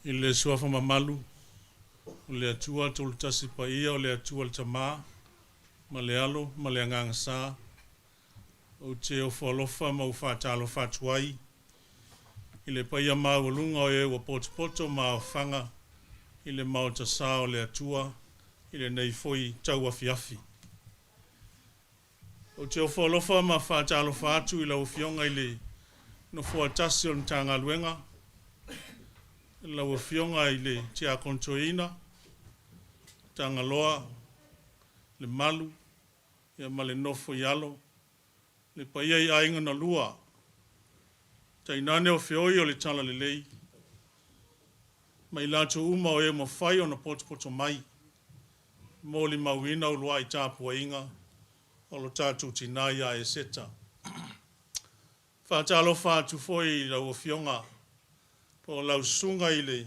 I le Suafa mamalu o le Atua Tolutasi Paia o le Atua le Tama ma le Alo ma le Agaga Sa, ou te ofo alofa ma ou faatalofa atu ai i le paia maualuga o e ua potopoto ma aofaga i le Maota Sa o le Atua i lenei foi tauafiafi. Ou te ofo alofa ma faatalofa atu i lau Afioga i le Nofoa tasi o le Matagaluega, lau Afioga i le Tiakono Toeaina, Tagaloa Lemalu ma le nofo i alo, le paia i aiga na lua, tainane o feoi o le Talalelei, ma i latou uma o e ua mafai ona potopoto mai, e molimauina uluai tapuaiga o lo tatou tina ia Eseta. Faatalofa atu foi i lau Afioga po o lau susuga i le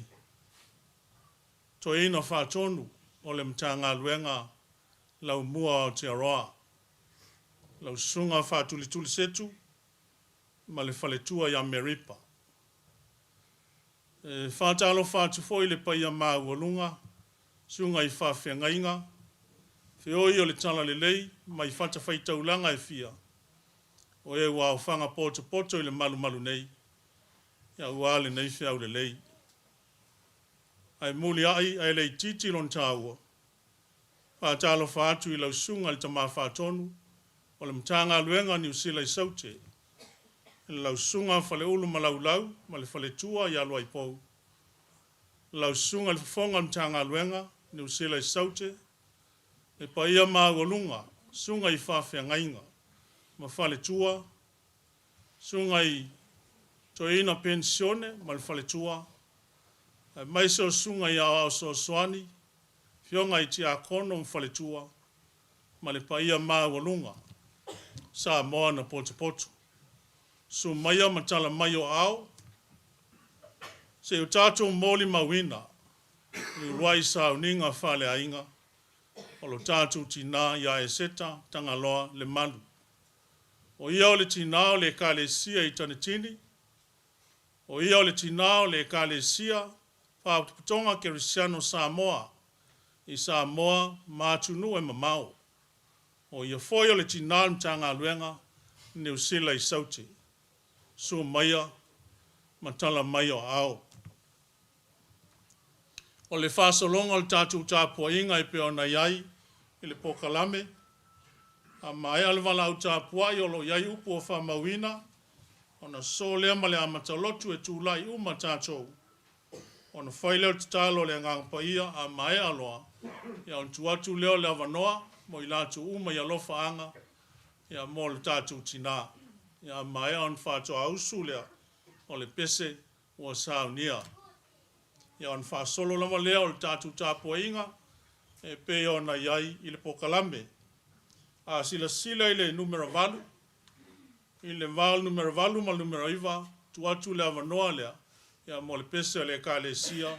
Toeaina Faatonu o le Matagaluega Laumua o Aotearoa, lau Susuga Faatulituli Setu ma le faletua ia Meripa. E faatalofa atu foi i le paia maualuga, susuga i faafeagaiga, feoi o le Talalelei mai fatafaitaulaga e fia, o e ua aofaga potopoto i le malumalu nei, aua lenei feau lelei. Ae muliai ae le itiiti lona taua, faatalofa atu i lau susuga i le Tama Faatonu o le Matagaluega a Niu Sila i Saute, lau Susuga Faleulu Malaulau ma le faletua ia Luaipou, lau Susuga i le Fofoga o le Matagaluega Niu Sila i Saute, le paia maualuga, susuga i faafeagaiga ma faletua, susuga i toeaina penisione ma le faletua, aemaise o susuga i aoao fesoasoani, afioga i tiakono ma faletua, ma le paia maualuga Samoa na potopoto. Susu maia ma tala mai o aao, se i o tatou molimauina le uluai sauniga faaleaiga o lo tatou tina ia Eseta Tagaloa Lemalu. O ia o le tina o le Ekalesia i Tanitini, o ia o le tina o le Ekalesia Faalapotopotoga Kerisiano Samoa i Samoa ma atunuu e mamao. O ia foi o le tina o le Matagaluega Niu Sila i Saute. Susu maia ma tala mai o aao. O le faasologa o le tatou tapuaiga e pei ona i ai i le polokalame, a maea le valaau tapuai o lo o i ai upu ua faamauina, ona sosoo lea ma le amata lotu e tulai uma tatou, ona fai lea o le tatalo a le Agaga Paia. A maea loa, ia ona tuu atu lea o le avanoa mo i latou uma i alofaaga ia mo le tatou tina. Ia a maea ona faatoa usu lea o le pese ua saunia. Ia ona faasolo lava lea o le tatou tapuaiga e pei ona i ai i le polokalame. A silasila i le numera 8, i le va o le numera 8 ma le numera 9, tuu atu le avanoa lea ia mo le pese a le Ekalesia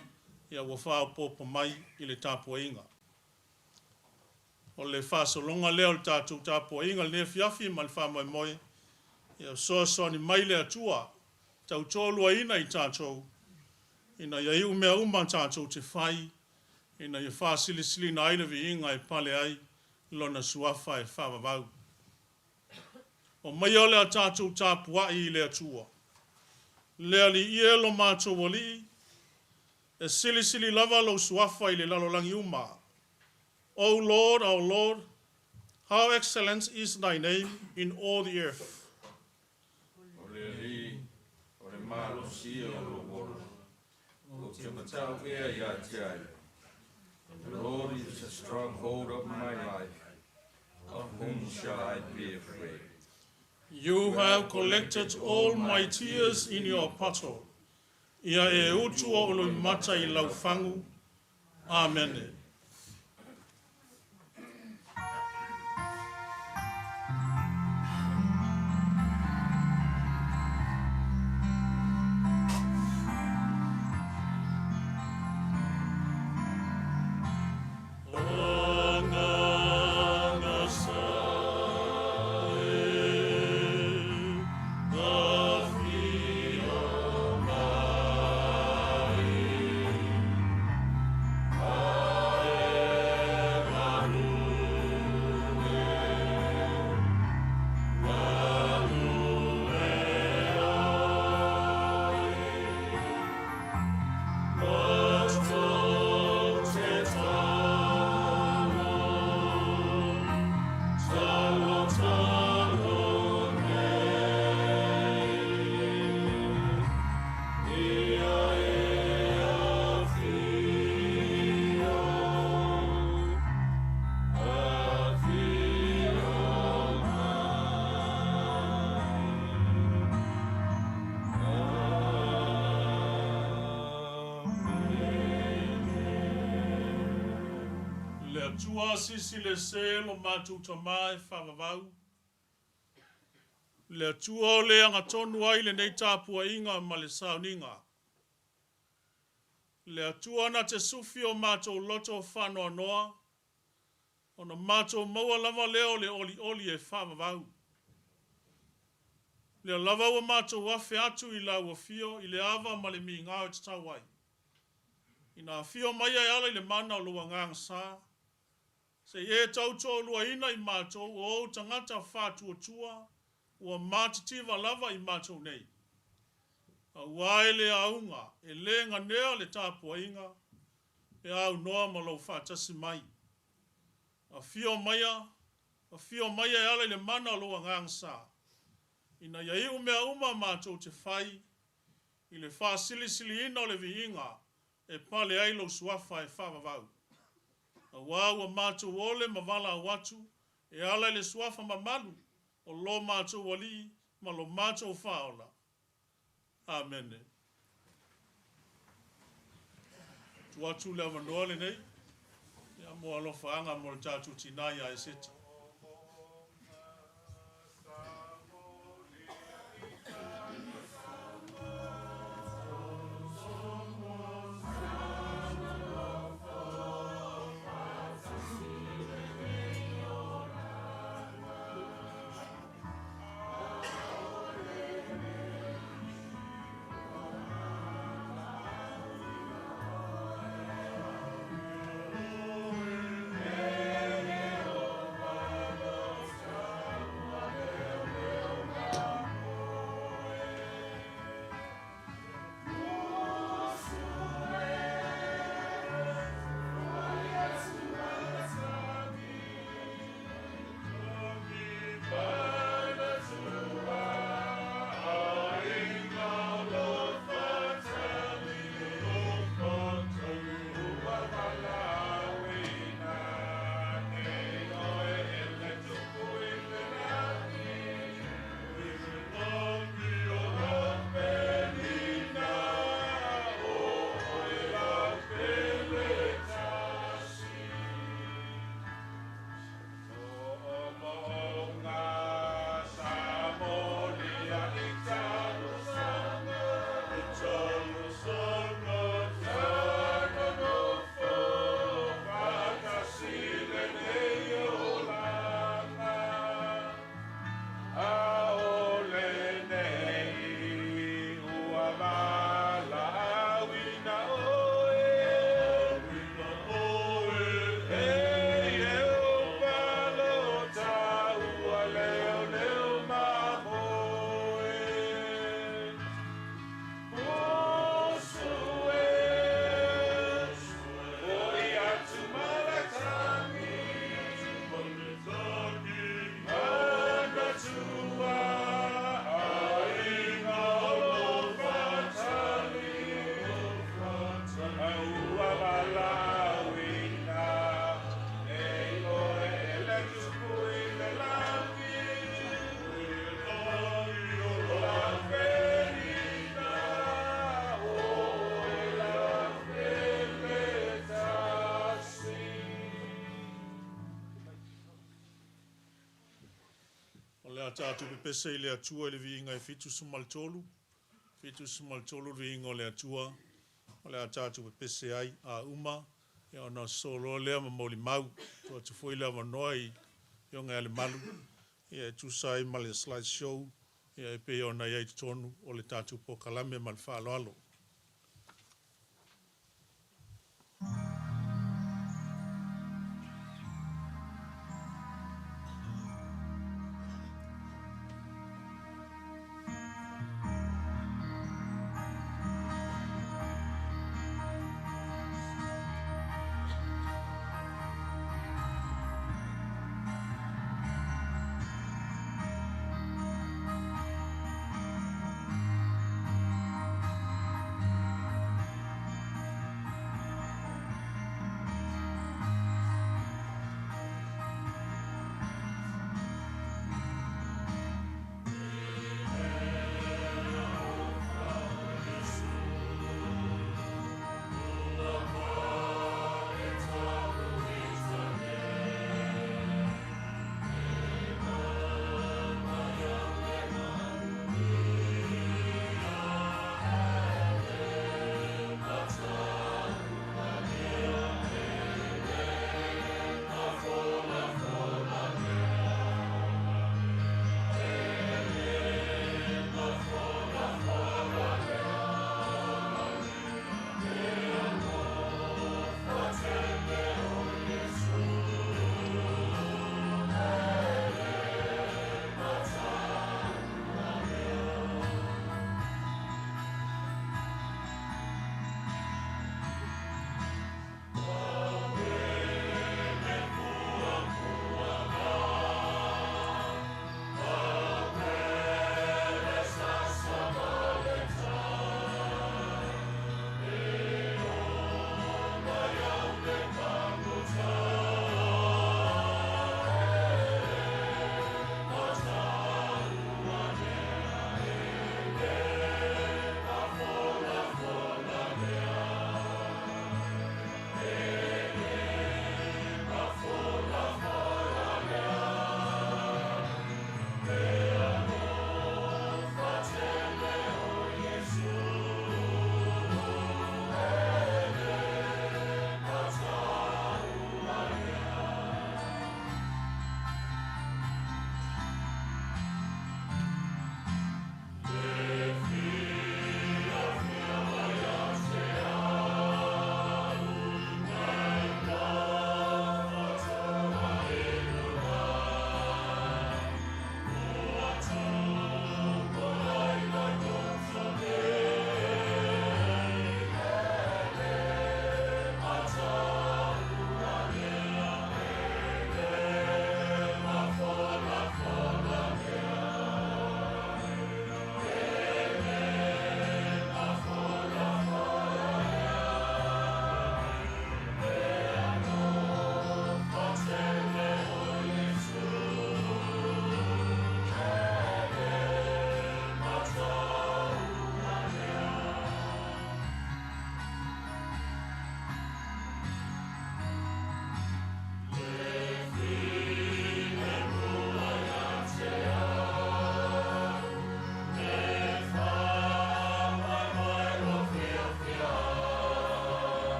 ia ua faaopoopo mai i le tapuaiga. O le faasologa lea o le tatou tapuaiga i lenei afiafi ma le faamoemoe, ia fesoasoani mai le Atua tautoaluaina i tatou, ina ia iu mea uma tatou te fai, ina ia faasilisiliina ai le viiga e pale ai Lona Suafa e faavavau. Omaia o le a tatou tapuai i le Atua. Le Alii e lo matou Alii, e silisili lava lou suafa i le lalolagi uma. O Lord, our Lord, how excellent is thy name in all the earth. O le Alii, o le malosi ia o lou ola, ou te matau ea ia te ai. The Lord is the stronghold of my life. Of whom shall I be afraid? You have collected all my tears in your bottle. Ia e utu ou loimata i lau fagu. Amene. Agaga sa e afio mai. Le Atua Sisilese lo matou Tama e faavavau, le Atua o le agatonu ai lenei tapuaiga ma le sauniga. Le Atua na te sufi o matou loto faanoanoa, ona matou maua lava lea o le olioli e faavavau. Lea lava ua matou afe atu i lau afio i le ava ma le migao e tatau ai. Ina afio maia e ala i le mana o lou Agaga Sa, se i e tautoaluaina i matou o ou tagata faatuatua ua matitiva lava i matou nei. Aua e le auga, e le ganea le tapuaiga, pe aunoa ma lou faatasi mai. Afio maia, afio maia e ala i le mana o lou Agaga Sa, ina ia iu mea uma matou te fai i le faasilisiliina o le viiga e pale ai lou suafa e faavavau. Aua ua matou ole ma valaau atu e ala i le suafa mamalu o lo matou Alii ma lo matou Faaola. Amene. Tuu atu le avanoa lenei ia mo alofaaga mo le tatou tinā ia Eseta. O le a tatou pepese i le Atua i le viiga e 73, 73 le viiga o le Atua, o le a tatou pepese ai a uma, ia ona sosolo loa lea ma molimau. Tuu atu foi le avanoa i Afioga ia Lemalu, ia e tusa ai ma le slide show, ia e pei ona i ai i totonu o le tatou polokalame ma le faaaloalo.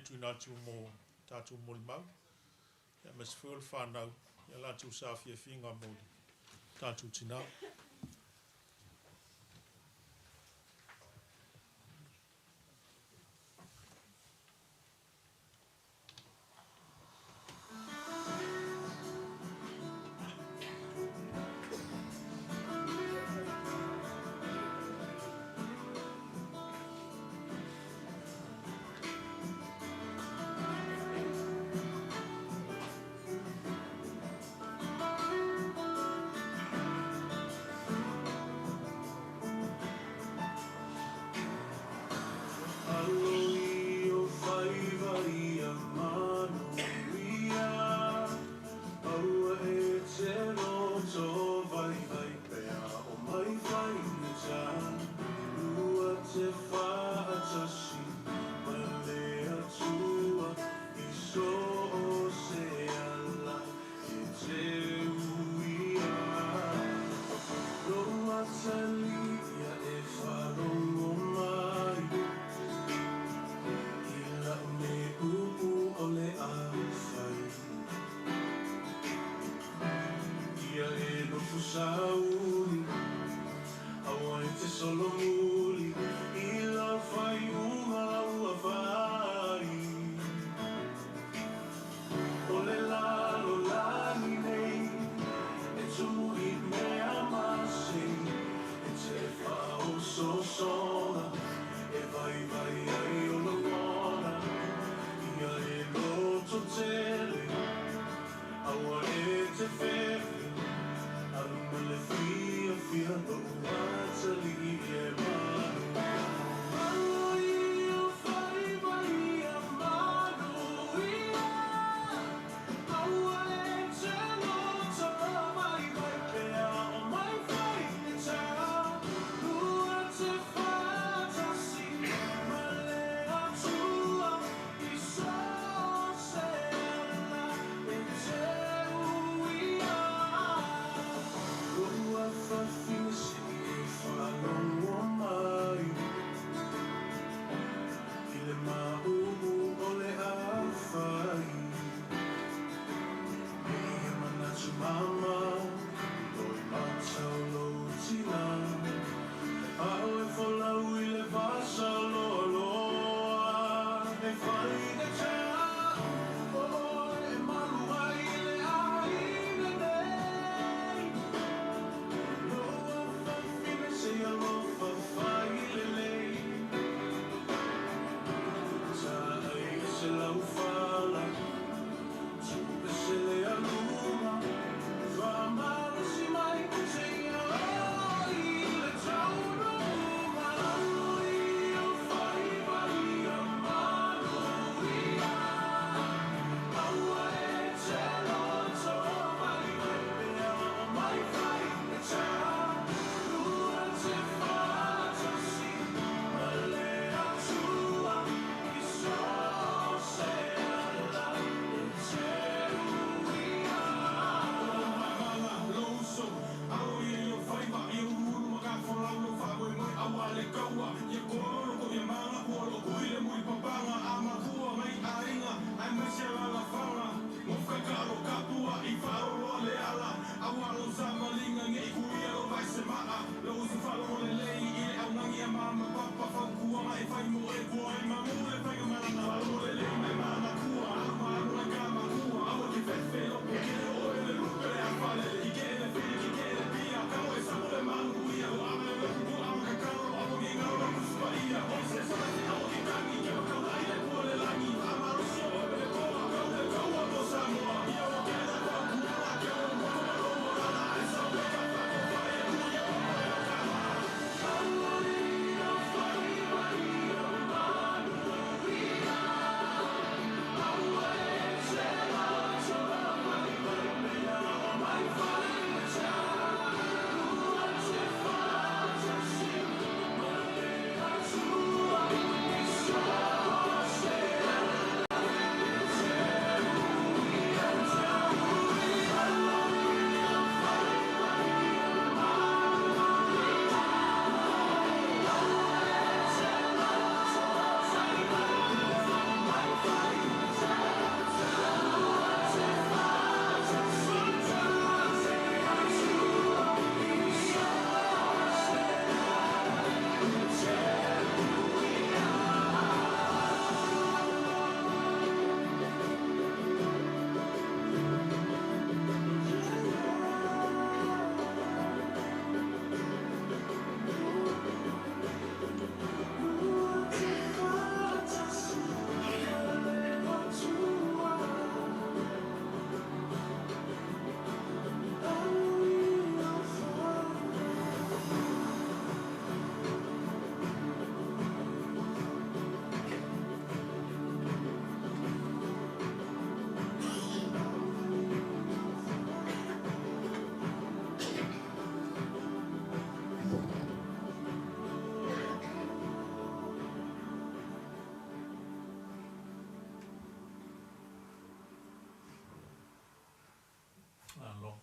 tuuina atu mo tatou molimau, aemaise foi o le fanau i a latou saafiafiga mo le tatou tinā.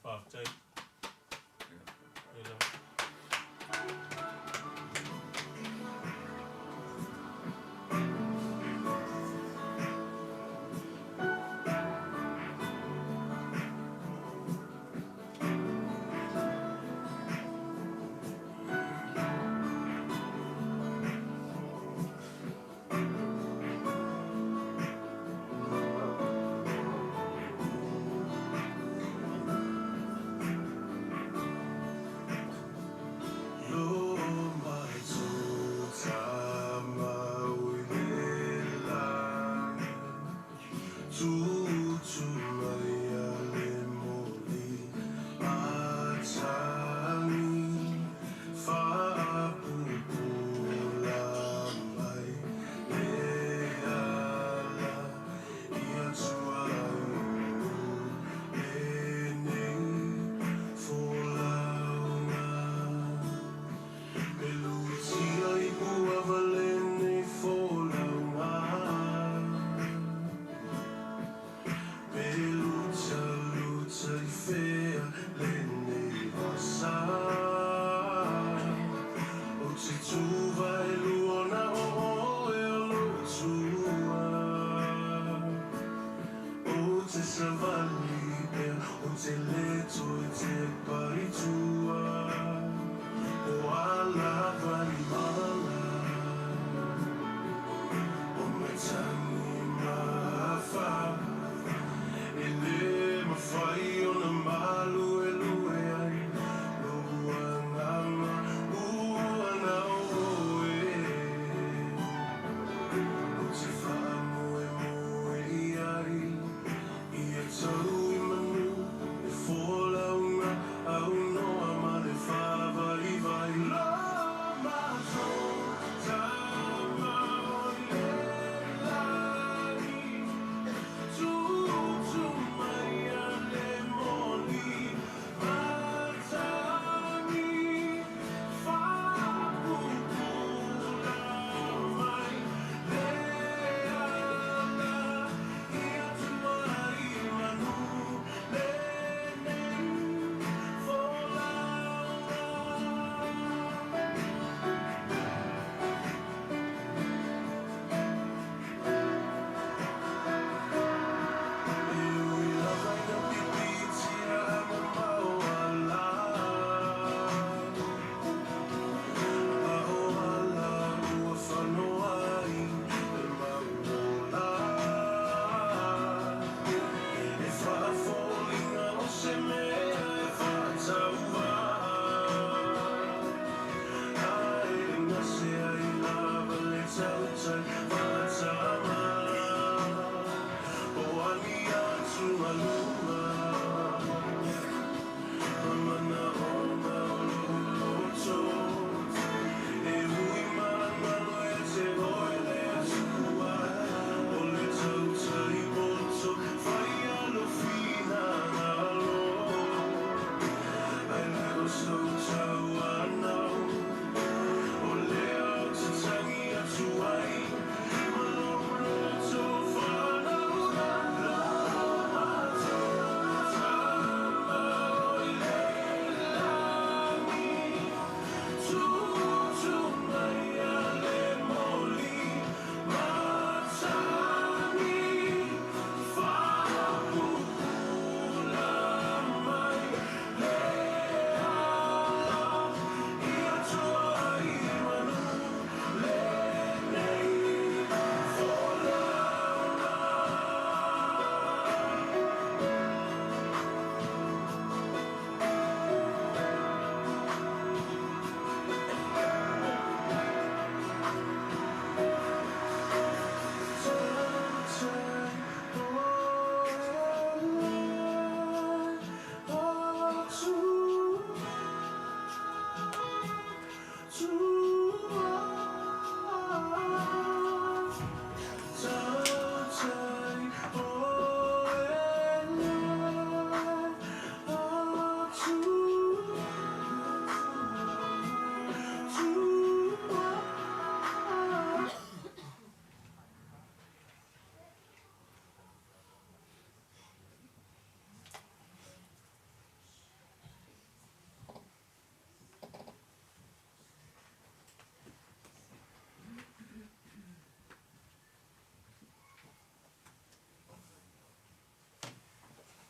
Faafetai. Ia lava.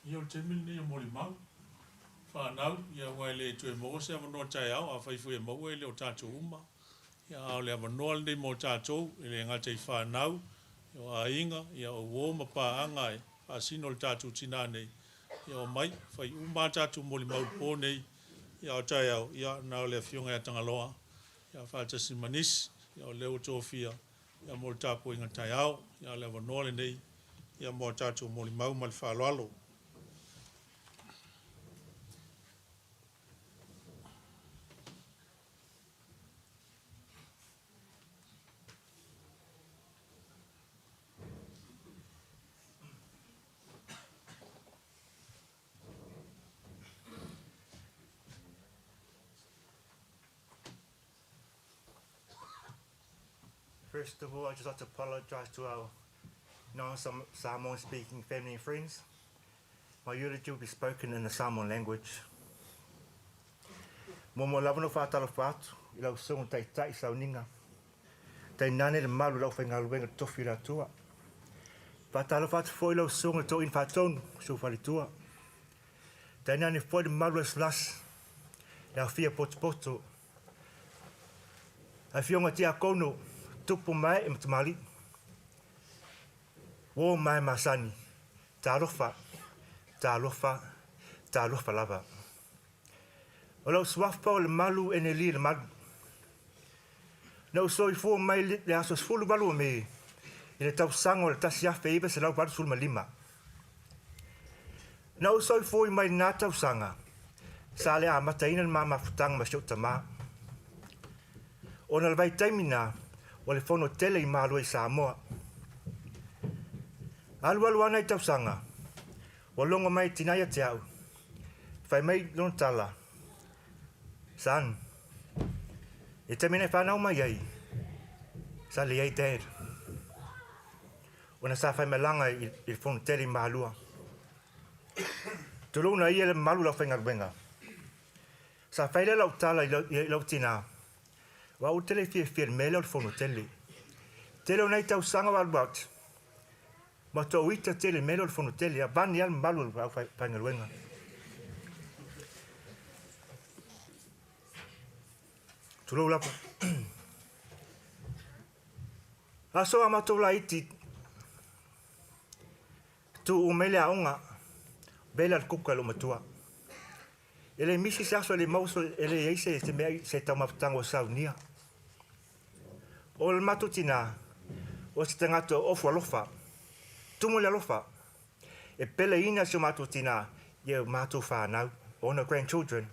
Ia o le taimi lenei o molimau, fanau, ia aua e le toe maua se avanoa taeao, afai foi e maua e le o tatou uma. Ia a o le avanoa lenei mo tatou, e le gata i fanau, o aiga, ia o uo ma paaga e faasino le tatou tina nei, ia omai, fai uma a tatou molimau i le po nei, ia a o taeao, ia na o le Afioga ia Tagaloa, ia faatasi ma nisi, ia o lea ua tofia, ia mo le tapuaiga taeao. Ia a o le avanoa lenei, ia mo a tatou molimau ma le faaaloalo. First of all, I'd just like to apologise to our non-Samoan speaking family and friends. My eulogy will be spoken in the Samoan language. Muamua lava ona ou faatalofa atu i lau Susuga Taitai Sauniga, tainane le mamalu o le aufaigaluega totofi o le Atua. Faatalofa atu foi i lau Susuga i le Toeaina Faatonu, si ou faletua. Tainane foi le mamalu o SLAS, le Afia Potopoto, Afioga Tiakono, Tupu ma Ee ma Tamalii. Uo mae masani, talofa, talofa, talofa lava. O lau suafa o Lemalu Eneli Lemalu. Na ou soifua mai le aso 18 o Me i le tausaga o le 1985. Na ou soifua mai lena tausaga, sa le amataina le ma mafutaga ma si ou tamā. Ona o le vaitaimi na, o le fono tele i Malua i Samoa. Alualu ana i tausaga, ua logo mai tina ia te au. Fai mai lona tala, Son, i taimi na e whanau mai ai, sa leai dad. Ona sa faimalaga i le fono tele i Malua. Tulou ia le mamalu o le aufaigaluega. Sa fai lea lau tala i lau tinā, aua ou te le fiafia i le mea lea o le fono tele. Tele o nai tausaga ua alu atu, ua tou ita tele i le mea lea o le fono tele, avane lava le mamalu o le aufaigaluega. Tulou lava. Aso a matou laiti, tuu mai le aoga, vela le kuka i lou matua. E le misi se aso e le maua e le i ai se mea se taumafataga ua saunia. O le matou tinā, o se tagata ofu alofa, tumu le alofa. E peleina si o matou tinā i o matou whānau, ona grandchildren.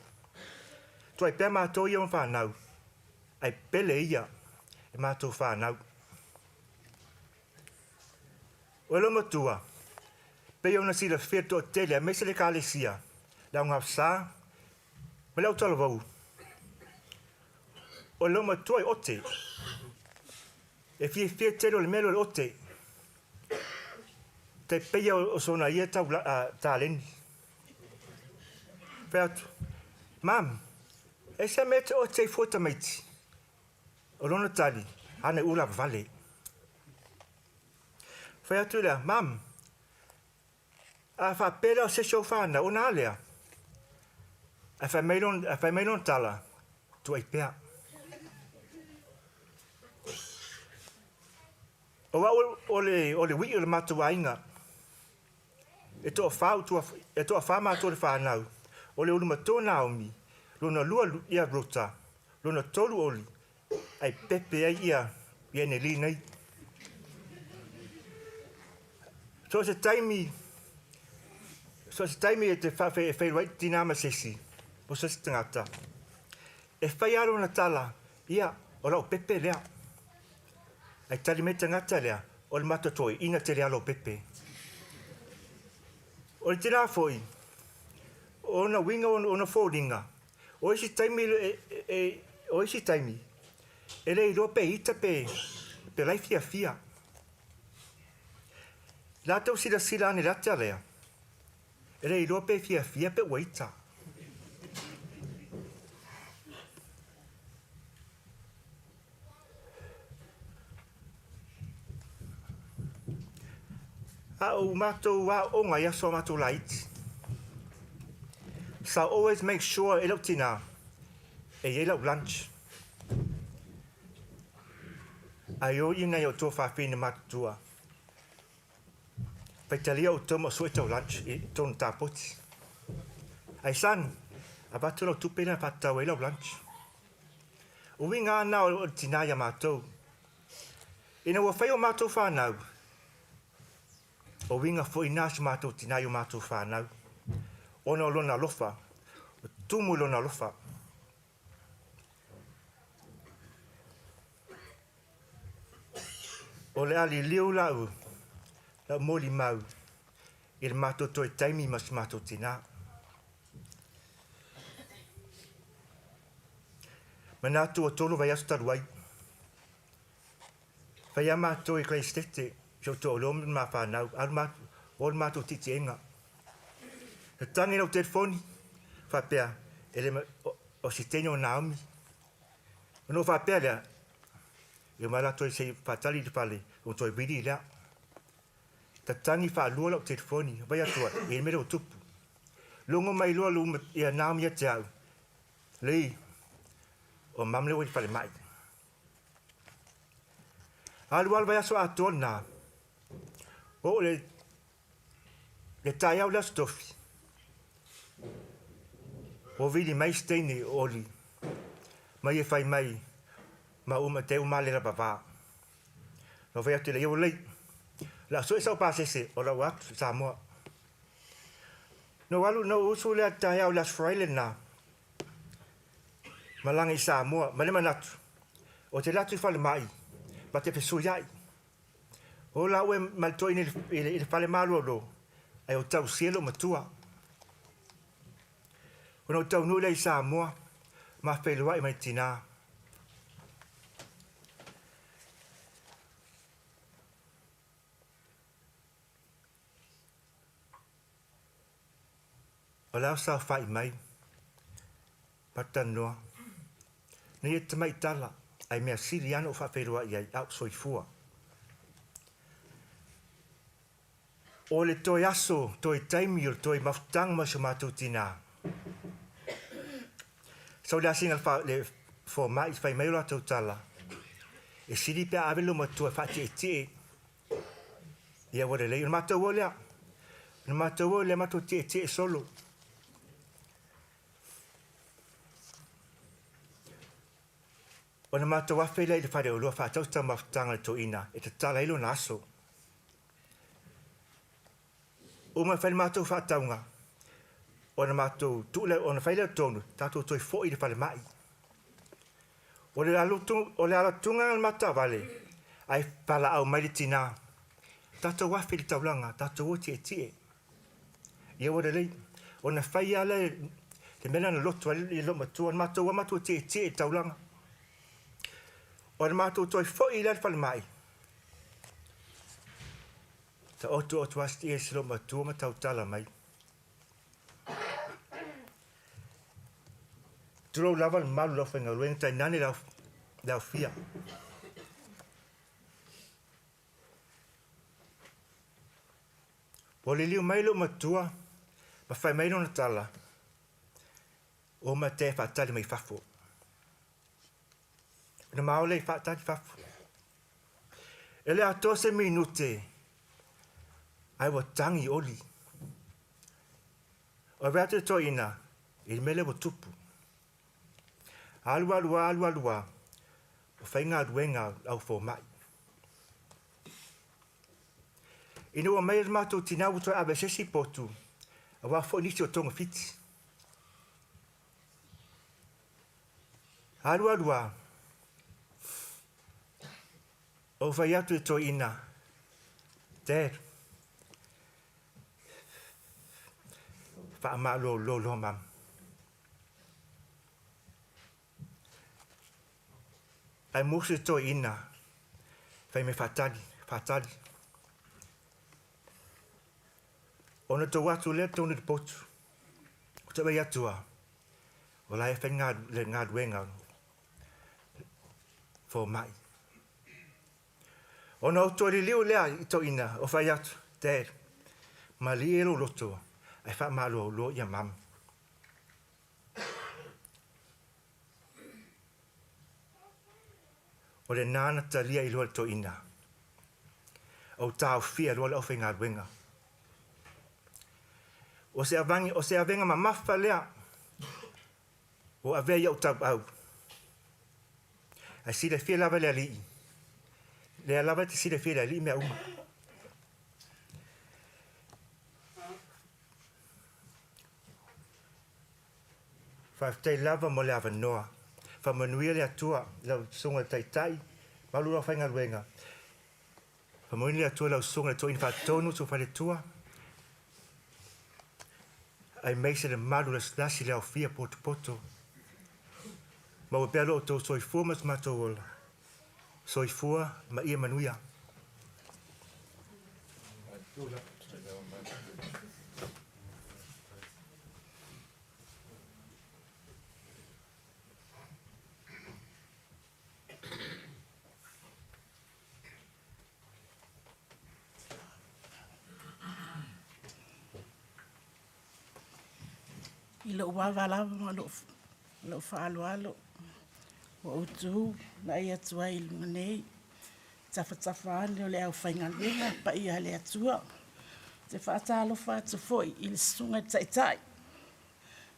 Tuai pea matou ia ona whānau, ai pele ia e matou whānau. O le matua, pei ona silafia le toatele aemaise le Ekalesia, le augafasa ma le autalavou. O le matua i ote, e fiafia tele o le mea lea o le ote, tai peia o sona ia taleni. Fai atu, Mam, e se mea te ote ai fua tamaiti? O lona tali, Ana ula vale. Fai atu lea, Mam, a faapea lea o se isi o whanau, ona a lea? Ae fai mai lona, fai mai lona tala, tuai pea. O au o le, o le wii o le matou aiga. E toa utua, e toa wha mātou le whānau. O le ulumatua Naomi, lona lua ia Ruta, lona tolu Oli, ai pepe ai ia ia Nelly nei. So se taimi, so se taimi e te whawhe e wheiroai tina ma sesi, o se tangata. E whai aro na tala, ia, o lau pepe lea. Ai tali mai tangata lea, o le matatoe, ina te le alo pepe. O le tina foi, ona winga ona fōlinga. O isi taimi, o isi taimi, e le iloa pe ita pe, pe lai fiafia. Latou silasila ane le ata lea, e le iloa pe fiafia pe ua ita. A o matou aoga i aso a matou laiti. Sa always make sure e lau tinā e i ai lau lunch. Ae o i nai o tua fafine matutua. Faitalia outou ma sue tau lunch i tonu tāpoti. Ai son, avatu lau tupe lea whātatau ai lau lunch. Uiga ana o le tinā i a mātou. Ina ua whai o mātou whānau, o uiga foi nā si mātou tinā i o mātou whānau. Ona o lona alofa, o tumu i lona alofa. O le a liliu lau, lau molimau i le matou toe taimi ma si matou tinā. Manatu ua tolu vaiaso talu ai. Fai a matou i Kalaisitete, si ou toaloa ma le ma fanau, alu matou, o le matou tiitiiga. Tatagi lau telefoni, faapea, e le, o, o se teine o Naomi. Ona ou faapea lea, e omai latou se i faatali i le fale, ona toe vili lea. Tatagi faalua lau telefoni, vai atu ai, e le mea lea ua tupu. Logo mai loa lu ia Naomi ia te au, Lee, o mum lea ua i le falemai. Alu alu vaiaso atoa lena, oo le Le taeao le Aso Tofi, ua vili mai se teine o Oli mai e fai mai ma uma te uma le lava va. Na fai atu le ia ua lei. La sue sau pasese o lau atu Samoa. No alu no usu le taeao le Aso Faraile na. Malaga i Samoa ma le manatu o te latu i falemai ma te fesuiai. O la ue ma le toeaina i le fale malolo, ae o tausia lou matua. Ona ou taunuu lea i Samoa, ma feiloai ma le tinā. O le a saofai mai, Matanoa. Nei e tamai tala, ae mea sili lava na ou faafeiloai ai a o soifua. O le toe aso, toe taimi o le toe mafutaga ma si o matou tinā. Sau le asiga le fomai fai mai o latou tala, e sili pe a ave lou matua e faatietie ia ua lelei. O le matou o lea, o le matou o lea matou tietie solo. Ona matou afe lea i le faleoloa faatau se taumafataga a le toeaina e tatala ai lona aso. Uma e fai le matou faatauga, ona matou tuu lea, ona fai lea o tonu, tatou toe foi i le falemai. O le alu o le alatuga o le mataavale, ae valaau mai le tinā, tatou afe i le taulaga, tatou o tietie. Ia ua lelei. Ona fai lava lea le mea lea na loto ai le loomatua. O le matou lava matou tietie i le taulaga. O le matou toe foi lea i le falemai, taoto atu lava ia si loomatua ma tautala mai. Tulou lava le mamalu o le aufaigaluega, tainane le aofia. Ua liliu mai lou matua ma fai mai lona tala, O matea e faatali mai fafo. Ona ma ole i faatali fafo. E le atoa se minute, ae ua tagi oli. O ave atu le toeaina i le mea lea ua tupu. Alu alu alu alu a, ua fai galuega a au fomai. Ina ua mai le matou tinā ua toe ave i se isi potu, aua foi nisi o togafiti. Alu alu a, ou fai atu i toeaina, Dad, faamalolo loa mum. Ae musu le toeaina, fai mai faatali, faatali. Ona tou atu lea tonu i le potu, o te vaai atu a, o la e fai le galuega fomai. Ona ou toe liliu lea i toeaina, o fai atu, Dad, malie lou loto ae faamalolo ia mum. O lena na talia ai loa le toeaina. Ou taofia loa le aufaigaluega. O se avagi, o se avega mamafa lea ua avea i ou tauau. Ae silafia lava e le Alii, lea lava e te silafia e le Alii mea uma. Faafetai lava mo le avanoa. Faamanuia le Atua i lau Susuga i le Taitai ma lou aufaigaluega. Faamanuia le Atua i lau Susuga i le Toeaina Faatonu o Faletua, aemaise le malu lasilasi le aofia potopoto. Maua pea lo outou soifua ma so matou ola. Soifua ma ia manuia. I lou ava lava ma lou faaaloalo ua ou tu vaai atu ai i luga nei, tafatafa ane o le aufaigaluega paia a le Atua. Ou te faatalofa atu foi i le Susuga i le Taitai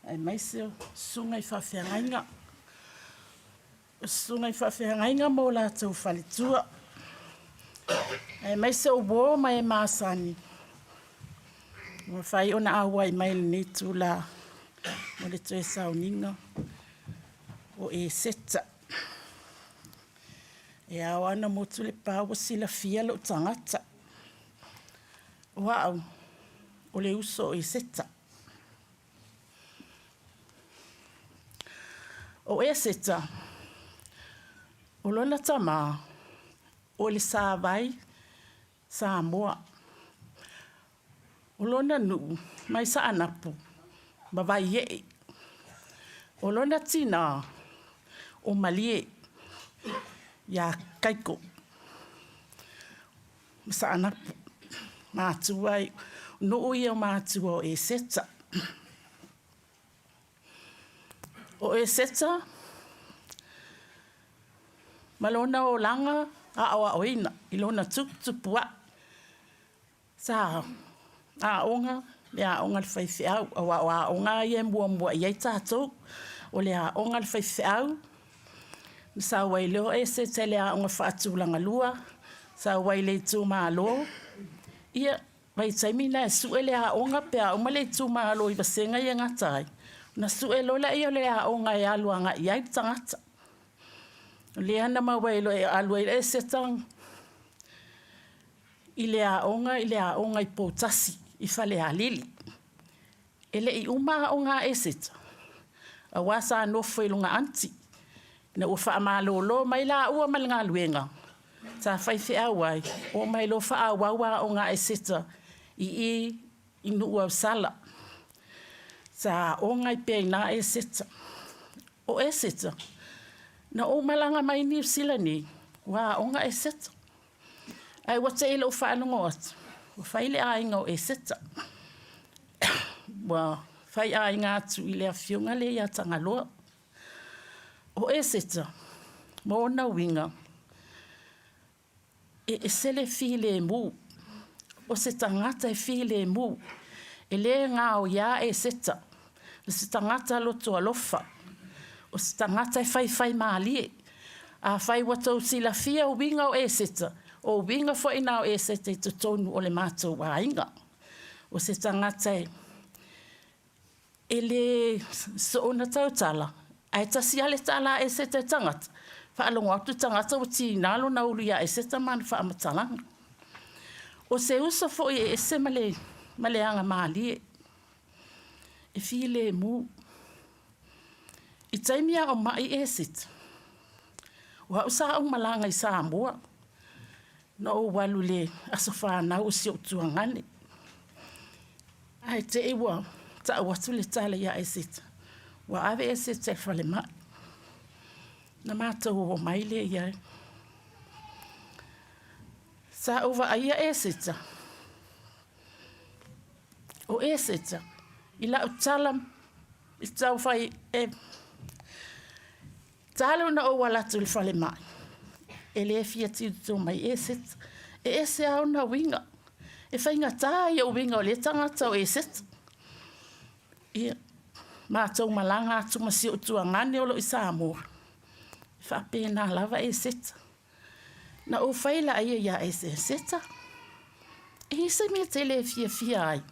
aemaise o susuga i faafeagaiga. O susuga i faafeagaiga ma o latou faletua, aemaise o uo ma e masani ua mafai ona auai mai i lenei itula mo le toe sauniga o Eseta. E ao lava ona motu le pa ua silafia lou tagata, o au o le uso o Eseta. O Eseta, o lona tama, o le Savai Samoa. O lona nuu mai Saanapu ma Vaiee. O lona tina o Malie ia Kaiko ma Saanapu. Matua, nuu ia o matua o Eseta. O Eseta ma lona olaga aoaoina i lona tuputupua'i sa aoga le aoga a le faifeau, aua o aoga lava ia e muamua i ai tatou, o le aoga a le faifeau. Na sau ai loa Eseta i le aoga faatulaga lua, sau ai i le itumalo, ia vaitaimi na e sue le aoga pe a uma le itumalo i vasega ia e gata ai, ona sue loa lea o le aoga e alu agai i ai le tagata. O lea na maua ai loa e alu ai Eseta i le aoga i le aoga i Poutasi i Falealili. E le i uma aoga a Eseta, aua sa nofo i lona aunty, ina ua faamalolo mai laua ma le galuega sa faifeau ai, oo mai loa faaauau aoga a Eseta i i i Nuuausala. Sa aoga ai pea i ina Eseta. O Eseta, na ou malaga mai Niu Sila nei, ua aoga Eseta. Ae ua te i lou faalogo atu, ua fai le aiga o Eseta. Ua fai aiga atu i le afioga lea ia Tagaloa. O Eseta, ma ona uiga, e ese le filemu. O se tagata e filemu. E le gaoia Eseta. O se tagata loto alofa. O se tagata e faifaimalie. Afai ua tou silafia uiga o Eseta, o uiga foi na o Eseta i totonu o le matou aiga. O se tagata e e le soona tautala, ae tasi lava le tala a Eseta i tagata, faalogo atu le tagata ua tiga lona ulu ia Eseta ma ana faamatalaga. O se uso foi e ese ma le, ma le agamalie, e filemu. I taimi a o mai Eseta, o au sa ou malaga i Samoa, na ou alu i le aso fanau o si ou tuagane. Ae te i ua tau atu le tala ia Eseta, ua ave Eseta i le falemai. Na matou o mai lea i ai. Sa ou vaaia Eseta, o Eseta i lau tala i tau fai e talu ona ou ala atu i le falemai. E le fia tilotilo mai Eseta. E ese lava ona uiga. E faigata ia uiga o lea tagata o Eseta. Ia, matou malaga atu ma si ou tuagane o lo o i Samoa, e faapena lava Eseta. Na ou fai laia ia Eseta, e i ai se mea e te le fiafia ai,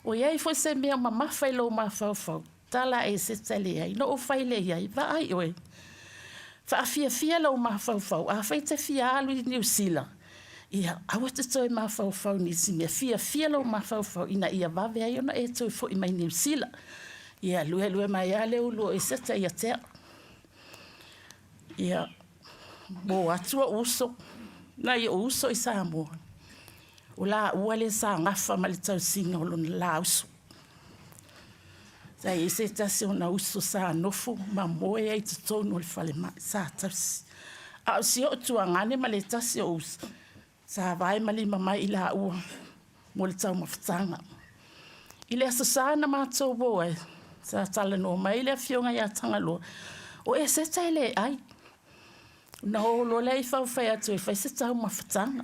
o i ai foi se mea mamafa i lou mafaufau, tala a Eseta leai. Na ou fai lea i ai, vaai oe, faafiafia lou mafaufau, afai e te fia alu i Niu Sila, ia, aua e te toe mafaufau i nisi mea, fiafia lou mafaufau ina ia vave ai ona e toe foi mai Niu Sila. Ia, luelue mai lava le ulu o Eseta ia te au. Ia, o atu ou uso, nai ou uso i Samoa, o laua lea sa gafa ma le tausiga o lona la uso. Sa i ai se tasi o ona uso sa nofo ma moe ai i totonu o le falemai, sa tausi. A o si ou tuagane ma le tasi o uso, sa vae ma lima mai i laua mo le taumafataga. I le Aso Sa na matou o ai, sa talanoa mai le afioga ia Tagaloa, o Eseta e le ai. Ona o loa lea i faufai atu e fai se taumafataga.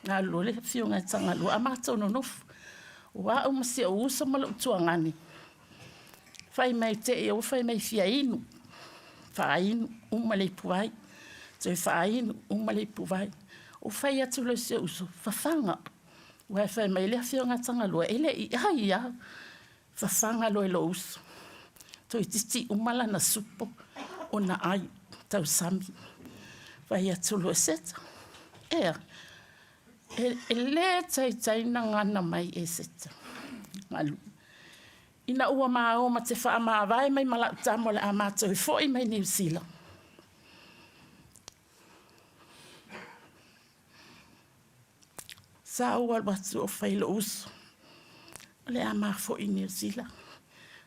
Na alu loa le afioga ia Tagaloa, a matou nonofo. O au ma si ou uso ma lou tuagane, fai mai te i ua fai mai fia inu, faainu, uma le ipuvai, toe faainu, uma le ipuvai. Ou fai atu loa i si ou uso, fafaga. Aua e fai mai le afioga a Tagaloa, e le i ai lava. Fafaga loa e lou uso. Toeitiiti uma lana supo ona ai tausami. Fai atu loa, Eseta, ea, e le taitai na gana mai Eseta. Galu. Ina ua ma o ma te faamavae mai ma lau tama o le a matou foi mai Niu Sila. Sa ou alu atu o fai lou uso, o le a ma foi i Niu Sila.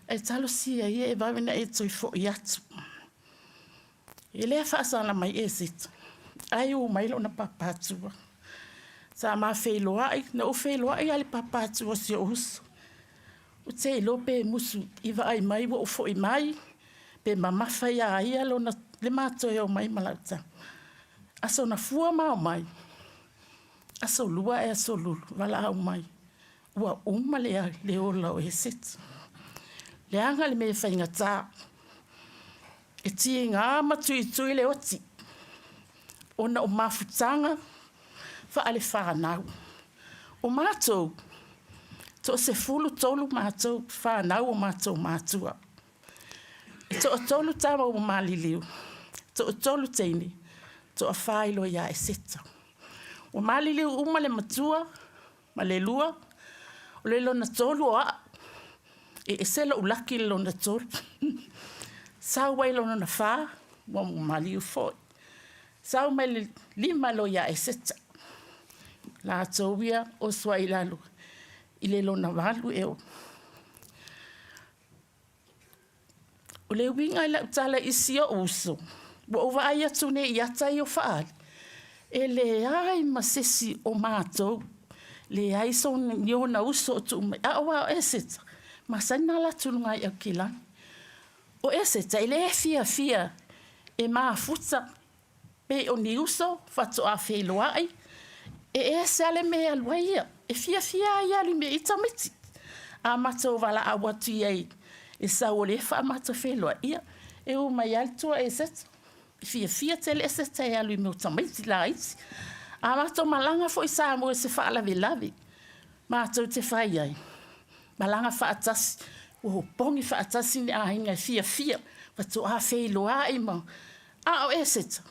Ae talosia ia e vave ona e toe foi atu. E le faasaga mai Eseta, ai ū mai lona pāpātua. Sa ma feiloai, na ou feiloai lava i le pāpātua o si ou uso. Ou te iloa pe musu i vaai mai ua ou foi mai, pe mamafa iā ia lona, le ma toe o mai ma lau tama. Aso Gafua ma omai, aso Lua ae aso Lulu, valaau mai, ua uma le, le ola o Eseti. Leaga le mea e faigata, e tiga ma tuitui le oti, ona o mafutaga faalefanau. O matou, toa-13 matou fanau o matou matua. E toatolu tama ua maliliu, toatolu teine, toafa i loa ia Eseta. Ua maliliu uma le matua ma le lua, o le lona tolu o a'u. E ese lo'u laki i le lona tolu. Sau ai lona fa, ua maliu foi. Sau mai le lima loa ia Eseta. Latou ia oso ai i lalo i le lona valu e o. O le uiga i lau tala i si ou uso, ua ou vaai atu nei i ata ia o faaali, e leai ma se isi o matou, leai so ni ona uso o tuu mai, a o a o Eseta, masani ona ala atu i luga i Aukilani. O Eseta e le fiafia e mafuta Pei o ni uso faatoa feiloai, e ese lava le mea e alu ai ia. E fiafia lava ia alu i mea i tamaiti. A matou valaau atu i ai e sau o lea faatoa matou feiloai, ia, e u mai lava le tua Eseta. E fiafia tele Eseta e alu i mea o tamaiti laiti. A matou malaga foi i Samoa i se faalavelave, matou te fai ai, malaga faatasi, ua opogi faatasi ni aiga e fiafia, faatoa feiloai ma A o Eseta,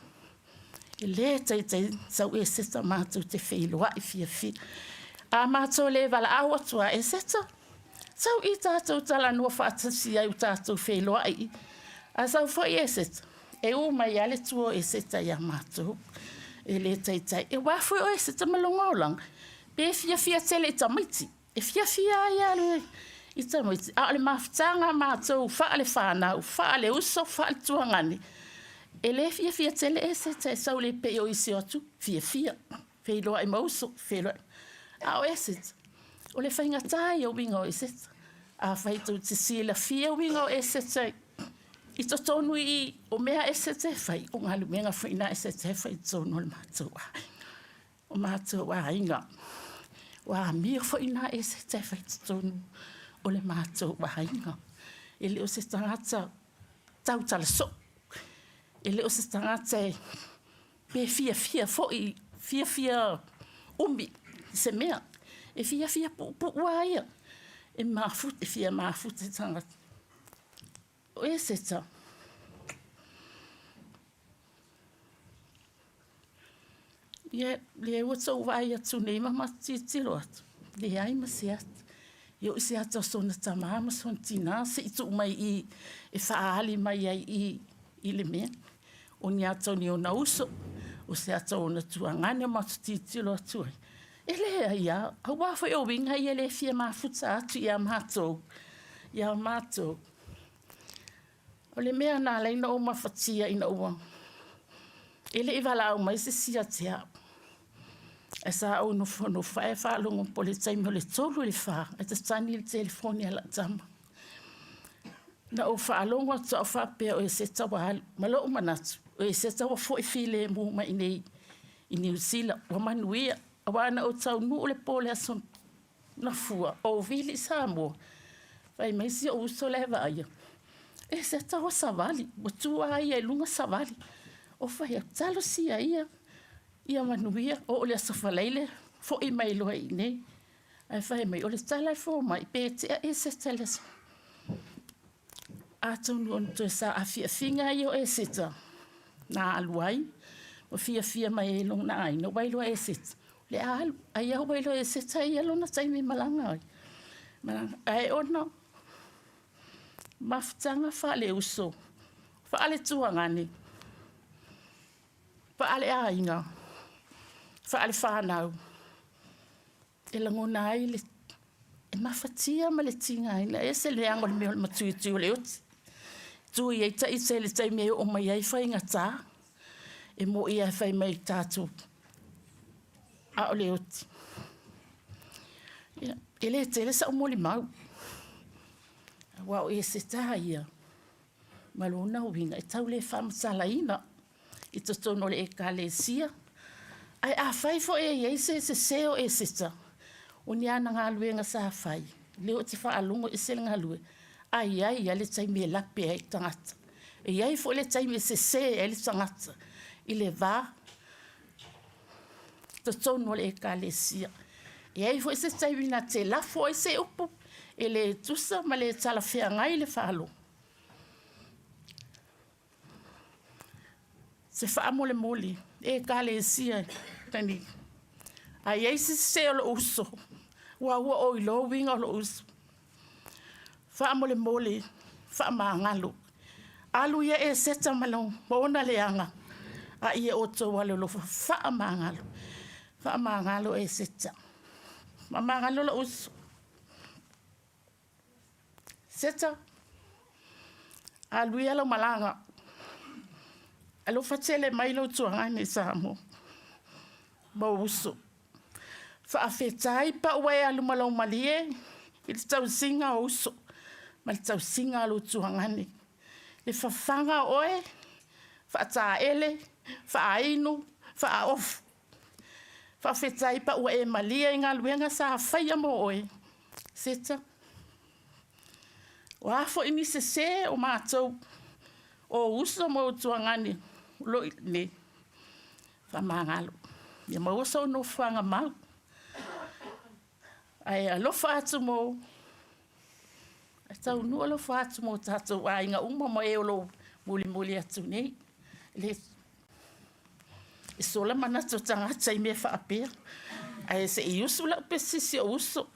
e le taitai sau Eseta matou te feiloai fiafia. A matou le valaau atu a Eseta, sau i tatou talanoa faatasi ai ua tatou feiloai i. A sau foi Eseta, e u mai lava le tua o Eseta ia matou. E le taitai. Aua foi o Eseta ma lona olaga, pe fiafia tele i tamaiti. E fiafia ai lava i tamaiti, a o le mafutaga a matou faale-fanau, faale-uso, faale-tuagane, e le fiafia tele Eseta e sau le pei o isi o atu, fiafia, feiloai ma uso, feiloai. A o Eseta, o le faigata ia o uiga o Eseta. Afai tou te silafia uiga o Eseta I totonu i i, o mea Eseta e fai, o galuega foi na Eseta e fai i totonu o le matou aiga. O matou aiga. O amio foi na Eseta e fai i totonu o le matou aiga. E le o se tagata tautala soo. E le o se tagata e pe fiafia foi, fiafia umi i se mea. E fiafia puupuu lava ia, e mafuta, e fia mafuta i tagata. O Eseta, ia, lea ua tou vaai atu nei ma matou tilotilo atu, leai ma se ata. E oo i se ata o sona tama ma sona tina se i tuu mai i i e faaali mai ai i i i le mea. O ni ata o ni ona uso, o se ata o ona tuagane matou te tilotilo atu ai, e leai lava. Aua foi o uiga ia e le fia mafuta atu ia matou, ia matou. O le mea na ala ai ona ou mafatia ina ua e le i valaau mai se isi ia te au, ae sa ou nofonofo ae faalogo po o le taimi o le 3 i le 4 ae tatani le telefoni a lau tama. Na ou faalogo atu au faapea o Eseta ua alu, ma lou manatu, o Eseta ua foi filemu mai i inei i Niu Sila, ua manuia. Aua na ou taunuu i le po o le aso Gafua, ou vili i Samoa, fai mai si ou uso la e vaaia, Eseta ua savali, ua tu lava ia i luga savali. Ou fai atu, talosia ia, ia manuia, oo i le Aso Faraile foi mai loa i inei. Ae fai mai, o le tala a le fomai, pe tea Eseta i le aso. Atonu o ni toe saafiafiga ia o Eseta na alu ai ma fiafia mai ai lona aiga, ua iloa e Eseta, o le a alu. Ai lava ua iloa e Eseta ia lona taimi e malaga ai. Ae ona mafutaga faaleuso, faaletuagane, faaleaiga, faalefanau, e lagona ai le e mafatia ma le tigaina. E ese le leaga o le mea o le matuitui o le oti. Tu i ai ita i le taimi e oo mai ai faigata, e moi lava e fai mai tatou, a o le oti. Ia, e le tele sau molimau, aua o Eseta ia ma lona uiga e tau le faamatalaina i totonu o le Ekalesia. Ae afai foi e i ai se sese o Eseta, o ni ana galuega sa fai, lea ou te faalogo e ese le galuega, ae i ai lava le taimi e lape ai le tagata. E i ai foi le taimi e sese ai le tagata i le va totonu o le Ekalesia. E i ai foi se taimi na te lafo ai se upu e le tusa ma le talafeagai le faalogo. Se faamolemole e Ekalesia tani, a i ai se sese o lou uso, ua ua oi loa uiga o lou uso. Faamolemole, faamagalo. Alu ia Eseta ma ona leaga, a ia outou alolofa faamagalo. Faamagalo Eseta. Faamagalo lou uso. Seta, alu ia lau malaga. Alofa tele mai lou tuagane i Samoa ma ou uso. Faafetai pa ua e alu ma lou malie i le tausiga o uso ma le tausiga a lou tuagane. Le fafaga o oe, faataele, faainu, faaofu. Faafetai pa ua e malie i galuega sa faia mo oe. Seta, O a foi ni sese o matou, o ou uso ma ou tuagane o lo o i inei, faamagalo, ia maua sou nofoaga mau. Ae alofa atu mo, ae taunuu alofa atu mo tatou aiga uma ma e o lo o mulimuli atu nei. Le, e sola manatu o tagata i mea faapea, ae se i usu lau pesi si ou uso.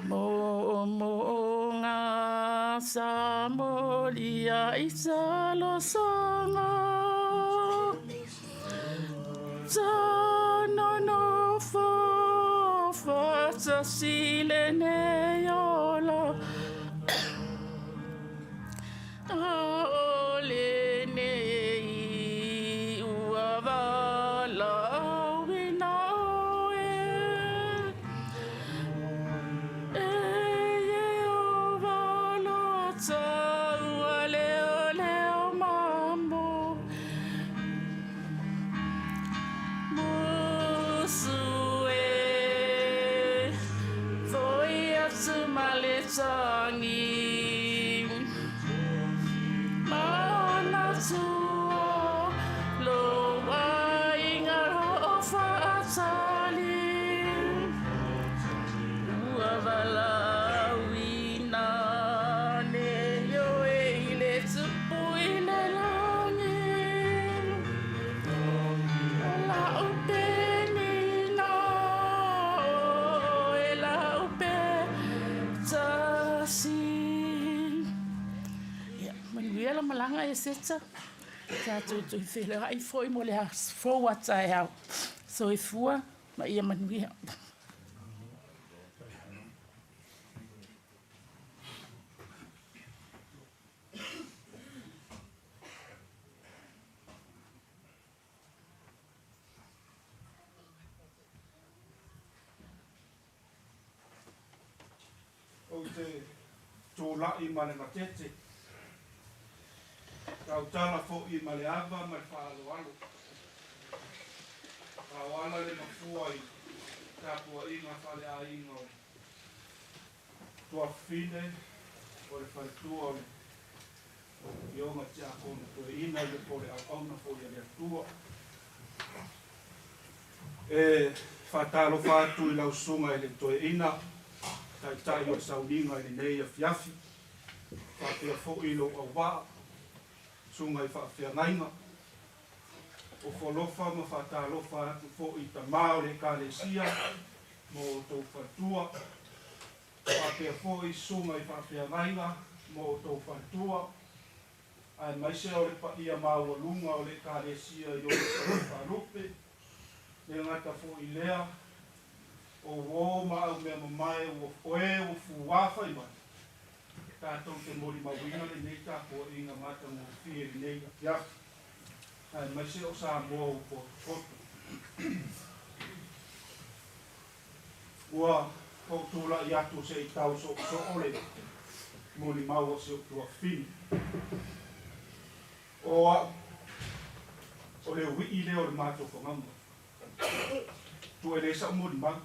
Moomooga sa molia i talosaga Tanonofo faatasi lenei ola O lenei ua valaauina oe E Ieova. matangi Manatua lou aiga hoʻofaʻatali Ua valaauina nei oe i le tupu i le lagi O la'u penina oe la'u petasi. Ia, manuia la malaga e Seta. Tatou toe feiloai foi mo le aso fou a taeao. Soifua ma ia manuia. Ou te tulai ma le gatete, tautala foi ma le ava ma le faaaloalo. Tauala le mafua i tapuaiga faaleaiga o le tuafafine o le faletua o le Afioga Tiakono Toeaina ia po o le auauna foi a le Atua. E faatalofa atu i lau Susuga i le Toeaina, Taitai o le Sauniga i lenei afiafi, faapea foi i lou auvaa, Susuga i Faafeagaiga. Ofo alofa ma faatalofa atu foi i tama o le Ekalesia ma outou faletua, faapea foi susuga i faafeagaiga ma outou faletua, aemaise o le paia maualuga o le Ekalesia i ona fale faalupe, le gata foi i lea, o uo ma aumeamamae ua o e ua fuā fai mai, tatou te molimauina lenei tapuaiga matagofie i lenei afiafi, aemaise o Samoa ua potopoto. Ua ou tulai atu se i tau soosoo le molimau a si ou tuafafine. O au, o le ui'i lea o le matou fagauga. Tuu e leai sa'u molimau,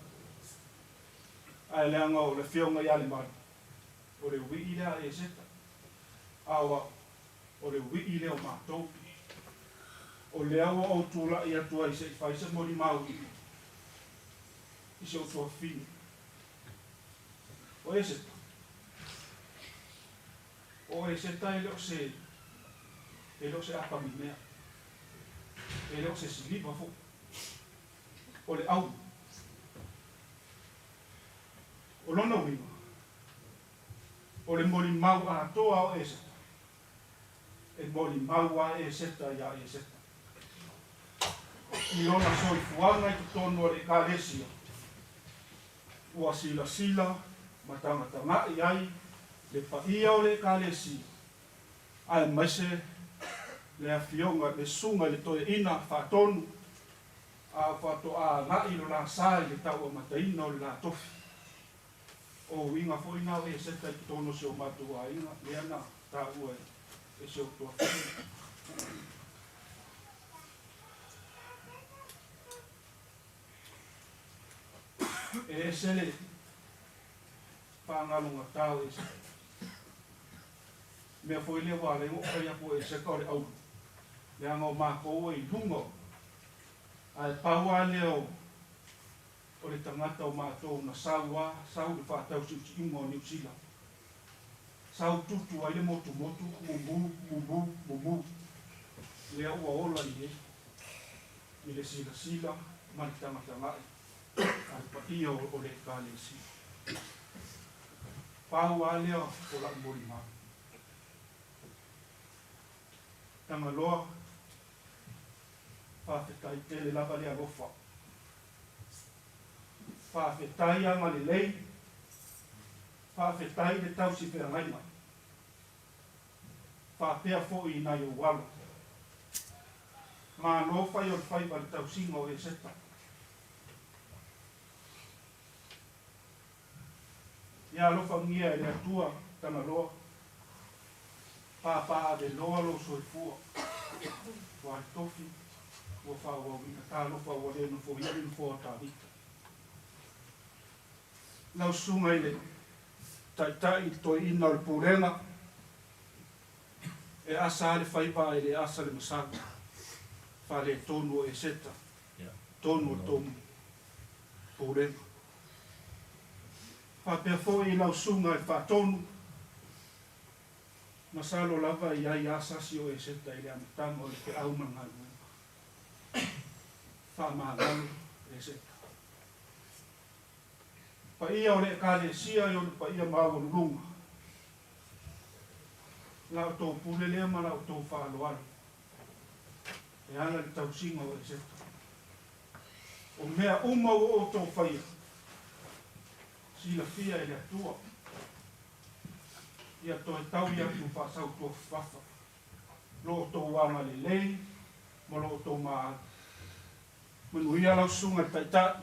ae leaga o le afioga ia Lemalu, o le ui'i lea a Eseta, a o au, o le ui'i lea o matou. O lea ua ou tulai atu ai se i fai se molimau i si ou tuafafine. O Eseta. O Eseta e le o se, e le o se apamimea. E le o se siliva foi. O le auma. O lona uiga, o le molimau atoa o Eseta, e molimau a Eseta iā Eseta. I lona soifuaga i totonu o le Ekalesia, ua silasila ma tagataga'i ai le paia o le Ekalesia, aemaise le Afioga, le Susuga i le Toeaina Faatonu, a o faatoa agai lo la sa i le tauamataina o le la tofi. O uiga foi na o Eseta i totonu o si o matou aiga, lea na taua e si ou tuafafine. E ese le faagalogata o Eseta. Mea foi lea ua ala ai ona ou fai atu o Eseta o le aulu, leaga o matou e i luga o, ae pau lava lea o o le tagata o matou na sau a sau le faatausiusiuga o Niu Sila. Sau tutu ai le motumotu, mumu, mumu, mumu. Lea ua ola i e, i le silasila ma le tagataga'i a le paia o le Ekalesia. Pau a lea o la'u molimau. Tagaloa, faafetai tele lava le alofa. Faafetai agalelei, faafetai le tausi feagaiga, faapea foi i nai ou alo. Malo fai o le faiva i le tausiga o Eseta. Ia alofagia e le Atua Tagaloa, pāpāaveloa lou soifua, ua le tofi, ua faaauauina, talofa ua le nofoia le nofoa o Tavita. Lau susuga i le Taitai i le Toeaina o le Pulega, e asa lava le faiva ae le asa le masalo, faaletonu o Eseta, tonu o le tou Pulega. Faapea foi i lau Susuga i le Faatonu, masalo lava e i ai lava sasi o Eseta i le amataga o le feau ma le galuega. Faamagalo Eseta. Paia o le Ekalesia i ona paia maualuluga. La outou pule lea ma la outou faaaloalo e ala i le tausiga o Eseta. O mea uma ua outou faia, silafia e le Atua. Ia toe taui atu faasautuafafafa lo outou agalelei ma lo outou maali. Manuia lau Susuga i le Taitai,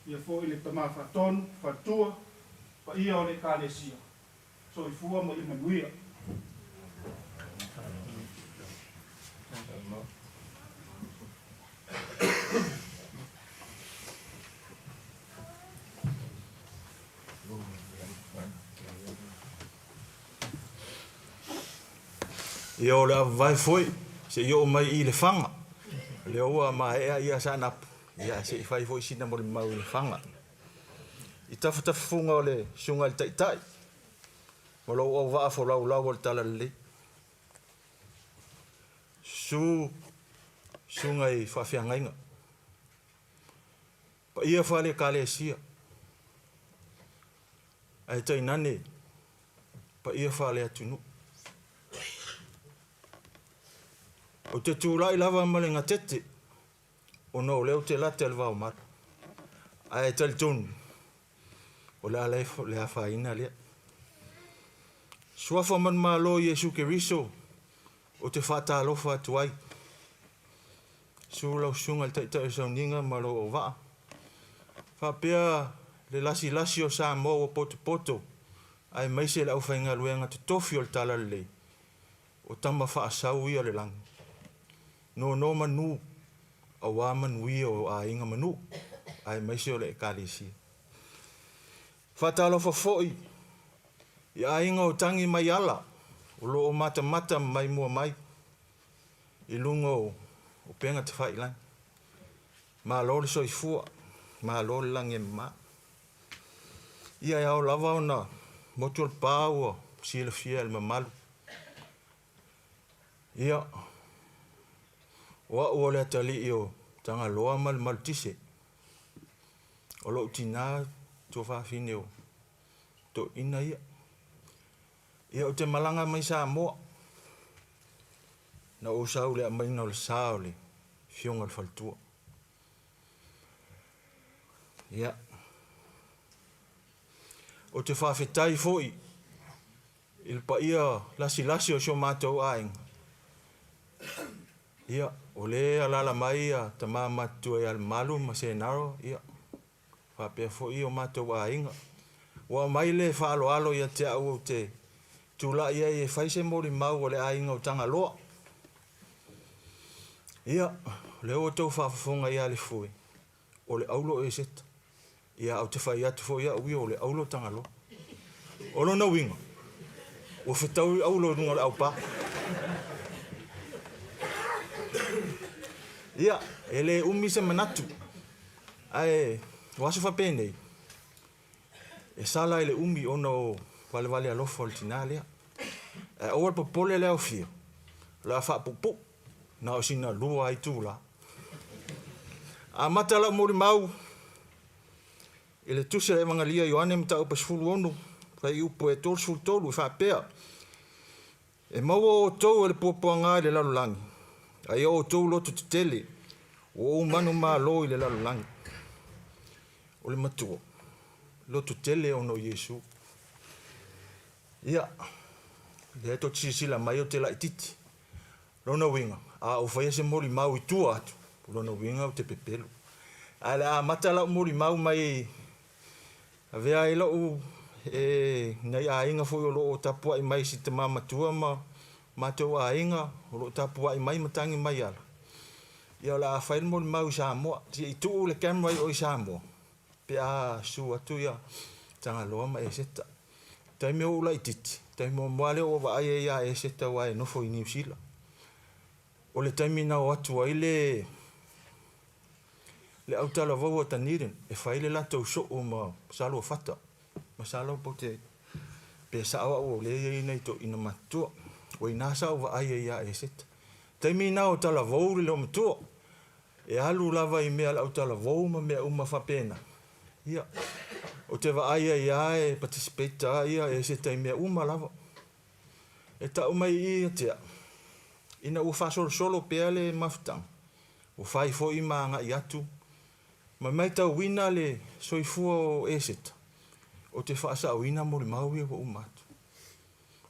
ia foi le Tama Faatonu, Faletua, paia o le Ekalesia. Soifua ma ia manuia. Ia o le avavae foi se i oo mai i Lefaga. O lea ua maea ia Saanapu, ia se i fai foi sina molimau i Lefaga. I tafatafafuga o le Susuga i le Taitai ma lou auvaa folaulau o le Talalelei. Susu Susuga i faafeagaiga. Paia faale-Ekalesia, ae tainane paia faale-atunuu. Ou te tulai lava ma le gatete ona o lea ou te lata i le vaomalu, ae talitonu o le a le afaina lea. Suafa manumalo o Iesu Keriso, ou te faatalofa atu ai. Susu lau Susuga i le Taitai o Sauniga ma lou auvaa, faapea le lasilasi o Samoa ua potopoto aemaise le aufaigaluega totofi o le Talalelei, o tama faasau ia o le lagi. Nonomanu aua manuia o aiga ma nuu aemaise o le Ekalesia. Faatalofa foi i aiga o tagi mai ala o lo o matamata mai mua mai i luga o upega tafailagi. Malo le soifua, malo le lagi e mama. Ia e ao lava ona motu o le pa ua silafia e le mamalu. Ia, o au o le atalii o Tagaloa ma le Malutise. O lou tina tuafafine o toeina ia. Ia ou te malaga mai Samoa, na ou sau i le aumaiga o le sa o le Afioga i le Faletua. Ia, ou te faafetai foi i le paia lasilasi o si o matou aiga. Ia, o lea e alaala mai ia tama matutua ia Lemalu ma Senaro, ia, faapea foi o matou aiga. Ua aumai le faaaloalo ia te au ou te tulai ai e fai se molimau a le aiga o Tagaloa. Ia, o lea ua outou faafofoga ia Lefue, o le auro o Eseta. Ia, ou te fai atu foi au ia, o le auro o Tagaloa. O lona uiga, ua fetaui auro i luga o le aupa. Ia, e le umi se manatu, ae o aso faapenei, e sala ai le umi ona o valevale alofa o le tina lea. Ae aua le popole le aofia, o le a faapuupuu, na o sina 2 itula. Amata lau molimau i le Tusi a le Evagalia a Ioane mataupu e 16, fuaiupu e 33 e faapea, E maua outou e le puapuaga i le lalolagi, a ia outou loto tetele, ua ou manumalo i le lalolagi. O le matua, loto tele ona o Iesu. Ia, lea tou te silasila mai ou te laititi. Lona uiga, a ou faia se molimau i tua atu, o lona uiga ou te pepelo. Ae o le a amata lau molimau mai Avea ai lou e nai aiga foi o lo o tapuai mai si tama matua ma matou aiga o lo o tapuai mai ma tagi mai ala. Ia o le a fai le molimau i Samoa. Se i tuu le camera i o i Samoa pe a susu atu ia Tagaloa ma Eseta. Taimi o ou laitiiti, taimi muamua lea ua vaai ai ia Eseta aua e nofo i Niu Sila. O le taimi na o atu ai le le autalavou a Dunedin e fai le latou soo ma Saluafata. Masalo po te pe sao au o lea e i ai nai toeaiina matutua. O i ina sa ou vaai ai ia Eseta. Taimi na o talavou le loomatua. E alu lava i mea a le autalavou ma mea uma faapena. Ia, ou te vaai ai lava e participate lava ia Eseta i mea uma lava. E tau mai i i ia te au, ina ua faasolosolo pea le mafutaga, ua fai foi ma agai atu ma matauina le soifua o Eseta, ou te faasaoina molimau ia ua uma atu.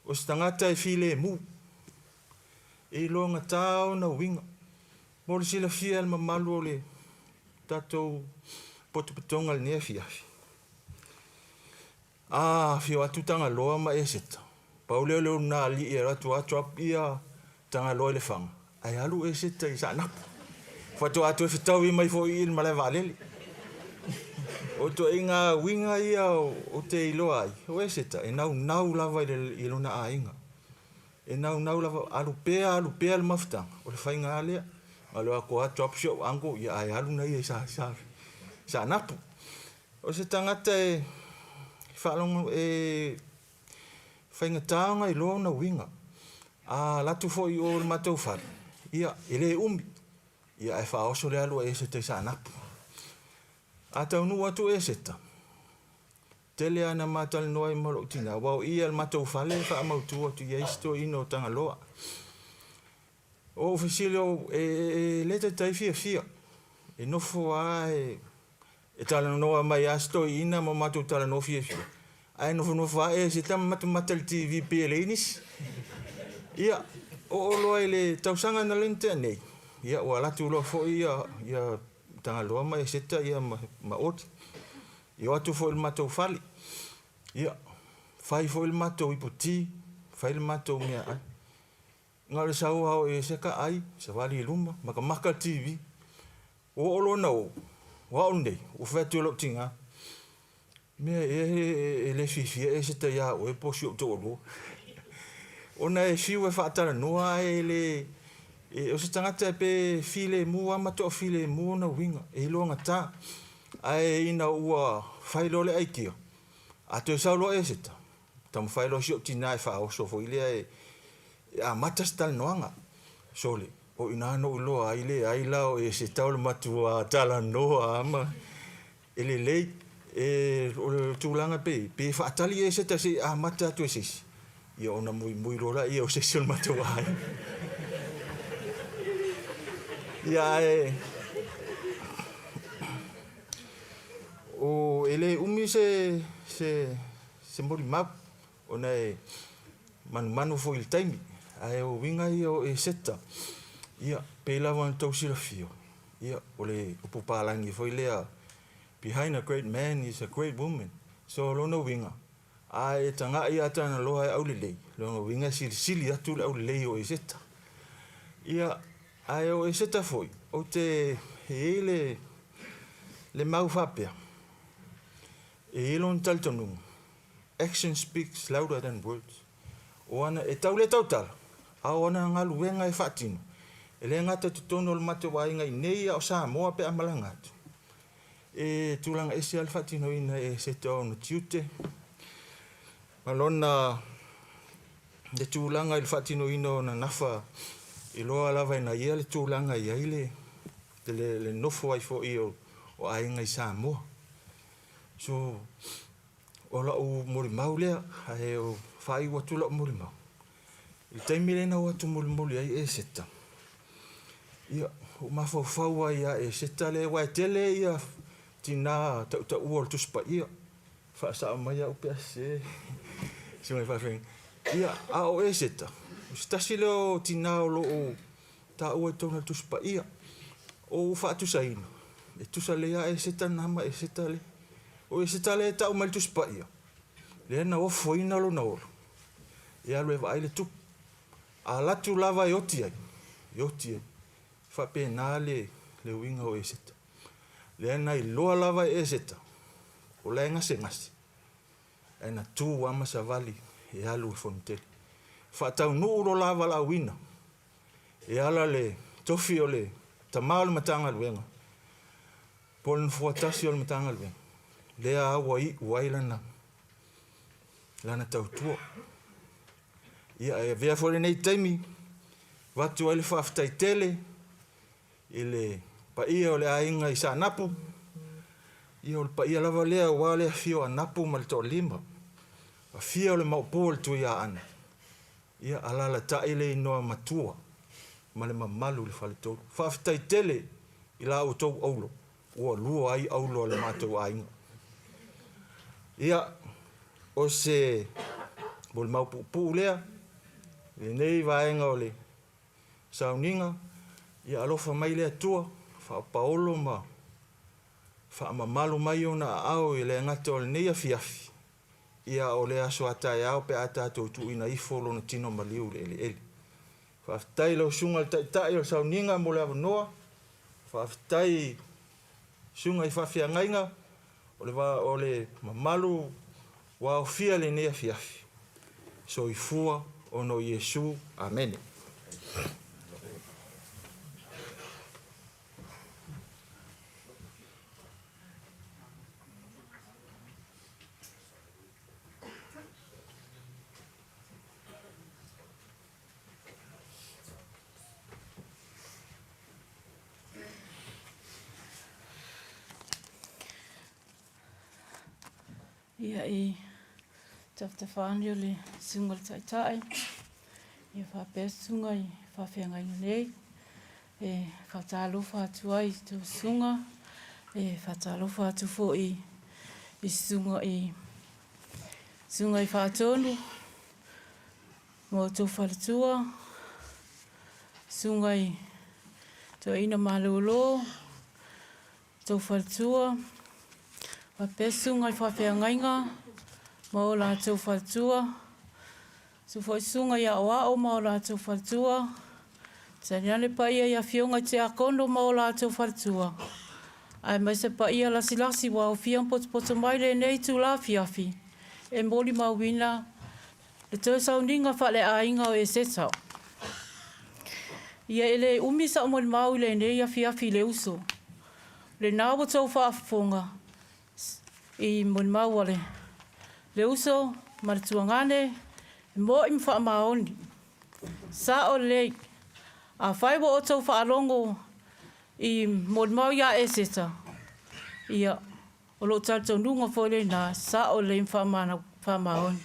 O se tagata e filemu, e iloagata ona uiga. Mo le silafia e le mamalu o le tatou potopotoga i lenei afiafi, a afio atu Tagaloa ma Eseta, pau lea o le ulugalii e alu atu lava drop ia Tagaloa i Lefaga, ae alu Eseta i Saanapu. Faatoa toe fetaui mai foi i i le malae vaalele. O ituaiga uiga ia ou te iloa ai, o Eseta e naunau lava i lona aiga. E naunau lava, alu pea alu pea le mafutaga, o le faiga lava lea. Alu atu lava drop si ou uncle, ia ae alu na ia i Saanapu. O se tagata e faalogo, e faigata ona iloa ona uiga. A alu atu foi i o i le matou fale, ia, e le umi, ia ae faaoso le alu a Eseta i Saanapu. A taunuu atu Eseta, tele lava ina ma talanoa ai ma lou tina, aua o i lava i le matou fale e faamautu atu i ai si toeaina o Tagaloa. O ou fesili o, e le taitai fiafia, e nofo lava e E talanoa mai lava si toeaina ma matou talanoa fiafia, ae nofonofo lava Eseta ma matamata i le TV pei e leai nisi. Ia, oo loa i le tausaga na lea na tea nei, ia ua alu atu loa foi ia, ia Tagaloa ma Eseta ia ma, ma Oti. I o atu foi i le matou fale, ia, fai foi le matou ipu ti, fai le matou meaai. Na o le sau lava o Eseta ai, savali i luma, matamata le TV. Ua oo loa ina oo, o au lenei, ua fai atu e lou tina, Mea ea e le fiafia Eseta ia oe po o si ou toalua? Ona e fiu e faatalanoa ae e le... E, o se tagata pe filemu lava ma toafilemu ona uiga, e iloagata. Ae ina ua fai loa le aikia, a toe sau loa Eseta, taumafai loa si ou tina e faaoso foi lea e, e amata se talanoaga. Sole, o i ina na ou iloa ai, leai la o Eseta o le matua talanoa lava ma e lelei. E, o le tulaga pei, pei e faatali Eseta se i amata atu e se isi, ia ona muimui loa laia o se isi o le matou aiga. Ia ae, o, e le umi se, se, se molimau, ona e manumanu foi i le taimi, ae o uiga ia o Eseta, ia, pei lava ona tou silafia, ia, o le upu palagi foi lea, behind a great man is a great woman. So, o lona uiga, a e tagai ia Tagaloa e aulelei, lona uiga e silisili atu le aulelei o Eseta. Ia, ae o Eseta foi, ou te, e i ai le, le mau faapea, e i ai lona talitonuga, Action speaks louder than words. O ana, e tau le tautala, a o ana galuega e faatino, e le gata i totonu o le matou aiga i nei a o Samoa pe a malaga atu. E tulaga ese lava le faatinoina e Eseta o ona tiute, ma lona le tulaga i le faatinoina o ona nafa, iloa lava e na ia le tulaga e i ai le, le, le nofo ai foi o, o aiga i Samoa. So, O lau molimau lea, ae faaiu atu lau molimau. I le taimi lea na o atu mulimuli ai Eseta, ia, ua mafaufau ai ia Eseta lea, aua e tele ia tina tautaua o le Tusi Paia, faasao mai au pe a sese, susuga i faafeagaiga. Ia, a o Eseta, o se tasi lea o tina o lo o taua i totonu o le Tusi Paia, o ua faatusaina, e tusa lelei lava Eseta lena ma Eseta lea. O Eseta lea e tau mai le Tusi Paia, lea na ofoina lona ola, e alu e vaai le tupu. A alu atu lava e oti ai, e oti ai. E faapena le, le uiga o Eseta. Lea na iloa lava e Eseta, o la e gasegase. Ae na tu lava ma savali e alu i Fonotele. Faataunuu lo la valaauina e ala le tofi o le tama o le Matagaluega po o le nofoa tasi o le Matagaluega, lea lava ua iu ai lana, lana tautua. Ia, e avea foi lenei taimi avatu ai le faafetai tele i le paia o le aiga i Saanapu, ia o le paia lava lea aua le afio o Anapu ma le Toalima, afio le Maopu o le Tuiaana, ia alalatai le inoa matua ma le mamalu i le Faletolu. Faafetai tele i la outou aulo ua lua ai aulo a le matou aiga. Ia, o se molimau puupuu lea i lenei vaega o le sauniga, ia alofa mai le Atua, faapaolo ma faamamalu mai ona aao e le gata o lenei afiafi, ia a o le aso a taeao pe a tatou tuuina ifo lona tino maliu i le eleele. Faafetai i lau Susuga i le Taitai o le sauniga mo le avanoa, faafetai i susuga i faafeagaiga o le, o le mamalu ua aofia i lenei afiafi. Soifua ona o Iesu. Amene. Ia i tafatafa ane o le susuga i le Taitai, ia faapea susuga i faafeagaiga nei, e faatalofa atu ai i tou susuga, e faatalofa atu foi i susuga i susuga i Faatonu ma outou faletua, susuga i Toeaina Malolo, Tou faletua, faapea susuga i faafeagaiga ma o latou faletua, susu foi susuga i aoao ma o latou faletua, tainane paia i afioga i tiakono ma o latou faletua, aemaise paia lasilasi ua aofia ma potopoto mai lenei itula afiafi e molimauina Le toe sauniga faaleaiga o Eseta. Ia e le umi sa'u molimau i lenei afiafi i le uso. Lena ua tou faafofoga i molimau a le uso ma le tuagane, e mo'i ma faamaoni. Sa'o lelei, afai ua outou faalogo i molimau ia Eseta, ia, O lou talitonuga foi lena, sao lelei ma faamaoni.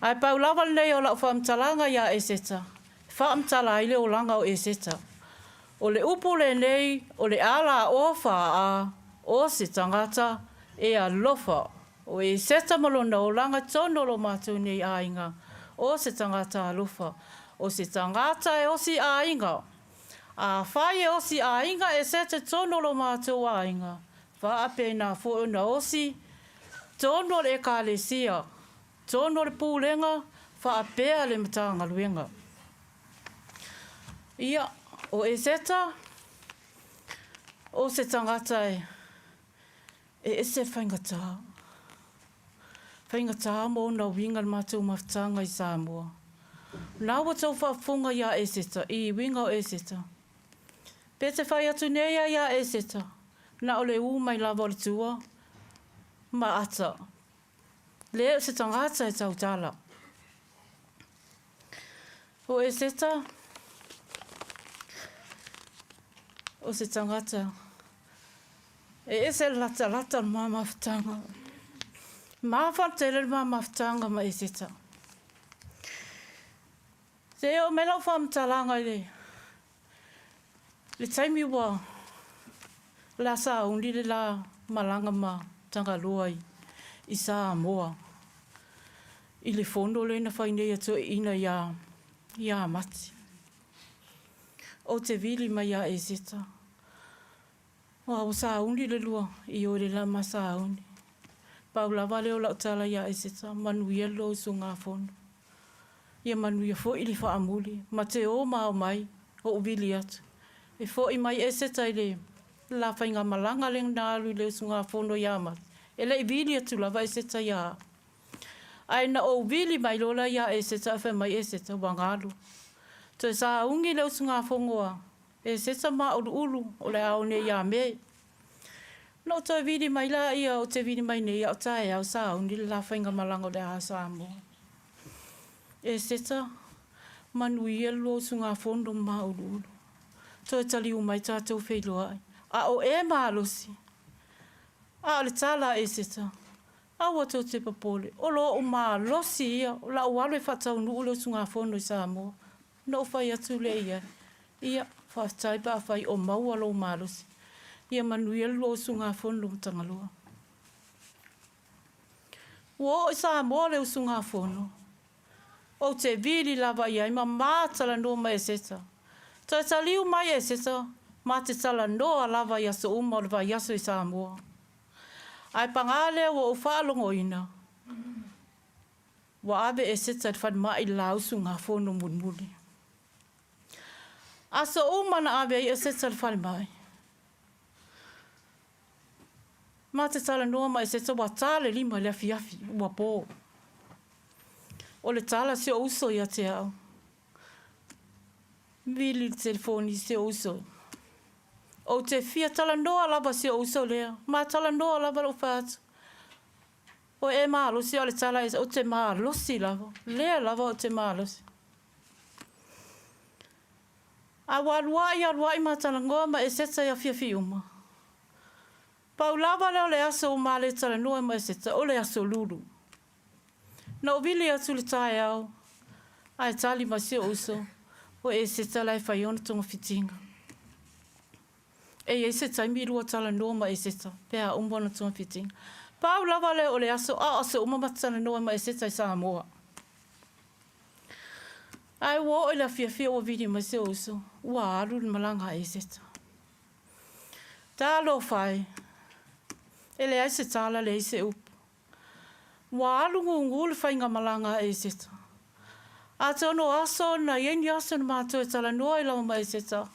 Ae pau lava lenei o lau faamatalaga ia Eseta, e faamatala ai le olaga o Eseta. O le upu lenei o le alaoa faa o se tagata e alofa. O Eseta ma lona olaga i totonu o lo matou nei aiga, o se tagata alofa, o se tagata e osi aiga. Afai e osi aiga Eseta i totonu o lo matou aiga, Faapena foi ona osi tonu o le Ekalesia, tonu o le Pulega faapea le Matagaluega. Ia, o Eseta, o se tagata e ese le faigata, faigata ma ona uiga i le matou mafutaga i Samoa. Na ua tou faafofoga ia Eseta, i uiga o Eseta. Pe te fai atu nei a ia Eseta, Na o le ū mai lava o le tua ma ata, le o se tagata e tautala. O Eseta, o se tagata e ese le latalata o le mamafutaga. Mafa tele le mamafutaga ma Eseta. Se i oo mai lau faamatalaga i le Le taimi ua la sauni le la malaga ma Tagaloa i Samoa i le fono lea na fai nei a toeaiina ia ia Mati. Ou te vili mai ia Eseta, Ua ua sauni le lua i o i le la ma sauni. Pau lava lea o lau tala ia Eseta, manuia le lua usugafono. Ia manuia foi le faamuli ma te o ma ao mai, ou vili atu. E foi mai Eseta i le la faigamalaga lea na alu i le usugafono ia Mati, e le i vili atu lava Eseta ia au. Ae na ou vili mai loa la ia Eseta ae fai mai Eseta, Ua galo. Toe sauni le usugafono a Eseta ma uluulu o le ao nei ia Me. Na ou toe vili mai la ia ou te vili mai nei a o taeao sauni le la faigamalaga o le a Samoa. Eseta, manuia le lua usugafono ma uluulu. Toe taliu mai tatou feiloai. A o e malosi. A o le tala a Eseta, Aua tou te popole, o lou malosi ia, o lau alu e faataunuu le usugafono i Samoa. Ona ou fai atu lea i ai, Ia, faafetai pe afai o maua lou malosi. Ia manuia le lua usugafono Matagaloa. Ua oo i Samoa le usugafono. Ou te vili lava i ai ma ma talanoa ma Eseta. Toe taliu mai Eseta, ma te talanoa lava i aso uma o le vaiaso i Samoa. Ae pagā lea ua ou faalogoina, ua ave Eseta i le falemai i le la usugafono mulimuli. Aso uma na ave ai Eseta i le falemai. Ma te talanoa ma Eseta ua ta le lima i le afiafi, ua po. O le tala si ou uso ia te au. Vili le telefoni i si ou uso. Ou te fia talanoa lava si ou uso lea. Ma talanoa lava lou fai atu. O e malosi o le tala ou te malosi lava. Lea lava ou te malosi. A ua aluai aluai ma talanoa ma Eseta i afiafi uma. Pau lava lea o le aso ua ma le talanoa ma Eseta, o le aso lulu. Na ou vili atu i le taeao, ae tali mai si ou uso, o Eseta la e fai ona togafitiga. E i ai se taimi lua talanoa ma Eseta pe a uma ona togafitiga. Pau lava lea o le aso, a o aso uma ma te talanoa ai ma Eseta i Samoa. Ae ua oo i le afiafi ua vili mai si ou uso, ua alu le malaga a Eseta. Talofa e! E leai se tala, leai se upu. Ua alu gugu le faigamalaga a Eseta. Atonu o aso na i ai ni aso na matou e talanoa ai lava ma Eseta,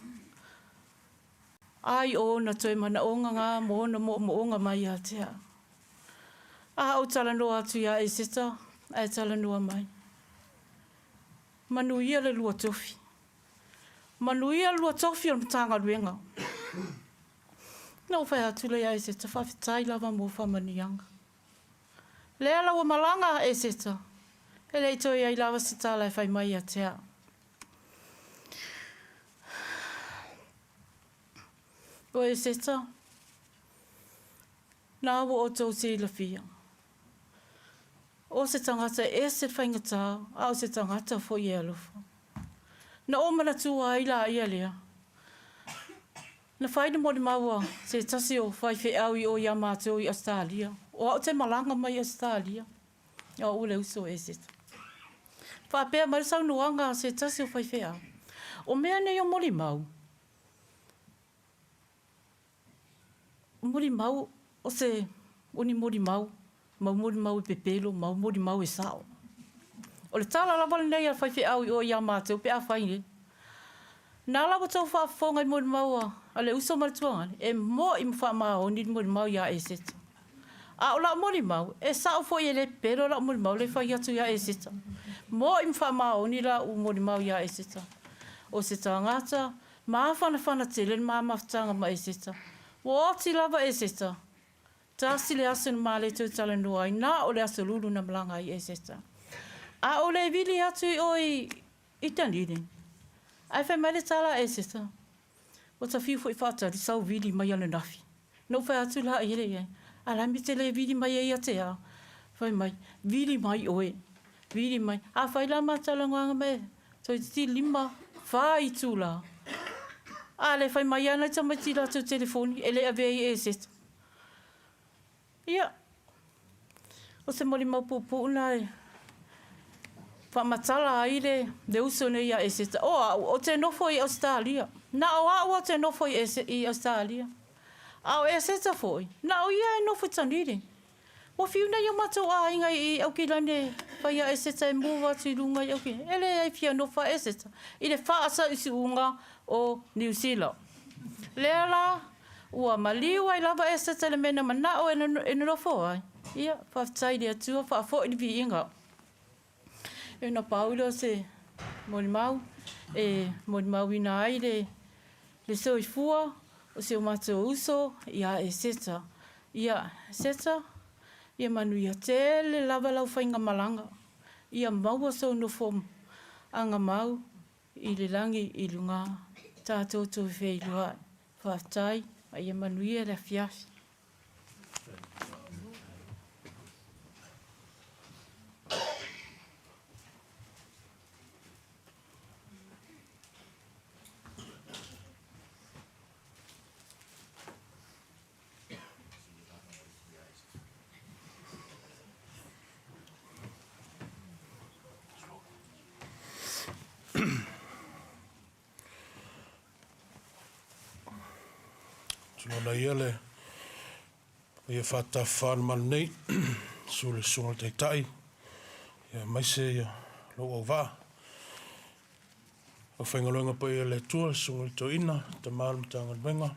ai o ona toe manaoga nga ma ona moomooga mai ia te au. A ou talanoa atu ia Eseta, ae talanoa mai. Manuia le lua tofi. Manuia le lua tofi o le Matagaluega. Na ou fai atu lea ia Eseta, faafetai lava mo faamanuiaga. Lea la ua malaga a Eseta, e le i toe i ai lava se tala e fai mai ia te au. O Eseta, na ua outou silafia, o se tagata e ese le faigata, a o se tagata foi e alofa. Na ou manatua ai laia lea, Na fai le molimau a se tasi o faifeau i o ia matou i Ausetalia, o au te malaga mai Ausetalia, o au le uso o Eseta. Faapea mai le saunoaga a se tasi o faifeau, O mea nei o molimau, molimau o se o ni molimau, mau molimau e pepelo, mau molimau e sao. O le tala lava lenei a le faifeau i o ia matou pe afai nei. Na ala ua tou faafofoga i molimau a le uso ma le tuagane, e mo'i ma faamaoni le molimau ia Eseta. A o la'u molimau, e sa'o foi e le pepelo la'u molimau le fai atu ia Eseta. Mo'i ma faamaoni la'u molimau ia Eseta. O se tagata mafanafana tele le ma mafutaga ma Eseta. Ua oti lava Eseta. Tasi le aso na ma le toe talanoa ai, na o le aso lulu na malaga ai Eseta. A o le vili atu i o i I Dunedin. Ae fai mai le tala a Eseta, Ua ta fiu foi faatali sau vili mai ananafi. Na ou fai atu la i ele i ai, A la me te le vili mai ai ia te au? Fai mai, Vili mai oe. Vili mai. A fai la ma talanoaga mai, toeitiiti lima, fa itula. A le fai mai ana i tamaiti i latou telefoni, e le avea i Eseta. Ia, o se molimau puupuu lena e faamatala ai le, le uso nei ia Eseta. O au, ou te nofo i Ausetalia. Na o au ou te nofo i, Ese, i Ausetalia. A o Eseta foi, na o ia e nofo i Dunedin. Ua fiu nei o matou aiga i Aukilani e fai a Eseta e move atu i luga i Aukilani. E leai fia nofo a Eseta i le faasausuuga o Niu Sila. Lea la, Ua maliu ai lava Eseta i le mea na manao e nonofo ai. Ia, faafetai i le Atua, faafoi le viiga. Ona pau lea o se molimau e molimauina ai le le soifua o si o matou uso ia Eseta. Ia, Eseta, ia manuia tele lava lau faigamalaga, ia maua sou nofo agamau i le lagi i luga. Tatou toe feiloai. Faafetai ma ia manuia le afiafi. Tulouna ia le paia faatafafa o le malu nei, susu le susuga i le Taitai, aemaise ia lou auvaa. Aufaigaluega paia a le Atua, le Susuga i le Toeaina, Tama o le Matagaluega,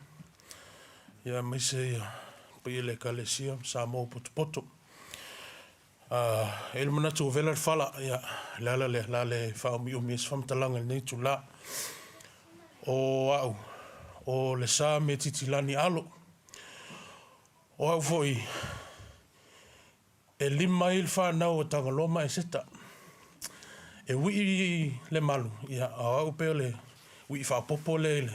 ia aemaise ia paia o le Ekalesia ma Samoa ua potopoto. E i ai le manatu ua vela le fala, ia, o le ala lea, o le a le faaumiumi ai se faamatalaga i lenei itula. O au, o Lesa Metiti Lani Alo. O au foi, E lima ai le fanau a Tagaloa ma Eseta. E wii le malu, ia, a o au pei o le wii faaopoopo lea i le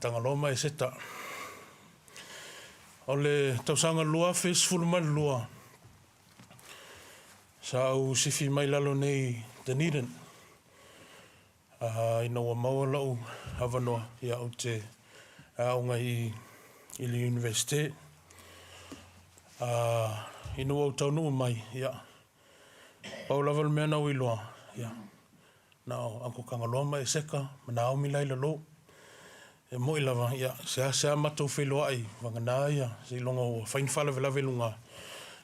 Tagaloa ma Eseta. O le tausaga 2012, sa ou sifi mai lalo nei i Dunedin. Ina ua maua lou avanoa, ia, ou te aoga i i le Iunivesite. Ina ua ou taunuu mai, ia, pau lava le mea na ou iloa, ia, na o Uncle Kangaloa ma Eseka ma Naomi la i lalo. E moni lava, ia, seasea matou feiloai, vagana ia, seiloga ua fai ni faalavelave i luga,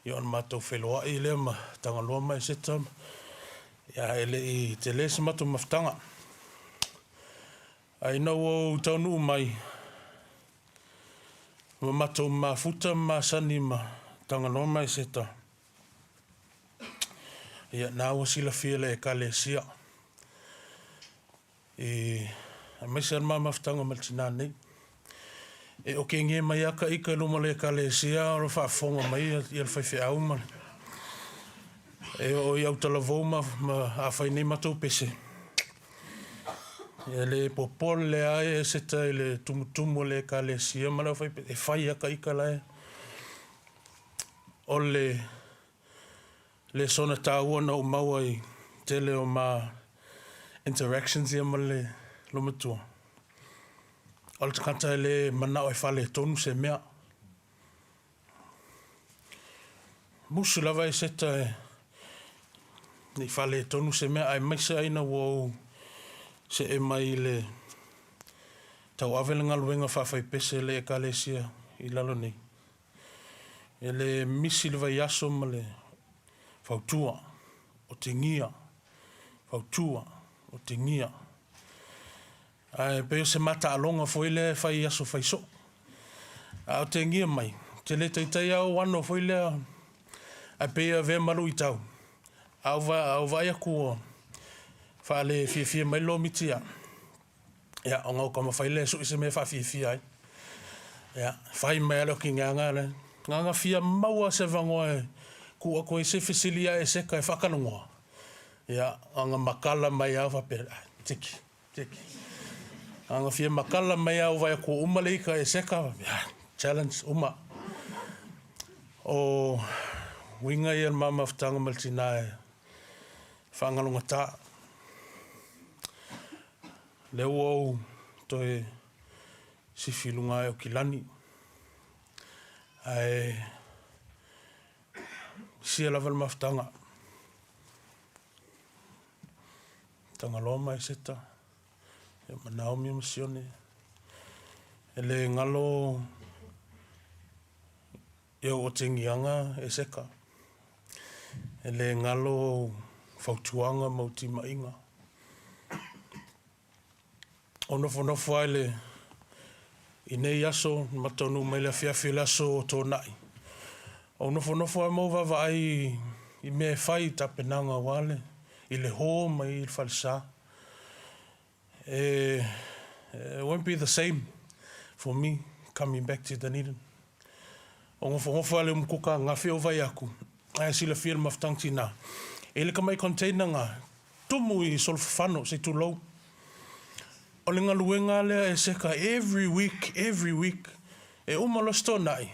ia ona matou feiloai lea ma Tagaloa ma Eseta. Ia, e le i tele se matou mafutaga. Ae ina ua ou taunuu mai, ua matou mafuta ma masani ma Tagaloa ma Eseta, ia, na ua silafia e le Ekalesia. I, aemaise lava le ma mafutaga ma le tina nei. E okege mai lava ka ika i luma o le Ekalesia a o le faafofoga mai ia le faifeau ma le, e oo i autalavou ma, ma afai nei matou pese, e le popole lava Eseta i le tumutumu o le Ekalesia ma le aufaipese, e fai lava ka ika la e. O le lesona taua na ou maua i tele o ma interactions ia ma le loomatua, o le tagata e le manao e faaletonu se mea. Musu lava Eseta e ne i faaletonu se mea, aemaise ai ina ua ou see mai i le tauave le galuega faafaipese i le Ekalesia i lalo nei. E le misi le vaiaso ma le fautua, otegia, fautua, otegia. Ae pei o se mataaloga foi lea e fai i aso fai soo. A otegia mai, ou te le taitai lava ou ano foi lea, ae pei e avea ma luitau. A ou vaai atu ua faalefiafia mai le lomiti ia, Ia, ona ou taumafai lea e sui se mea e faafiafia ai. Ia, fai mai lava le okigaga lea. Na ona fia maua se avanoa e tuu atu ai se fesili ia Eseka e faatalanoa. Ia, ona matala mai lava faapea, ah, tiki, tiki. Na ona fia matala mai lava ou vaai atu ua uma le ita a Eseka, faapea, ah, challenge, uma. O uiga ia o le ma mafutaga ma le tina e faagalogata. Lea ua ou toe sifi i luga ae o Kilani, ae sia lava le mafutaga. Tagaloa ma Eseta, ia ma Naomi ma Sione. E le galo i ou otegiaga Eseka. E le galo ou fautuaga ma ou timaiga. O nofonofo ai le i nei aso, ma taunuu mai le afiafi o le aso o Toonai. O nofonofo ai ma ou vaavaai i mea e fai i tapenaga aua le i le hō mai i le falesa. E it won't be the same for me coming back to Dunedin. O nofonofo a le umukuka gafe o vai aku, ae silafia le mafutaga tina. E le ka mai container nga tumu i solofafano se tulou. O le galuega lea e seka every week, every week. E uma loa se toanai,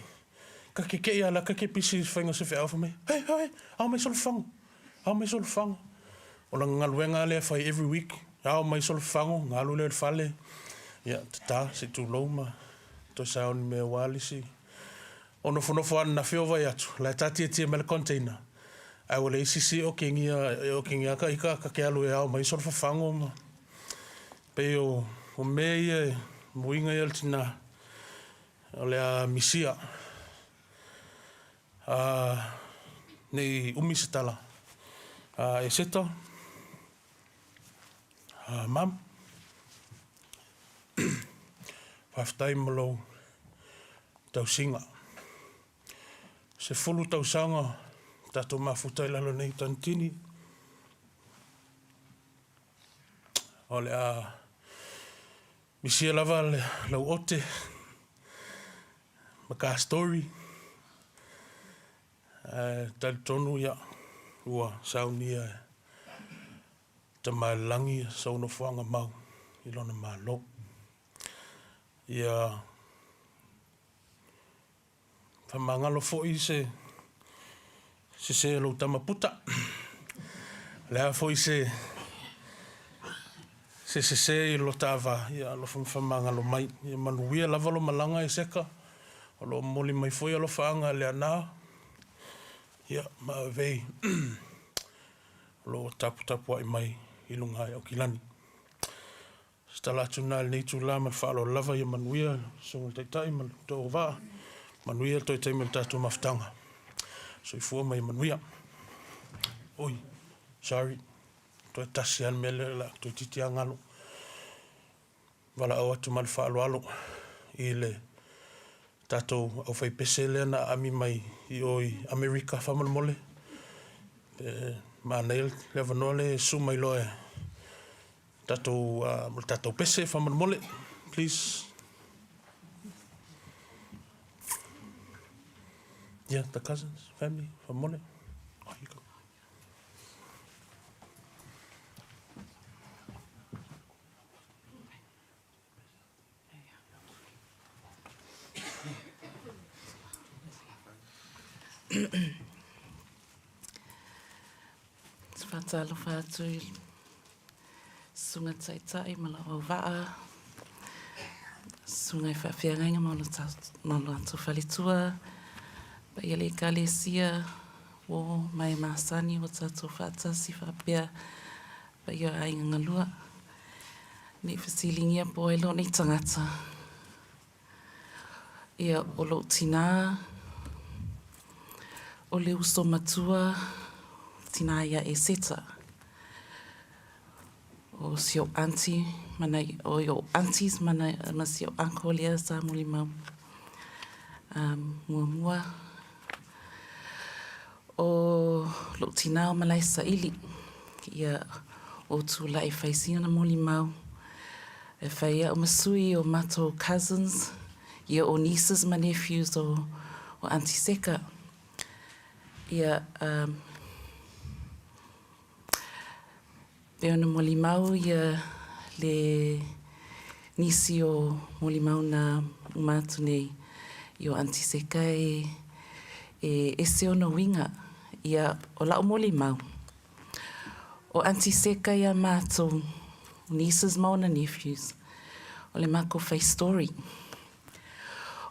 ka keke'i a la ka ke pisi i faiga o se feau fai mai, Hey, hey, ao mai solofago, ao mai solofago. O lana galuega lea e fai every week, ao mai solofago, galu lea i le fale, ia, tata, se i tulou ma toe sao ni mea aua le isi. O nofonofo ananafi o vai atu, la e taatiatia mai le container, ae ua leai se isi e okengia, e okengia ka ika ka ke alu e ao mai solofafago ma pei o, o mea ia e muiga ia o le tina o le a misia. A, ne i umi se tala. A, e Seta, a, Mum, faafetai mo lou tausiga. 10 tausaga tatou mafuta i lalo nei Tanitini. O le a misia lava lau ote ma ka story. Ae talitonu ia ua saunia e Tama i le Lagi sou nofoaga mau i lona Malo. Ia Faamagalo foi se sese o lou tama puta. O le a foi se se sese i lo ta va, ia alofa ma faamagalo mai. Ia manuia lava lo malaga e Seka, o lo o momoli mai foi alofaaga i Leaana, ia ma Avei o lo o taputapuai mai i luga i Aukilani. Se tala atu lena i lenei itula ma le faaaloalo lava ia manuia le Susuga i le Taitai ma le tou auvaa, manuia le toe taimi o le tatou mafutaga. Soifua ma ia manuia. Oi, sorry, toe tasi lava le mea lea o le a toeitiiti lava galo. Valaau atu ma le faaaloalo i le tatou aufaipese lea na aami mai i o i Amerika faamolemole. Pe manaia le avanoa lea e susu mai loa e Tatou mo le tatou pese faamolemole please. Yeah, the cousins, family, faamolemole. Oh, you go. Faatalofa atu i le Susuga Taitai ma lau auvaa, Susuga i Faafeagaiga ma lo latou faletua, paia le Ekalesia o ma e masani ua tatou faatasi faapea paia o aiga galua. Ne i fesiligia po o ai lou nei tagata. Ia, o lou tinā, o le uso matua, tinā ia Eseta. O si ou aunty, ma nai, o i ou aunties ma, nai, ma si ou uncle lea sa molimau um, muamua. O lou tinā o Malaesaili, ia, o tulai e fai sina molimau, e fai au ma sui o matou cousins, ia o nieces ma nephews o, o Aunty Seka. Ia, um, Pei ona molimau ia le nisi o molimau na uma atu nei i o Aunty Seka e, e ese ona uiga. Ia, o la'u molimau, o Aunty Seka ia matou nieces ma ona nephews, o le makou fai story.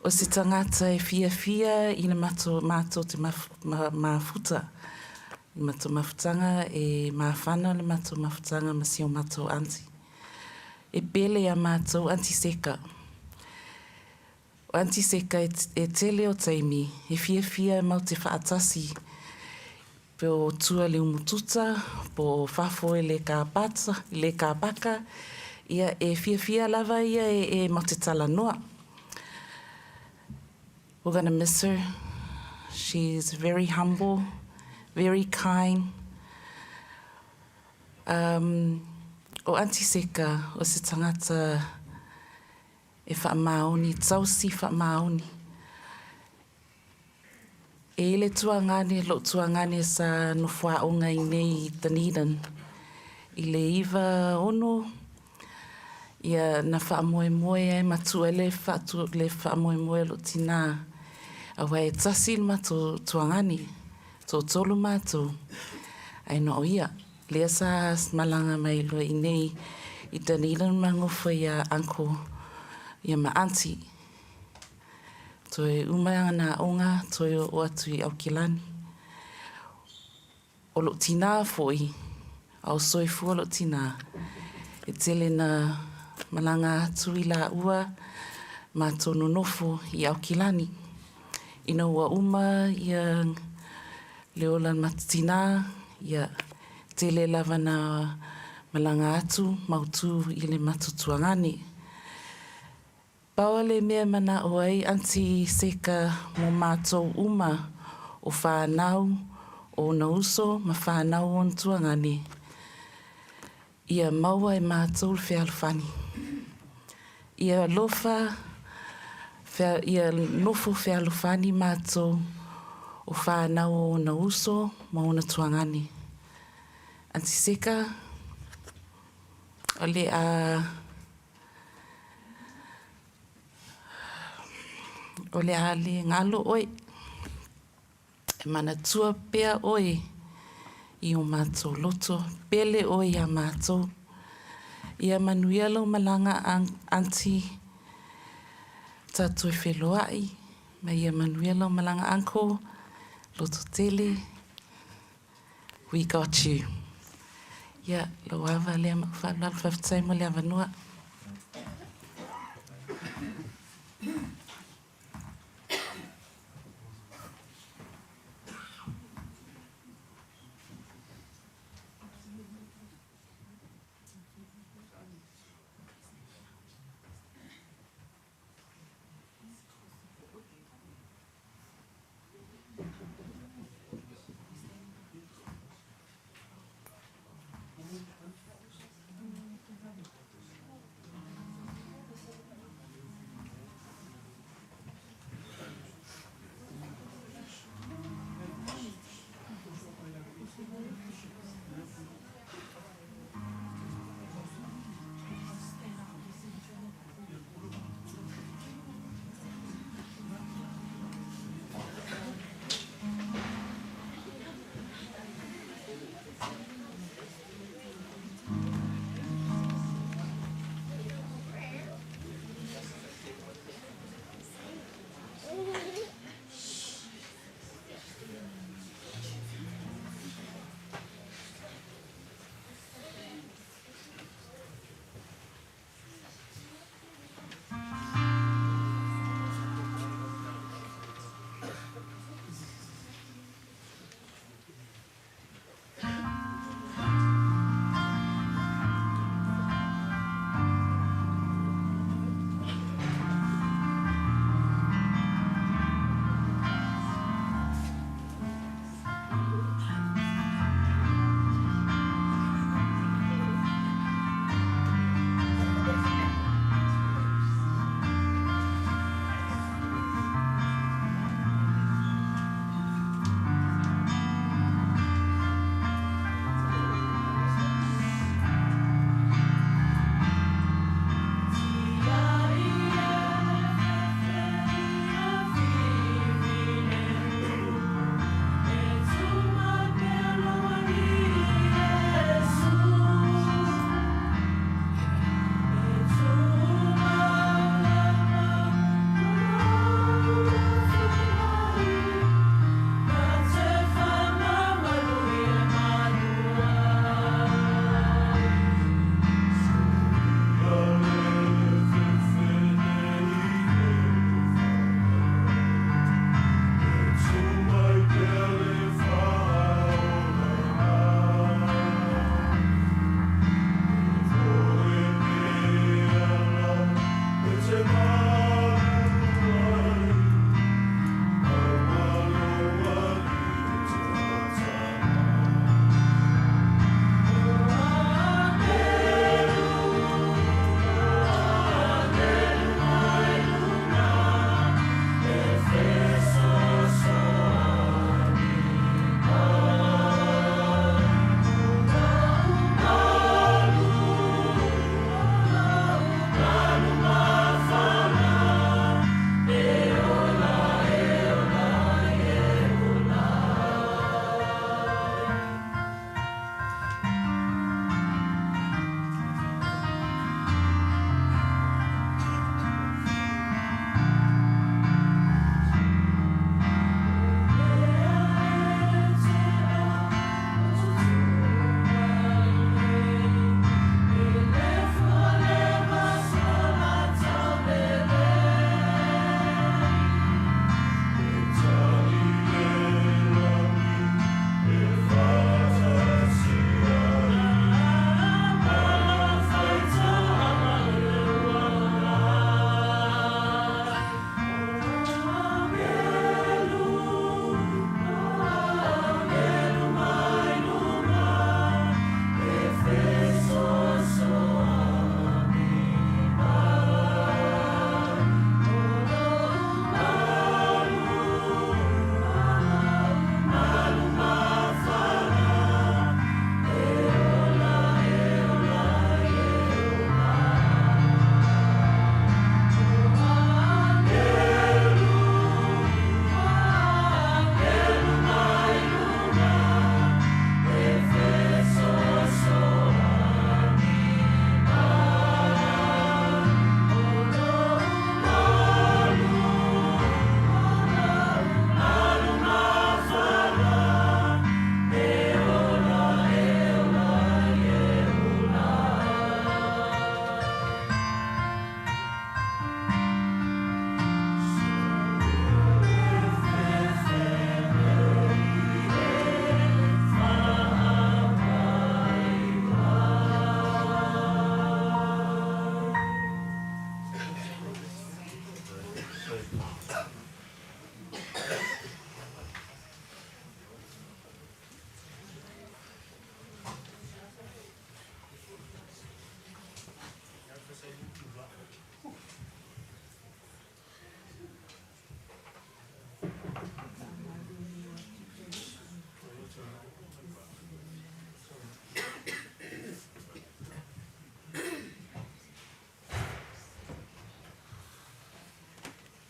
O se tagata e fiafia i le matou, matou te mafuta, le matou mafutaga e mafana le matou mafutaga ma si o matou aunty. E pele ia matou Aunty Seka. O Aunty Seka e tele o taimi e fiafia mau te faatasi Po o tua le umututa, po o fafo i le kāpata, i le kāpaka, ia, e fiafia lava ia e, e mau te talanoa. We're gonna miss her. She's very humble, Very kind. Um, o Aunty Seka, o se tagata e faamaoni, tausi faamaoni. E i le tuagane, lou tuagane sa nofo aoga i nei i Dunedin i le 96, ia na faamoemoe ai ma tuu ai le faatu, le faamoemoe o lou tinā, aua e tasi le matou tuagane, toatolu matou, ae na o ia. Lea sa malaga mai loa i nei i Dunedin ma nofo ia uncle ia ma aunty. Toe uma ana aoga, toe oo atu i Aukilani. O lou tinā foi, a o soifua lou tinā, e tele na malaga atu i laua matou nonofo i Aukilani. Ina ua uma ia le ola ma tinā, ia, tele lava na malaga atu mautū i le matou tuagane. Pau le mea e manao ai Aunty Seka mo matou uma o whanau o ona uso ma whanau o ona tuagane, ia maua e matou le fealofani. Ia alofa, fea, ia nofo fealofani matou o whanau o ona uso ma ona tuagane. Aunty Seka, o le a O le a le galo oe, e manatua pea oe i o matou loto, pele oe iā matou. Ia manuia lau malaga Aunty, tatou e feiloai, ma ia manuia lau malaga Uncle, loto tele. We got you. Ia, lou ava lea ma ou faaaloalo. Faafetai mo le avanoa.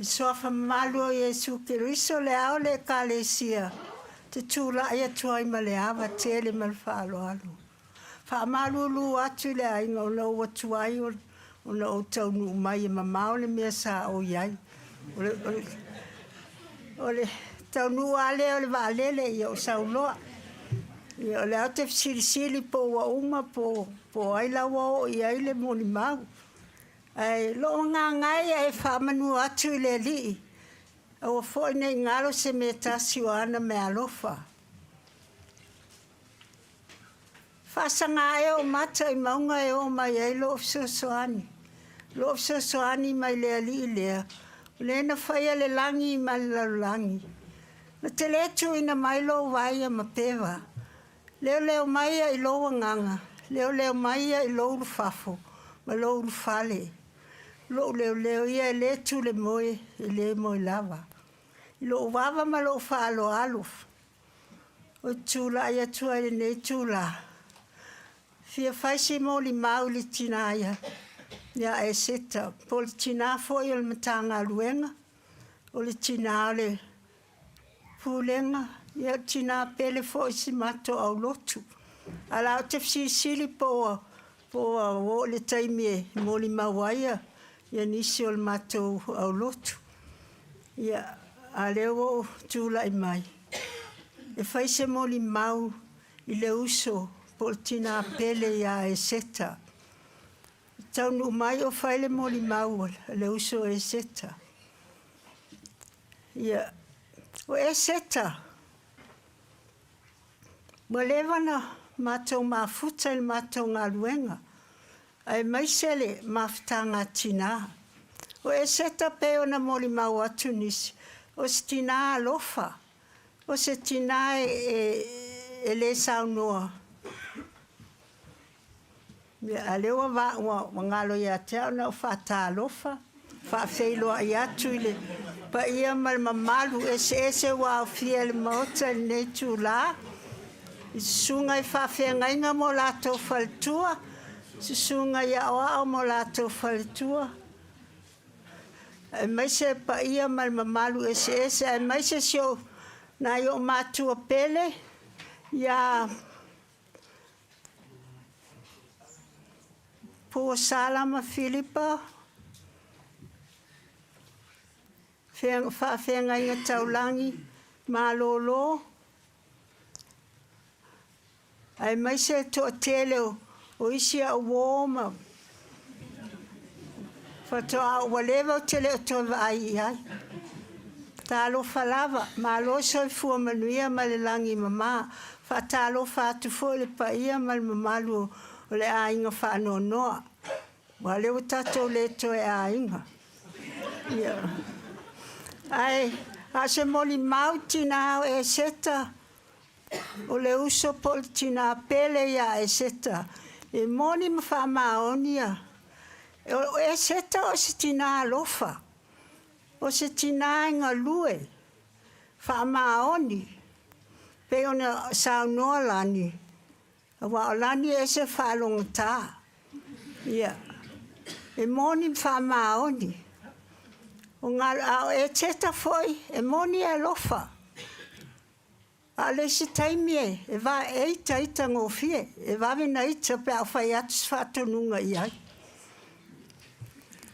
I Suafa mamalu o Iesu Keriso le Ao o le Ekalesia, te tulai atu ai ma le ava tele ma le faaaloalo. Faamalulu atu i le aiga ona ou atu ai ona ou taunuu mai e mamao le mea sa ou i ai. O le, o le, o le taunuu lava lea o le vaalele, ia o sau loa. Ia o lea ou te fesilisili po ua uma po o ai la ua oo i ai le molimau. Ae lou agaga e ia e faamanu atu i le Alii, aua foi ne i galo se mea tasi o ana meaalofa. Faasaga ae ou mata i mauga e oo mai ai lou fesoasoani. Lou fesoasoani mai le Alii lea, o le na faia le lagi ma le lalolagi. Na te le tuuina mai lou vae ia mapeva. Leoleo mai ia i lou agaga, leoleo mai ia i lou ulufafo ma lou ulufale. Lou leoleo ia e le tulemoe, e le moe lava. I lou ava ma lou faaaloalo, ou te tulai atu ai i lenei itula, fia fai se molimau i le tina ia Eseta, po o le tina foi o le Matagaluega, o le tina o le Pulega, ia o le tina pele foi i si matou aulotu. Ae o la ou te fesilisili po ua oo i le taimi e molimau ai ia nisi o le matou aulotu. Ia, a o lea ua ou tulai mai e fai se molimau i le uso po o le tina pele ia Eseta. E taunuu mai o fai le molimau a le uso Eseta. Ia, o Eseta, ua leva ona matou mafuta i le matou galuega, aemaise le mafutaga a tina. O Eseta pei ona molimau atu nisi, o se tina alofa, o se tina e le saunoa. A o lea ua galo ia te au na ou faatalofa, faafeiloai atu i le paia ma le mamalu eseese ua aofia i le Maota i lenei itula, i susuga i faafeagaiga ma o latou faletua, susuga i aoao ma o latou faletua, aemaise le paia ma le mamalu eseese, aemaise si ou, nai ou matua pele ia Puasala ma Filipa, Faafeagaiga Taulagi Malolo, aemaise le toatele o isi au uo ma faatoa ua leva ou te le o toe vaai i ai. Talofa lava, malo le soifua manuia ma le lagi e mama. Faatalofa atu foi i le paia ma le mamalu o le aiga faanoanoa, aua o lea ua tatou le toe aiga. Ia. Ae a o se molimau tina o Eseta, o le uso po o le tina pele ia Eseta, e moni ma faamaoni ia. O Eseta o se tina alofa, o se tina e galue, faamaoni, pei ona saunoa Lani, aua o Lani e ese faalogogata. Ia, e moni ma faamaoni. O a o Eseta foi, e moni e alofa. A o le isi taimi e e ita ita gofie, e vave ona ita pe a fai atu se faatonuga i ai.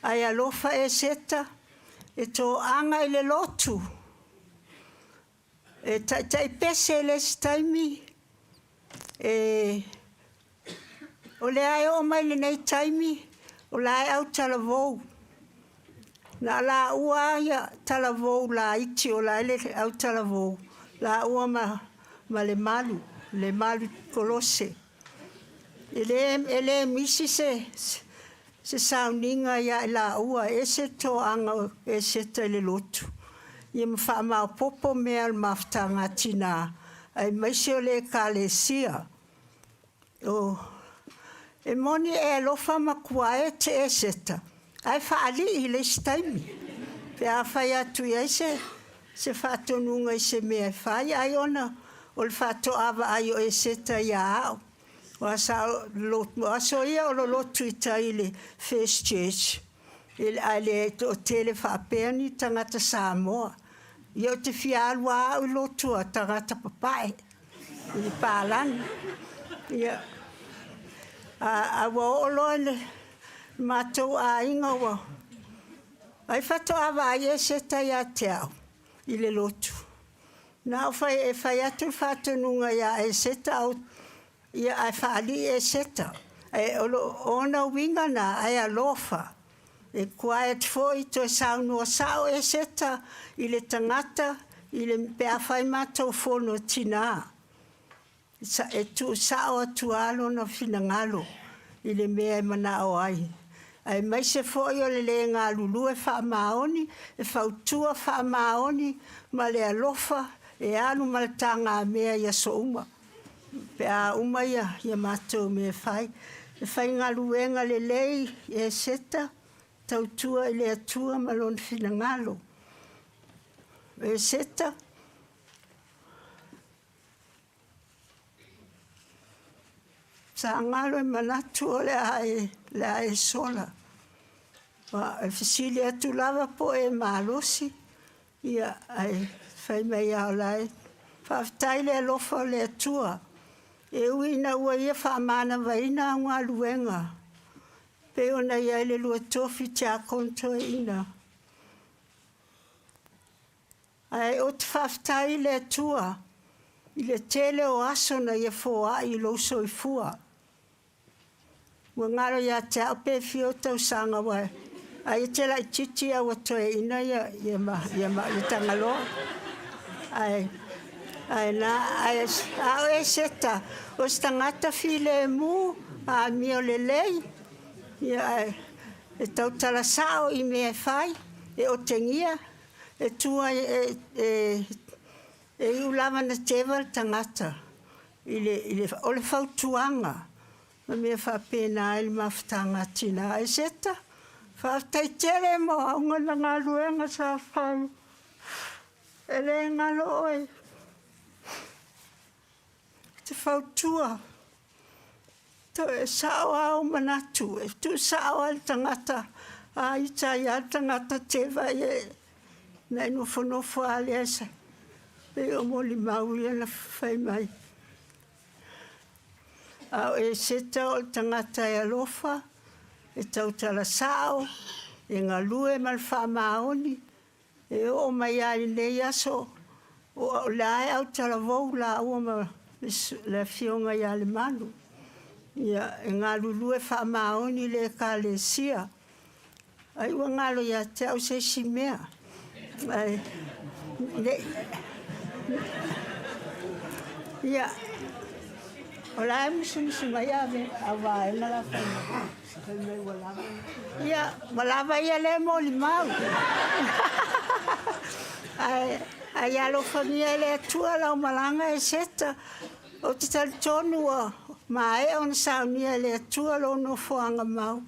Ae alofa Eseta, e toaga i le lotu, e taitai pese i le isi taimi, e o lea e oo mai lenei taimi, o la e autalavou. Na o laua ia talavou laiti o la e le autalavou, laua ma, ma Lemalu, Lemalu Kolose. E le, e le misi se, se sauniga ia i laua, e ese le toaga o Eseta i le lotu. Ia ma faamaopoopo mea o le mafutaga a tina, aemaise o le ekalesia. O, e moni e alofa ma kuae te Eseta, ae faalii i le isi taimi. Pe a fai atu i ai se, se faatonuga i se mea e fai, ai ona o le faatoa vaai o Eseta ia au. Aua sa o aso ia o lolotu i tai i le First Church. Ae le toatele faapea ni tagata Samoa. Ia ou te fia alu lava au i lotu a tagata papae i le palagi. Ia, a ua oo loa i le matou aiga ua... Ai faatoa vaai Eseta ia te au i le lotu. Na ou fai, e fai atu le faatonuga ia Eseta, ia ae faalii Eseta. Ae o ona uiga na, ae alofa. E quiet foi, toe saunoa sao Eseta i le tagata i le, pe a fai matou fono a tina. E tuusao atu lava lona finagalo i le mea e manao ai, aemaise foi o le le galulue faamaoni, e fautua faamaoni ma le alofa e alu ma le tagamea i aso uma pe a uma ia matou mea e fai. E faigaluega lelei Eseta, tautua i le Atua ma Lona finagalo. Eseta, Sa galo i manatu o le a e, le a e sola. E fesili atu lava po o e malosi, ia, ae fai mai lava o la e. Faafetai i le alofa o le Atua, e ui ina ua Ia faamanavaina au galuega, pei ona i ai le lua tofi tiakono toeaina. Ae ou te faafetai i le Atua i le tele o aso na Ia foai i lou soifua. Ua galo ia te au pe fia ou tausaga aua ai e te laitiiti ae ua toeaina ia Tagaloa. Ae, ae na, ae a o Eseta, o se tagata filemu, amio lelei, ia, ae e tautala sao i mea e fai, e otegia, E tu ai, e, e, e iu lava na teva le tagata i le, i le, o le fautuaga ma mea faapena ai le mafutaga a tina. Ae Seta, faafetai tele mo auga na galuega sa fai. E le galo oe. Te fautua Toe sao lava ou manatu, e tuusao lava le tagata, a ita ai lava le tagata teva ia na e nofonofo lava lea sa pei o molimau ia na fai mai. A o Eseta o le tagata e alofa, e tautala sao, e galue ma le faamaoni, E oo mai lava i lenei aso, o la e autalavou lāua ma le Afioga ia Lemalu, ia, e galulue faamaoni i le Ekalesia. Ai ua galo ia te au se isi mea. Ae, ne, ia, o la e musumusu mai a au vaega la fai mai. Fai mai ua lava. Ia, ua lava ia lea molimau. Ae, ae ia alofagia e le Atua lau malaga e Seta, ou te talitonu ua maea ona saunia e le Atua lou nofoaga mau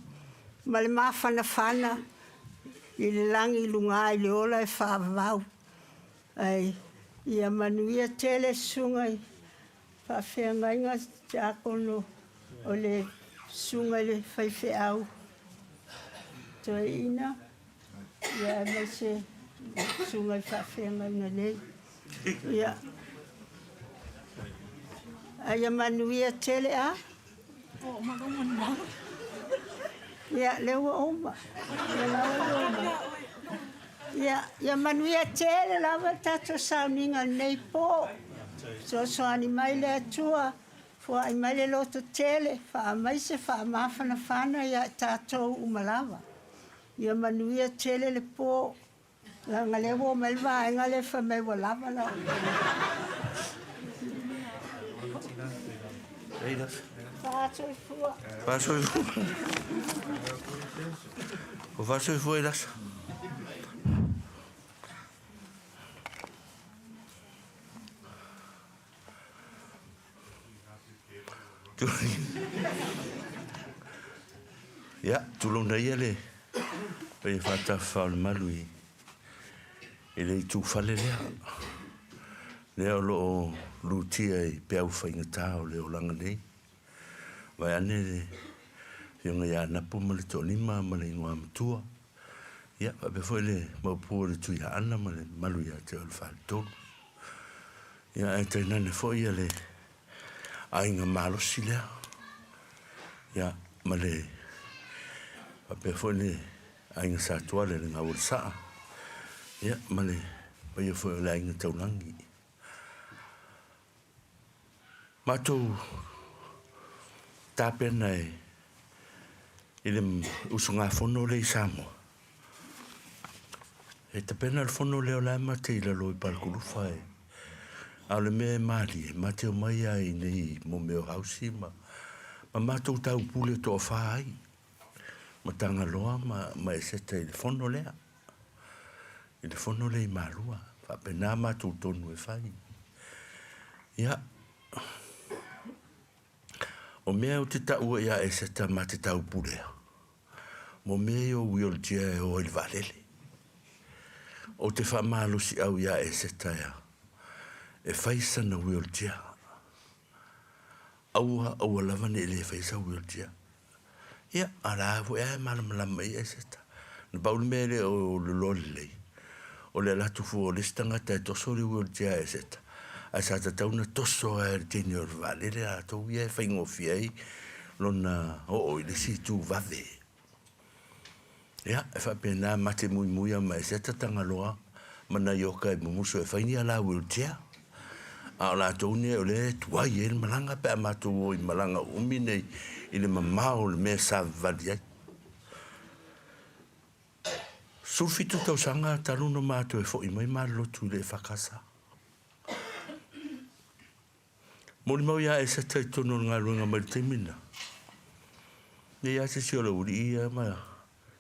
ma le mafanafana i le lagi i luga i le ola e faavavau. Ae ia manuia tele susuga i faafeagaiga tiakono o le susuga i le faifeau toeaina, ia aemaise le susuga i faafeagaiga nei. Ia, a ia manuia tele a. Ia, lea ua uma. Ia, ia manuia tele lava le tatou sauniga i lenei po. Fesoasoani mai le Atua, foai mai le loto tele, faamaise faamafanafana ia i tatou uma lava. Ia manuia tele le po. Leaga lea ua oo mai le vaega lea fai mai ua lava lau. Faasoifua. Faasoifua. Ua faasoifua i lasa. Ia, tulou ia le paia faatafafa o le malu i, i le itufale lea. Lea o lo o lutia i peau faigata o le olaga nei. Vaeane le Afioga ia Napo ma le Toalima ma le Igoamatua. Ia, faapea foi le maopu o le Tuiaana ma le mamalu ia te oe le Faletolu. Ia, ae tainane foi ia le aiga malosi lea. Ia, ma le faapea foi le aiga Satuala le Gau o le Saa. Ia, ma le paia foi o le aiga Taulagi. Matou tapena e i le usugafono lea i Samoa. E tapena le fono lea o la e ma te i lalo i Palekulufa e. A o le mea e malie, ma te omai lava i inei i mo mea o hausi ma, ma matou taupule toafa ai, ma Tagaloa ma, ma Eseta i le fono lea. I le fono lea i Malua. Faapena matou tonu e fai. Ia, o mea ou te taua ia Eseta ma te taupulea, mo mea ia o wheelchair e o ai i le vaalele. Ou te faamalosiau ia Eseta ea, e fai sana wheelchair. Aua, aua lava ne i le faia sau wheelchair. Ia, a la foi lava e malamalama i ai Eseta. Na pau le mea e le o loloa lelei, o le alu atu fua o le isi tagata e toso le wheelchair a Eseta, ae sa tatau ona toso lava e le teine o le vaalele latou ia e faigofie ai lona oo i le isi itu vave. Ia, e faapena ma te muimui lava ma Eseta Tagaloa ma nai oka e mumusu e fai ni ala wheelchair. A o latou nei o lea e tuai ai le malaga pe a matou o i malaga uumi nei i le mamao o le mea e savavali ai. 17 tausaga talu ona matou e foi mai Malolotu i le EFKS. Molimau ia Eseta i totonu o le galuega mai le taimi lena. Nei lava se isi o le aualii ia ma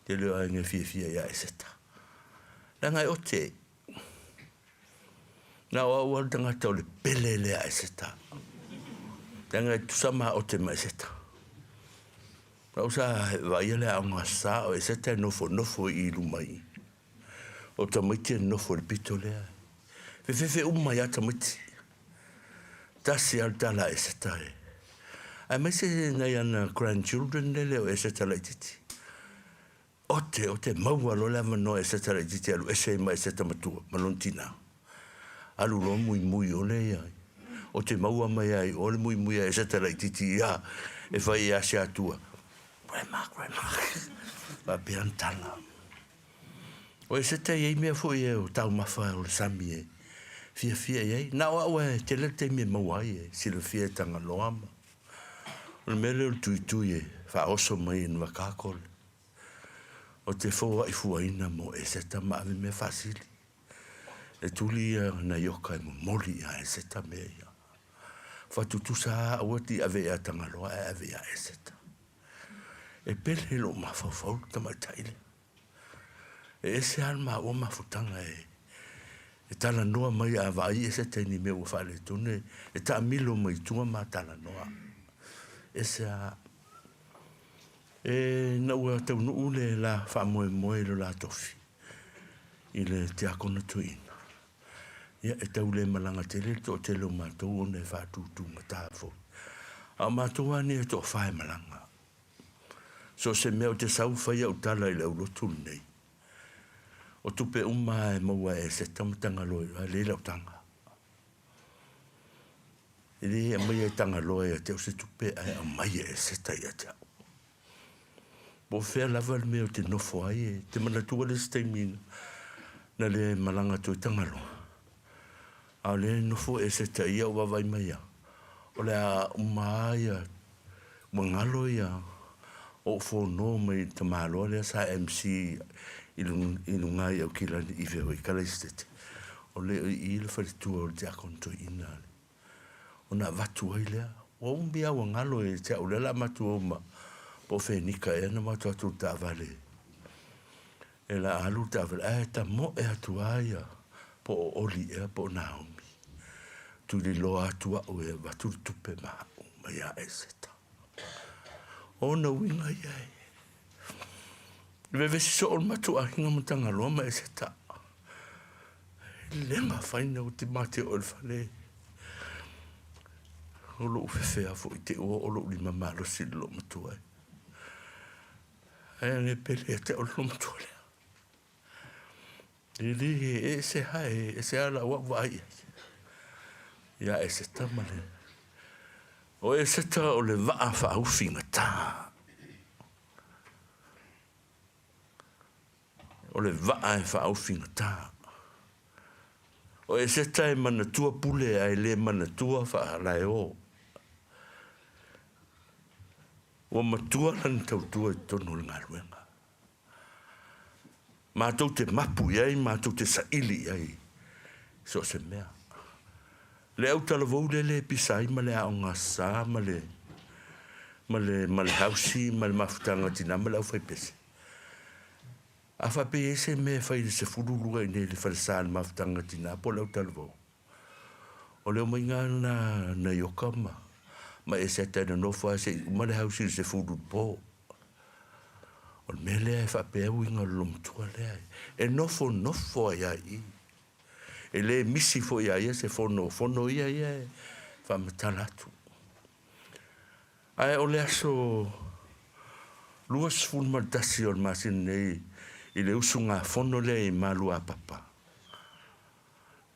tele o aiga e fiafia ia Eseta. Leaga e ote. Na o au lava le tagata o le pele lea a Eseta. Leaga e tusa ma ote ma Eseta. Au sa vaaia le aoga sa o Eseta e nofonofo i luma i. O tamaiti e nofo i le pito lea. Fefefe uma ai lava tamaiti. Tasi lava le tala a Eseta e. Aemaise nai ana grandchildren lele o Eseta laitiiti. Ote, ote, maua loa le avanoa e Eseta laitiiti e alu ese ai ma Eseta matua ma lona tina. Alu loa muimui ole ia. Ote maua mai lava i o le muimui a Eseta laitiiti ia e fai ia Siatua. Grandma, grandma. Faapea ana tala. O Eseta e i ai mea foi e o taumafa o le sami e fiafia i ai. Na o au e tele le taimi e maua ai e silafia e Tagaloa ma o le mea lea o le tuitui e faaoso mai e Nvakakole. O te foai fuaina mo Eseta ma ave mea faasili. E tuli ia nai oka e momoli ia Eseta mea ia. Fatutusa a aua te ave ia Tagaloa ae ave ia Eseta. E pele i lou mafaufau le tamaitai lea. E ese lava le maua mafutaga e, e talanoa mai a vaai Eseta i ni mea ua faaletonu, e, e taamilo mai i tua ma talanoa. Ese lava. E, ina ua taunuu le la faamoemoe i lo la tofi i le tiakono toeaina, ia e tau le malaga tele le toatele o matou ona e faatutugata foi. A o matou lava nei e toafa e malaga. So o se mea ou te sau fai au tala i le aulotu lenei, o tupe uma lava e maua e Eseta ma Tagaloa i o, e leai lau taga. E le aumaia e Tagaloa ia te au se tupe ae aumai e Eseta ia te au. Po o fea lava le mea ou te nofo ai, e te manatua le isi taimi na le malaga atu ai Tagaloa, a o lea e nofo Eseta i ia ou vaavaai mai lava, o le a uma lava ia, ua galo ia ou fono mai le tamaloa lea sa MC i luga i Aukilani i fea foi i Kalaisitete, o lea i i le faletua o le Tiakono Toeaina ona avatu ai lea. Ua umi lava ua galo ia te au, o lea o le a matou o ma, po o Fenika ea na matou atu i le taavale, e la alu le taavale, ae tamoe atu lava ia, po o Oli ea po o Naomi. Tuliloa atu au e avatu le tupe ma au mai ia Eseta. O ona uiga ia e vevesi soo le matou aiga ma Tagaloa ma Eseta. E le mafai ona oti ma te oo i le fale. O lou fefea foi te ua oo lou lima malosi i le loomatua. Ae ane pele ia te au le loomatua lea. E le ese ha e ese a lau au vaai i ai. Ia Eseta ma le O Eseta o le vaa faaufi gata. O le vaa e faaufi gata. O Eseta e manatua pule ae le manatua faalaeo. Ua matua lana tautua i totonu o le galuega. Matou te mapu i ai, matou te saili i ai i so o se mea. Le autalavou lea le pisa ai ma le aoga sa ma le ma le ma le hausi ma le mafutaga a tina ma le aufaipese. A faapea e i ai se mea e fai i le 12 i inei i le falesa i le mafutaga a tina po o le autalavou, o le omaiga lava lena nai Oka ma ma Eseta e nonofo lava se i uma le hausi i le 10 i le po. O le mea lea e faapea ai uiga o le loomatua lea, e nofonofo ai lava i i. E le misi foi ia ia se fono, o fono ia ia e faamatala atu. Ae o le aso 21 o le masina nei i le usugafono lea i Maluapapa,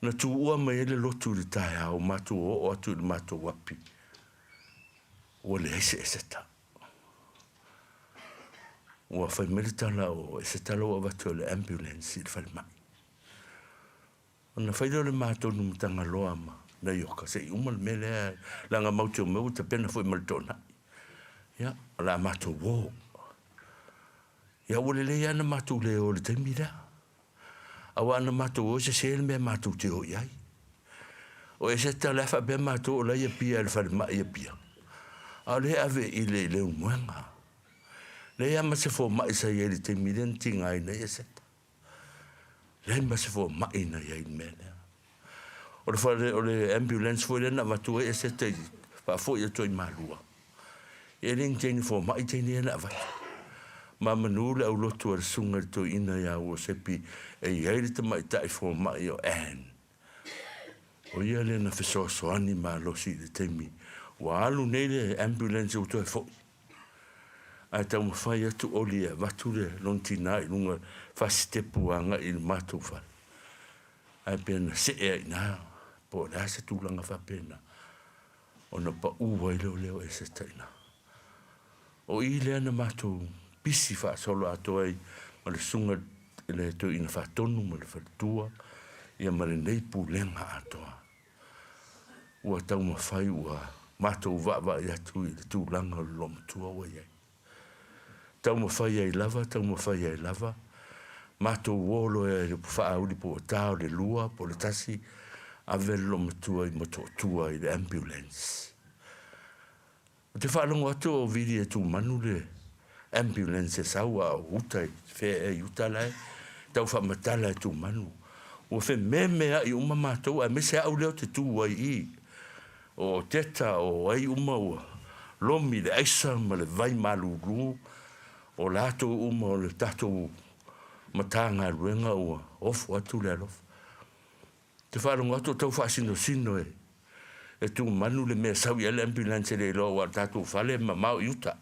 na tuua mai ai le lotu i le taeao, matou oo atu i le matou api, ua leai se Eseta. Ua fai mai le tala o Eseta la ua avatu e le ambulance i le falemai. Ona fai lea o le matou Matagaloa ma Naioka se i uma le mea lea leaga matou te omai ua tapena foi ma le toonai. Ia, o le a matou o. Ia ua lelei lava na matou le o i le taimi lea. Aua ana matou o e sese le mea matou te o i ai. O Eseta o le a faapea matou o la e i Apia i le falemai i Apia, a o lea e ave i le Leulumoega. Leai lava ma se fomai sa i ai i le taimi lea na tigaina ai Eseta. Leai ma se fomai na i ai i le mea lea. O le fale, o le ambulance foi lea na avatu ai Eseta i faafoi atu ai i Malua. E le ni teine fomai teine ia na avatu. Ma manu le aulotu a le susuga i le toeaina ia Uosepi e i ai le tamaitai fomai o Ann. O ia lea na fesoasoani malosi i le taimi ua alu nei le ambulance ua toe foi. Ae taumafai atu Oli e avatu le lona tina i luga fasitepu agai i le matou fale. Ae pe na see ai i ina po o le a se tulaga faapena ona pau ai lea o leo Eseta i ina. O i lea na matou pisi faasolo atoa ai ma le susuga i le Toeaina Faatonu ma le faletua ia ma lenei pulega atoa. Ua taumafai ua matou vaavaai atu i le tulaga o le loomatua ua i ai. Taumafai ai lava, taumafai ai lava, matou o loa i le faauli po ua ta o le 2 po o le 1, ave le loomatua i Motootua i le ambulance. Ou te faalogo atu o vili e tumanu le ambulance e sau a o uta i fea ea i uta la e tau faamatala e tumanu. Ua fememea'i uma matou aemaise au lea ou te tu ai i i. O Oteta o ai uma ua lomi i le aisa ma le vai malulu, o latou uma o le tatou Matagaluega ua ofo atu le alofa. Te faalogo atu o tau faasinosino e e tumanu le mea e sau i ai le ambulance e le iloa aua o le tatou fale e mamao i uta.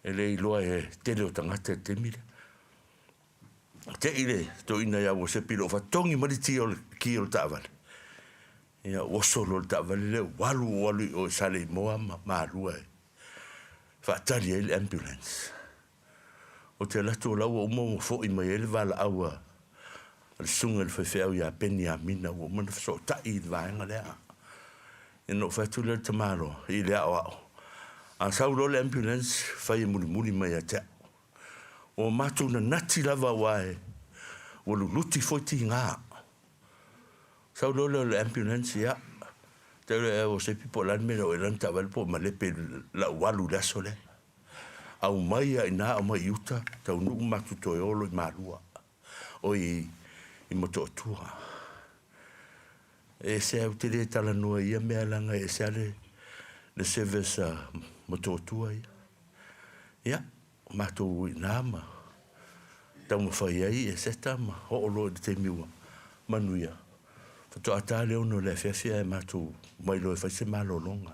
E le iloa e tele o tagata i le taimi lea. Te i le toeaina ia Uasepi o lo o fatogi mai le ti o le ki o le taavale. Ia oso loa le taavale lea ua alu ua alu i o i Saleimoa ma Malua e faatali ai le ambulance. Ou te alu atu o la ua uma ua foi mai ai le valaau a le susuga i le faifeau ia Peniamina ua uma ona fesootai i le vaega lea. Ia ona ou fai atu lea i le tamaloa i le aoao, a sau loa le ambulance, fai e mulimuli mai ia te au. Ua matou nanati lava aua e ua luluti foi tiga. Sau loa lea o le ambulance, ia, tau lea o se po o le a le mea na oo i ai lana taavale po o malepe i lau alu i le aso lea. Aumai lava i ina aumai i uta, taunuu matou toe o loa i Malua, oi i Motootua. E ese lava, ou te le talanoa i ia mea leaga e ese lava le service a Motootua ia. Ia, matou i ina ma taumafai ai et cetera ma oo loa i le taimi ua manuia, faatoa ta le 6 i le afiafi ae matou omai loa e fai se malologa.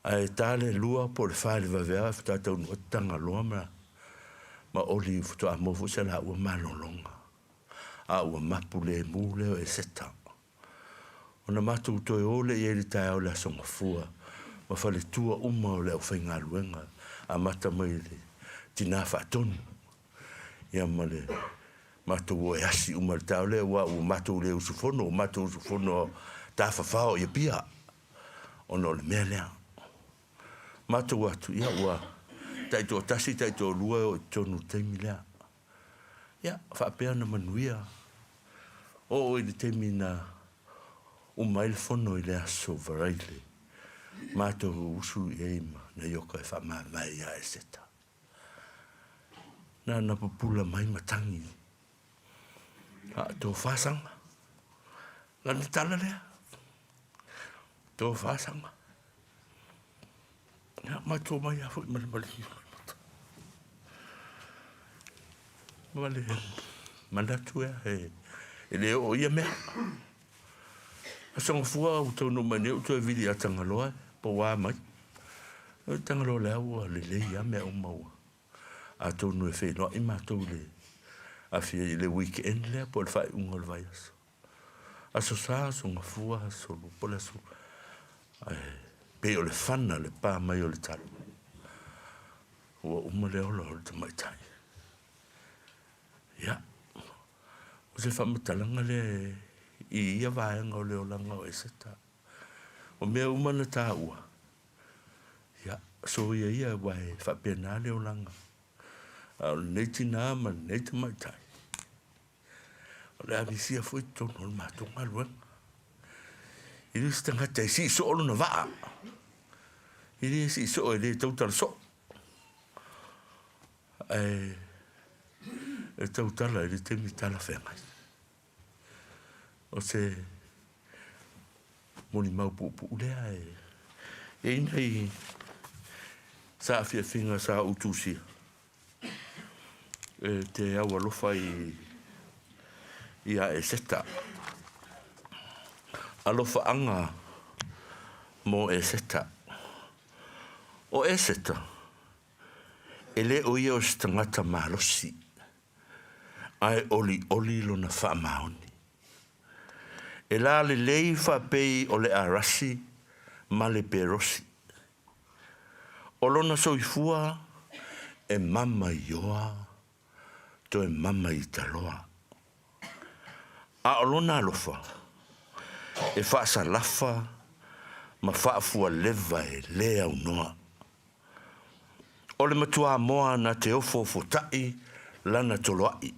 Ae ta le 2 po o le 4 i le vaveao ae faatoa taunuu atu Tagaloa ma Oli faatoa maua foi se laua malologa. a ua mapu lemu lea o Eseta. Ona matou toe o lea i ai i le taeao o le Aso Gafua ma faletua uma o le aufaigaluega amata mai i le Tina Faatonu ia ma le matou o e asi uma i le taeao lea aua ua matou le usufono, ua matou usufono tafafao i Apia ona o le mea lea. Matou atu, ia ua taitoatasi taitoalua e o i totonu i le taimi lea. Ia, faapea ona manuia. Oo i le taimi na uma ai le fono i le Aso Faraile, matou usu i ai ma Naioka e faamavae ia Eseta. Na ona pupula mai matagi a tofa saga. Lana tala lea, tofa saga. Ia, matou omai lava foi ma le maliu. Ma le manatu ea, e le oo ia mea. Aso Gafua ua taunuu mai nei ua toe vili ia Tagaloa po o a mai. O Tagaloa lea ua lelei lava mea uma ua. Atonu e feiloai matou i le afia i le weekend lea po o le faaiuga o le vaiaso. Aso Sa, Aso Gafua, Aso Lua, po o le aso ae pei o le fana le pa mai o le tala. Ua uma le ola o le tamaitai. Ia, o se faamatalaga lea i ia vaega o le olaga o Eseta. O mea uma na taua, ia, soia ia aua e faapena le olaga. A o lenei tinā ma lenei tamaitai, O le a misia foi totonu o le matou galuega. E le o se tagata e sii soo lona vaa. E le sii soo, e le tautala soo. Ae e tautala i le taimi talafeagai. O se molimau puupuu lea e i ai nai saafiafiga sa ou tusia E te au alofa i ia Eseta. Alofaaga mo Eseta. O Eseta, e le o ia o se tagata malosi, ae olioli lona faamaoni. E lalelei faapei o le Arasi ma le Perosi. O lona soifua e mama i oa toe mama i taloa. A o lona alofa e faasalafa ma faafualeva e le aunoa. O le matuamoa na te ofoofotaʻi lana toloaʻi.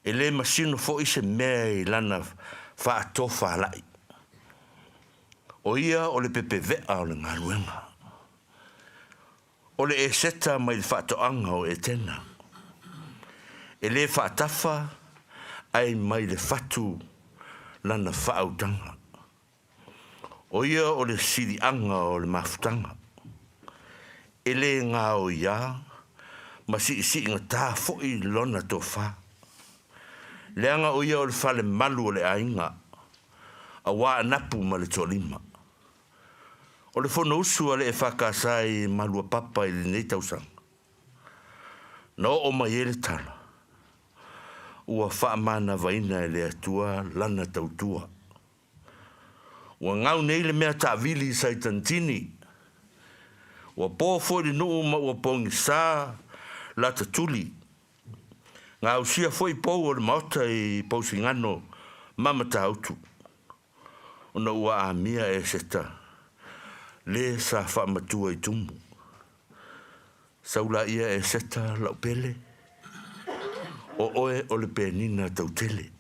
E le masino foi se mea i lana faatofalai. O ia o le pepeveʻa o le galuega. O le Eseta mai le faatoaga o Etena. E le faatafa ae mai le fatu lana faautaga. O ia o le siliaga o le mafutaga. E le gaoiā ma siisiigatā foi lona tofa. Leaga o ia o le fale malu o le aiga. Aua Anapu ma le Toalima. O le Fonousu a le EFKS i Maluapapa i lenei tausaga, na oo mai ai le tala, ua faamanavaina e le Atua lana tautua. Ua gau nei le mea taavili i Saitantini. Ua po foi le nuu ma ua pogisa lata tuli. Gausia foi pou o le maota i Pousigano ma Matautu, ona ua amia Eseta le sa faamatua i tumu. Sau laia Eseta lau pele, o oe o le penina tautele.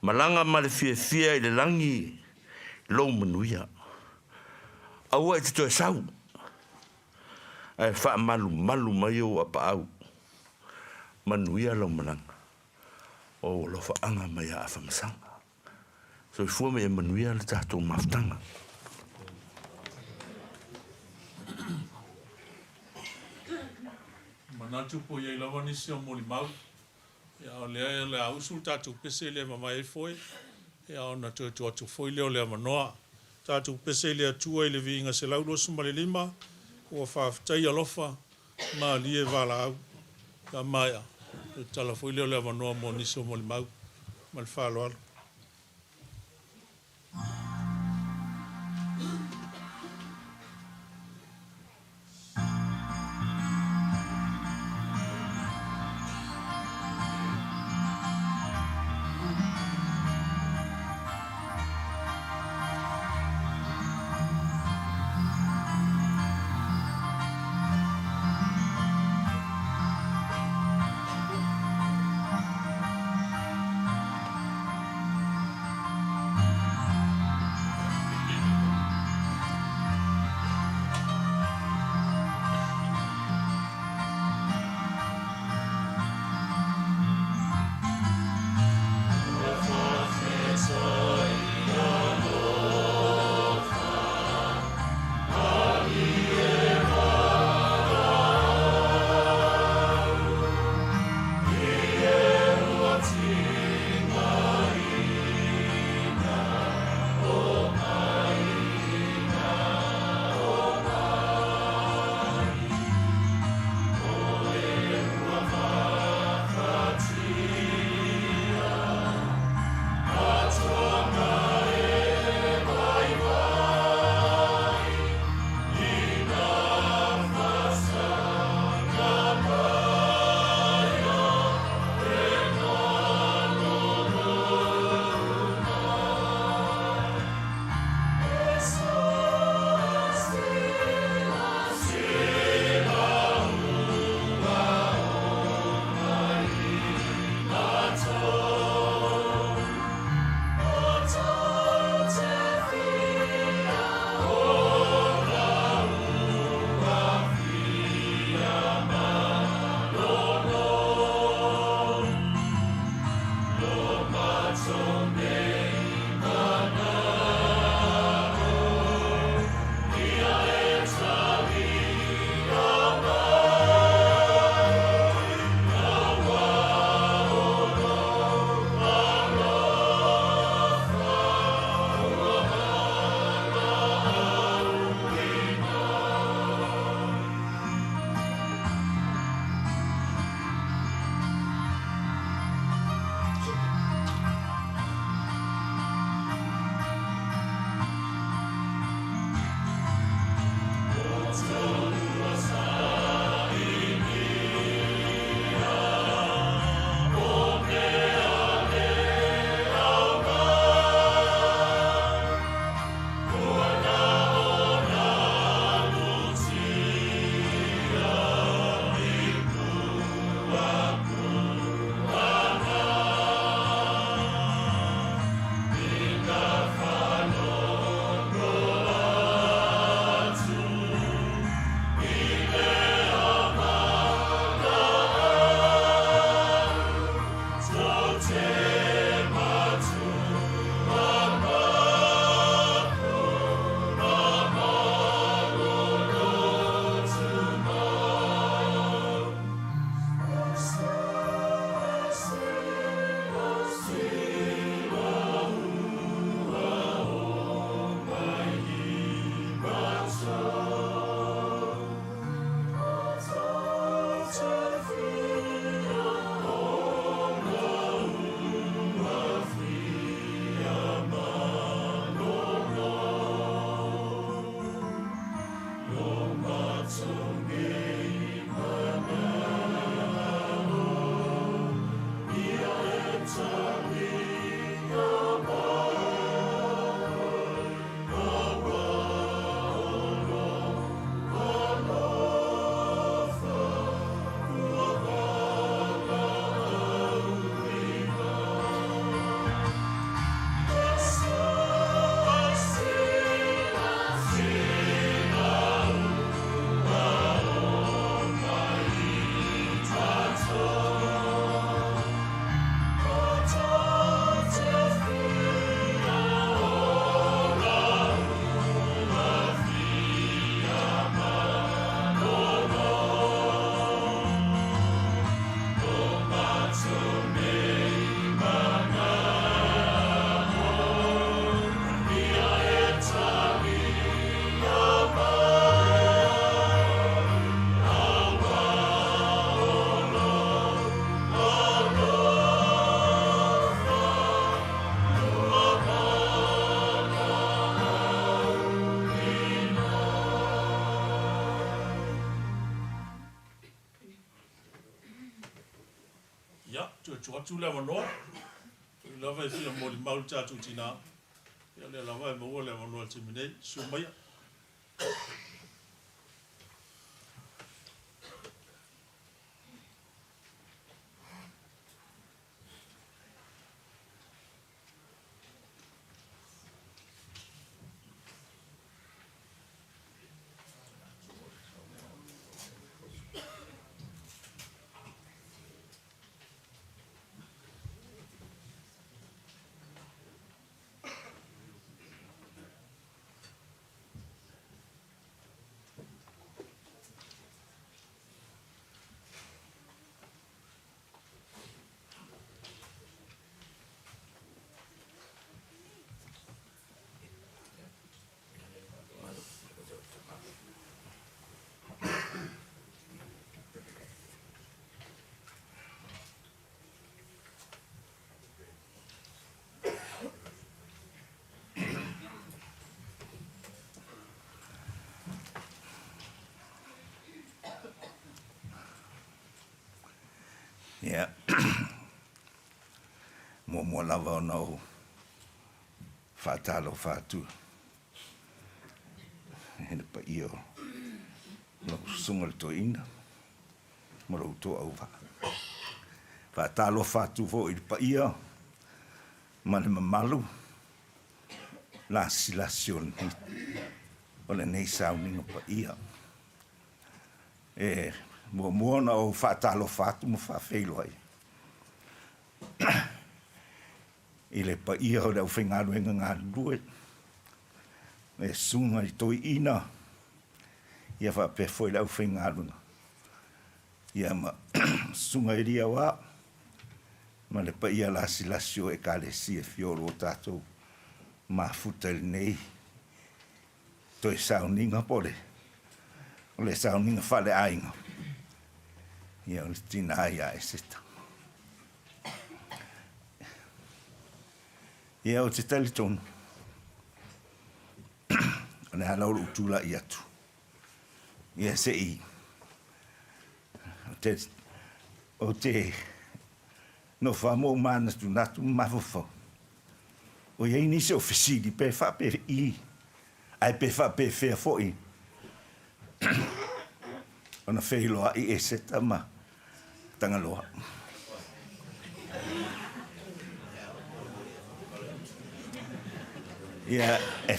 Malaga ma le fiafia i le lagi lou manuia. Aua e te toe sau. Ae faamalumalu mai ou apaau. Manuia lau malaga. O ou alofaaga mai a Afamasaga. Soifua ma ia manuia le tatou mafutaga. Manatu po o i ai lava nisi o molimau. Ia o lea o le a usu le tatou pese lea e vavae ai foe, ia ona toe tuu atu foi lea o le avanoa. Tatou pese i le Atua i le viiga 125, ua faafetai alofa malie valaau. Ia maea. Le tala foi lea o le avanoa mo nisi o molimau. Ma le faaaloalo. Toe tuu atu le avanoa, ui lava e fia molimau le tatou tina, ia o lea lava e maua le avanoa i le taimi nei. Susu maia. Ia, muamua lava ona ou faatalofa atu i le paia o lau Susuga i le Toeaina ma lo outou auvaa. Faatalofa atu foi i le paia ma le mamalu lasilasi o lenei sauniga paia. E muamua ona ou faatalofa atu ma faafeiloai i le paia o le aufaigaluega galulue, le susuga i toeaiina, ia faapea foi le aufaigaluega, ia ma susuga i alii aoao ma le paia lasilasi o Ekalesia e fia o lo tatou mafuta i lenei toe sauniga po o le sauniga faaleaiga, ia o le tina ia Eseta. Ia ou te talitonu, o le ala o lou tulai atu, ia se i, ou te nofo lava ma ou manatunatu ma mafaufau, o i ai nisi o fesili pe faapei, ae pe faapefea foi ona feiloai Eseta ma Tagaloa. Ia, e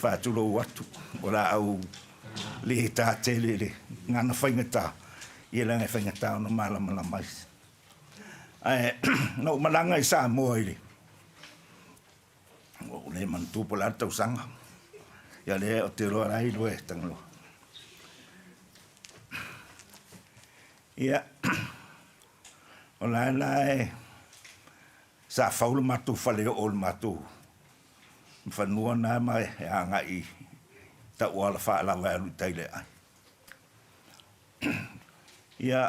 faatulou atu, o laau le tā tele i le gagana faigata, ia leaga e faigata ona malamalama ai. Ae na ou malaga i Samoa i le, ua ou le manatua po o le a le tausaga, ia lea ou te iloa la e iloa e Tagaloa. Ia, o la la e, sa fau le matou faleoo i le matou fanua lena ma e agai i tauala faalava e alu i tai i le aai. Ia,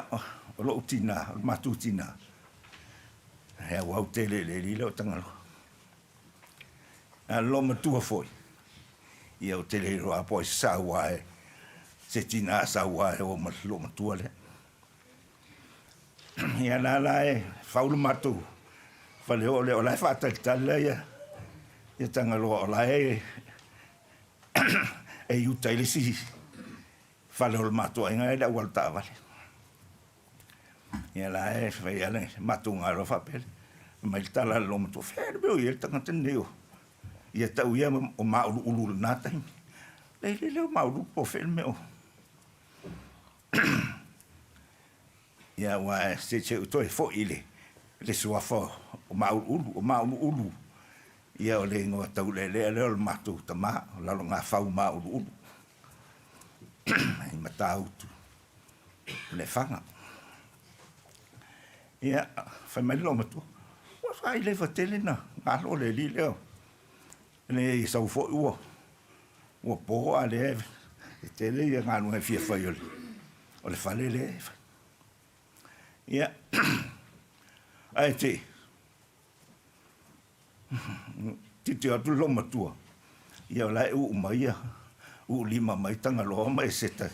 o lou tina, o le matou tina, e auau tele i le alii lea o Tagaloa. A o le loomatua foi, ia ou te le iloa po o ai se saua e, se tina saua e o ma le loomatua lea. Ia la la e fau le matou faleoo lea, o la e faatalitali la ia, ia Tagaloa, o la e, e i uta i le isi fale o le matou aiga e le auala taavale. Ia la e fai lava le matou galuega faapea, fai mai le tala a le loomatua, fea le mea o i ai le tagata lenei o ia tau ia o Mauluulu i lena taimi. Leai le leo o Mauluulu po o fea le mea o Ia aua se se ou toe foi i le le suafa o Mauluulu, o Mauluulu ia o le igoa taulealea lea o le matou tama, o Lalogafau Mauluulu i Matautu i Lefaga. Ia, fai mai le loomatua, ua faailefa tele na galo le alii lea, le sau foi ua ua po a lea e tele ia galuega e fia fai o le o le fale lea e fai. Ia, ae te Tilotilo atu le loomatua, ia o la e uu mai ia, uu lima mai Tagaloa ma Eseta.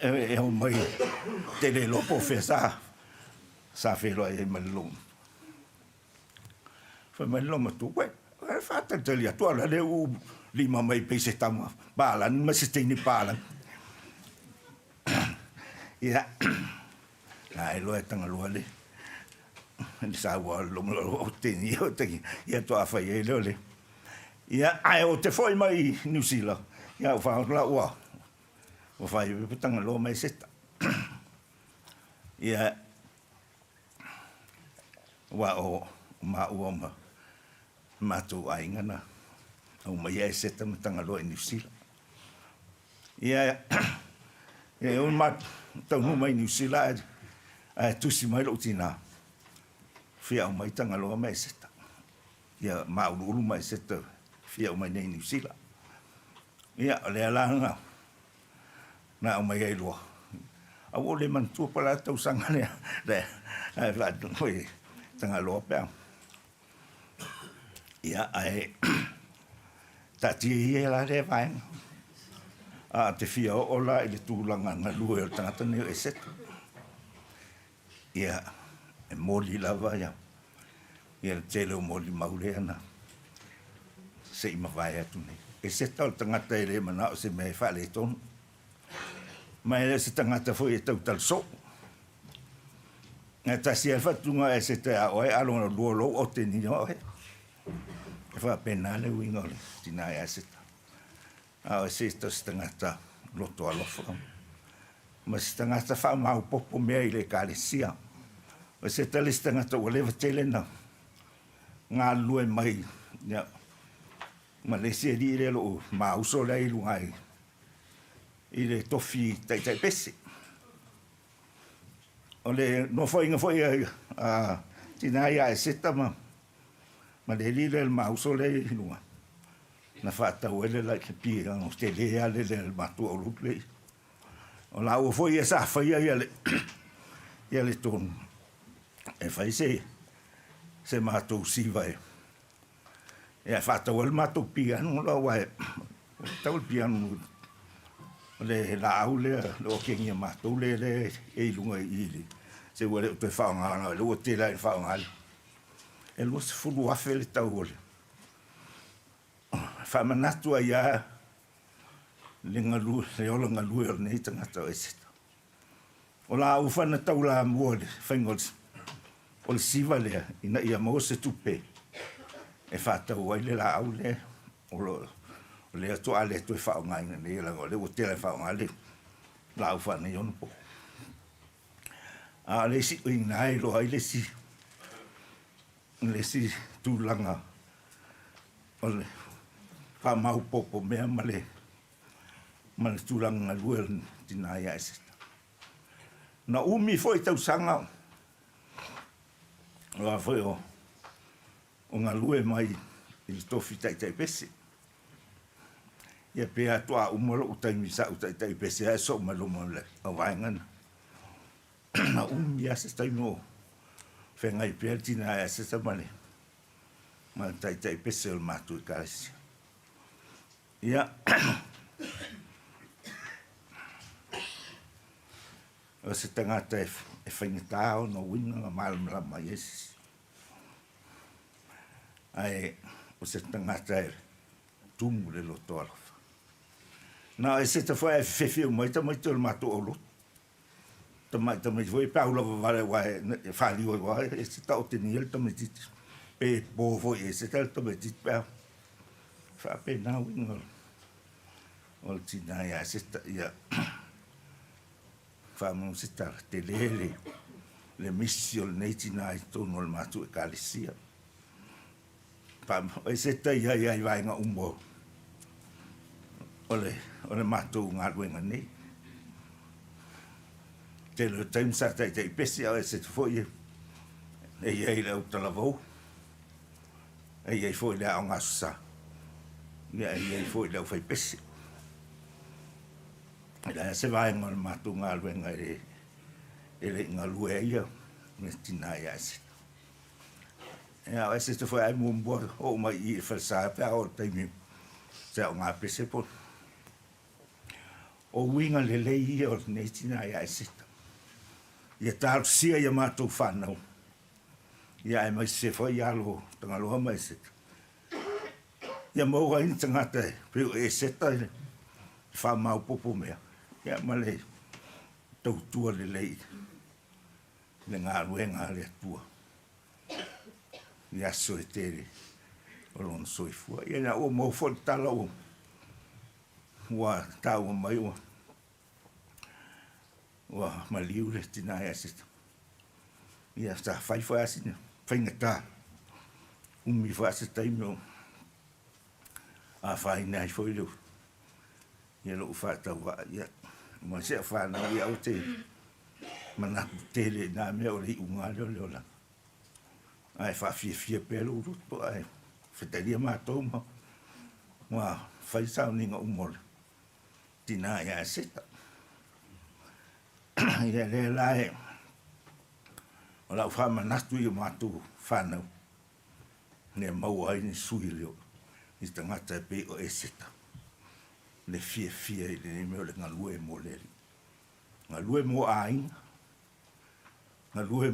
E omai te le iloa po o fea sa sa feiloai ai ma le lou. Fai mai le loomatua, ué, e faatalitali atu a o le ua ou lima mai pei se tama palagi ma se teine palagi. Ia, na e loa e Tagaloa le le saua o le loma o teine o te ia toa fai ai lea o le. Ia, ae ou te foi mai i Niu Sila, ia ua fai atu la ua ua fai ua Tagaloa ma Eseta. Ia, aua o maua ma matou aiga na aumaia Eseta ma Tagaloa i Niu Sila. Ia, e o ma taunuu mai Niu Sila ae, ae tusi mai lou tinā, fia aumai Tagaloa ma Eseta. Ia Māuluulu ma Eseta fia aumai nei i Niu Sila. Ia, o lea la na, na aumai ai loa. A ua ou le manatua po o le a le tausaga lea, lea, ae faatonu Tagaloa pe a. Ia, ae taatia ia la lea vaega. A te fia oo la i le tulaga galue o le tagata nei o Eseta. Ia, e moli lava ia, ia le tele o molimau lea na se i mavae atu nei. Eseta o le tagata e le manao se mea e faaletonu. Ma e le o se tagata foi e tautala soo. Ae tasi lava le faatuga a Eseta ia oe, a lona lua lou otegia oe. E faapena le uiga o le tina ia Eseta. A o Eseta o se tagata loto alofa ma se tagata faamaopoopo mea i le Ekalesia. O Eseta le isi tagata ua leva tele na galulue mai ia, ma le isi alii lea lou ma uso lea i luga i le tofi taitai pese. O le nofoaiga foi a tina ia Eseta ma le alii lea le ma uso lea i luga, na faatau ai le piano tele lava lea le matou auluulu lea. O laua foi ia sa faia ia le tonu e fai se matou siva e Ia e faatau ai le matou piano la aua e tau le piano o le laau lea le okegi a matou lea lea e i luga i i le se ua le o toe faaaogaina lea ua tele lava ina faaaoga le e $20,000 le tau o le faamanatu ai lava le galue le ola galue o lenei tagata o Eseta. O laua foi na taulamua i le faiga o le siva lea ina ia maua se tupe e faatau ai le laau lea o lea toa le toe faaaogaina nei leaga o lea ua tele faaaoga le laau faaneionapo. A o le isi uiga e iloa ai le isi le isi tulaga o le faamaopoopo mea ma le ma le tulaga galue o le tina ia Eseta. Na umi foi tausaga aua foi o galue mai i le tofi taitai pese. Ia pe atoa uma lou taimi sa ou taitai pese ai soo mai luma o le vaega na. Na umi lava se taimi o feagai pea le tina ia Eseta ma le taitai pese o le matou ekalesia. Ia, o se tagata e faigata ona uiga na malamalama ai se isi, ae o se tagata e tumu le loto alofa. Na o Eseta foi ae fefefe uma ai tamaiti o le matou aulotu. Tamai tamaiti foi e peau lava vale aua e faliu ai aua e se taotenia le tamaititi pe po foi e se le tamaititi pe a faapena uiga o le tina ia se ia faamau se tala tele le le misi o lenei tina i totonu o le matou ekalesia. E se tai ai ai vaega uma o le, o le matou galuega nei. Tele o taimi sa taitai pese a o ese foi e, e i ai le autalavou, e i ai foi le aoga aso sa, ia e i ai foi le aufaipese. E leai se vaega o le matou galuega e, e le i galue ai ia le tina ia Eseta. Ia, o Eseta foi ai muamua oo mai i i le falesa pe a oo i le taimi se aoga pese po. O uiga lelei ia o lenei tina ia Eseta. Ia talosia ia matou fanau, ia aemaise foi alo Tagaloa ma Eseta. Ia maua ai ni tagata e pei o Eseta i le faamaopoopo mea, ia ma le tautua lelei i le galuega a le Atua i aso e tele o lona soifua. Ia ina ua maua foi le tala ua ua taua mai ua ua maliu le tina ia Eseta. Ia sa fai foi lava sina faigata, umi foi lava se taimi o afaina ai foi le ia lou faatauvaa. Ia ma si au fanau ia aua te manatu tele i na mea o le iuga lava lea o le olaga. Ae faafiafia pea lou loto ae fetalia matou ma ma fai sauniga uma o le tina ia Eseta. Ia lea la e o lau faamanatu i o matou fanau ina ia maua ai ni sui o ni tagata e pei o Eseta le fiafia i lenei mea o le galue mo le Alii. Galue mo aiga, galue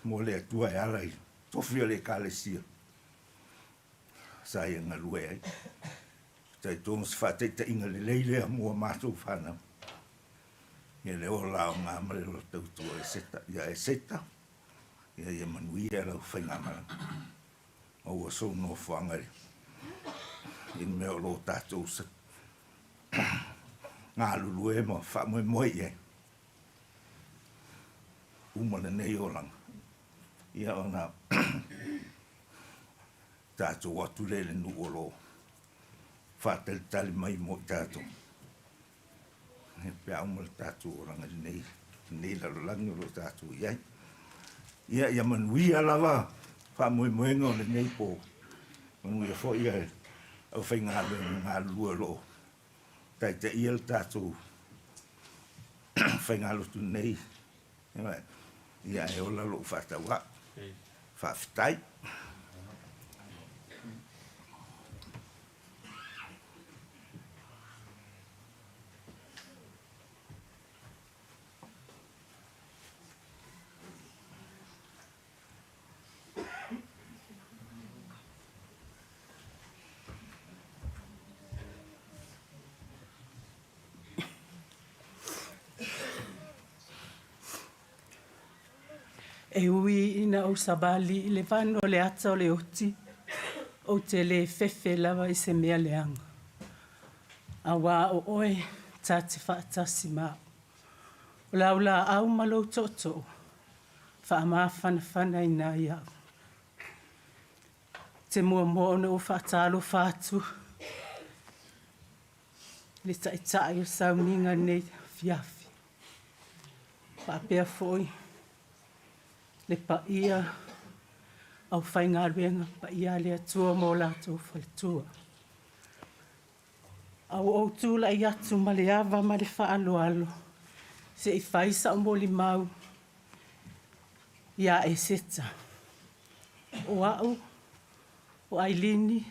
mo le Atua e ala i tofi o le Ekalesia sa ia galue ai. Talitonu o se faataitaiga lelei lea mo a matou fanau, ia le ola aoga ma le ola tautua Eseta. Ia Eseta, ia ia manuia lau faigamalaga. Maua sou nofoaga i le mea o lo o tatou galulue ma faamoemoe i ai. Uma lenei olaga, ia ona tatou o atu lea i le nuu o lo o faatalitali mai mo i tatou, pe a uma le tatou olaga i lenei, lenei lalolagi o lo o tatou i ai. Ia, ia manuia lava faamoemoega o lenei po, manuia foi le aufaigaluega galulue o lo o taitaia le tatou faigalotu nei. Ia e ola lou faatauā. Faafetai. E ui ina ou savali i le vanu o le ata o le oti, ou te le fefe lava i se mea leaga, auā o oe ta te faatasi ma au. O lau laau ma lou tootoo, faamafanafanaina ai au. Te muamua ona ou faatalofa atu i le Taitai o sauniga i lenei afiafi, faapea foi le paia aufaigaluega paia a le Atua ma o latou faletua. A ua ou tulai atu ma le ava ma le faaaloalo se i fai sau molimau ia Eseta. O au, o Ailini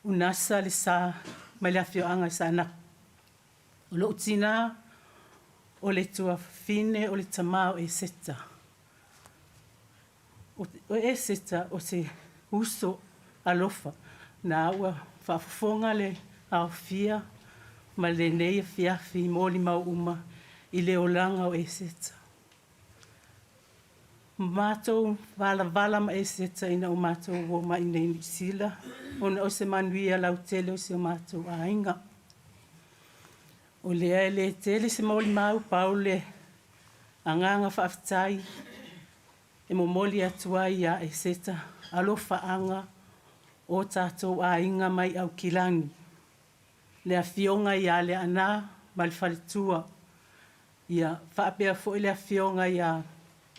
Unasa Lesa mai le afioaga i Saanapu. O lou tina o le tuafafine o le tama o Eseta. O Eseta o se uso alofa na ua faafofoga le aofia ma lenei afiafi molimau uma i le olaga o Eseta. Matou valavala ma Eseta ina ua matou o mai nei i Niu Sila ona o se manuia lautele o si o matou aiga. O lea e le tele se molimau, pau le agaga faafetai e momoli atu ai iā Eseta alofaaga o tatou aiga mai Aukilani, le afioga ia Leaana ma le faletua, ia faapea foi le afioga ia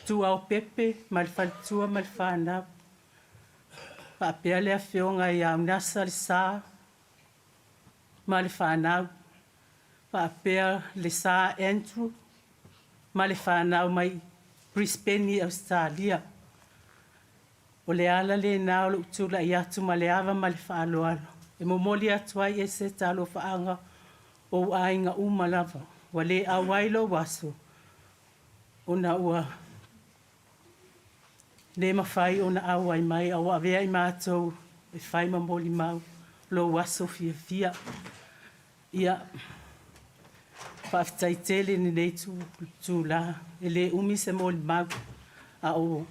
Tuaopepe ma le faletua ma le fanau, faapea le afioga ia Unasa Lesa ma le fanau, faapea Lesa Andrew ma le fanau mai Brisbane i Ausetalia. O le ala lena o lou tulai atu ma le ava ma le faaaloalo e momoli atu ai e se talofaaga. ou aiga uma lava, ua le auai lou aso, ona ua le mafai ona auai mai, a ua avea i matou e fai ma molimau lou aso fiafia. Ia, faafetai tele i lenei itula, e le umi se molimau, a o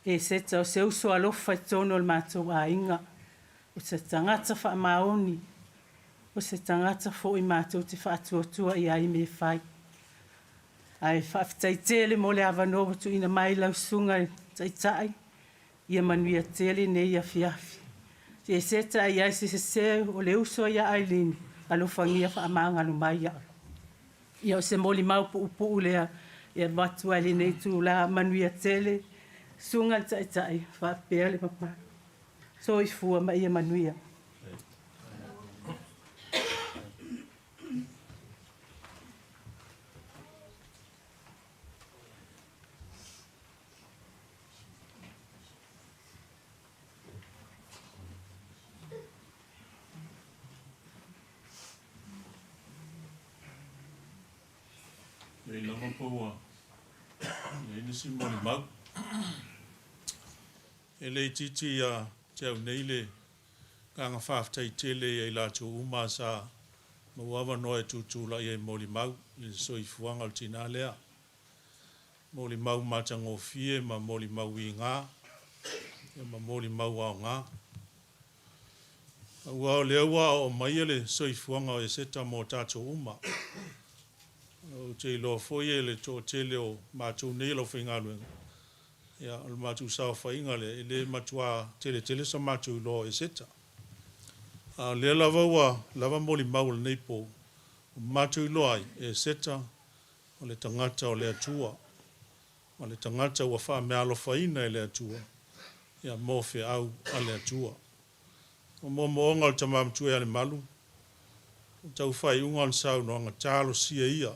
Eseta o se uso alofa i totonu o le matou aiga, o se tagata faamaoni, o se tagata foi matou te faatuatua i ai i mea e fai. Ae faafetai tele mo le avanoa ua tuuina mai i lau Susuga i le Taitai, ia manuia tele lenei afiafi. Eseta a i ai se sese o le uso ia Ailine, alofagia faamagalo mai ia. Ia o se molimau puupuu lea e avatu ai i lenei itula. Manuia tele Susuga i le Taitai faapea le mamalu. Soifua ma ia manuia. Lelei lava po ua i ai nisi molimau. E le itiiti ia te au nei le agaga faafetai tele ia i latou uma sa maua avanoa e tutulai ai e molimau i le soifuaga o le tina lea. Molimau matagofie ma molimau wiga ma molimau aoga. Aua o lea ua aoao mai le soifuaga o Eseta mo tatou uma. Ou te iloa foi e le toatele o matou nei o le aufaigaluega, ia o le matou saofaiga lea, e le matua tele tele so matou iloa o Eseta. A o lea lava ua lava molimau o lenei po, ua matou iloa ai, Eseta o le tagata o le Atua, o le tagata ua faameaalofaina e le Atua, ia mo feau a le Atua. O moomooga o le Tama Matua ia Lemalu, o tau faaiuga o le saunoaga, talosia ia,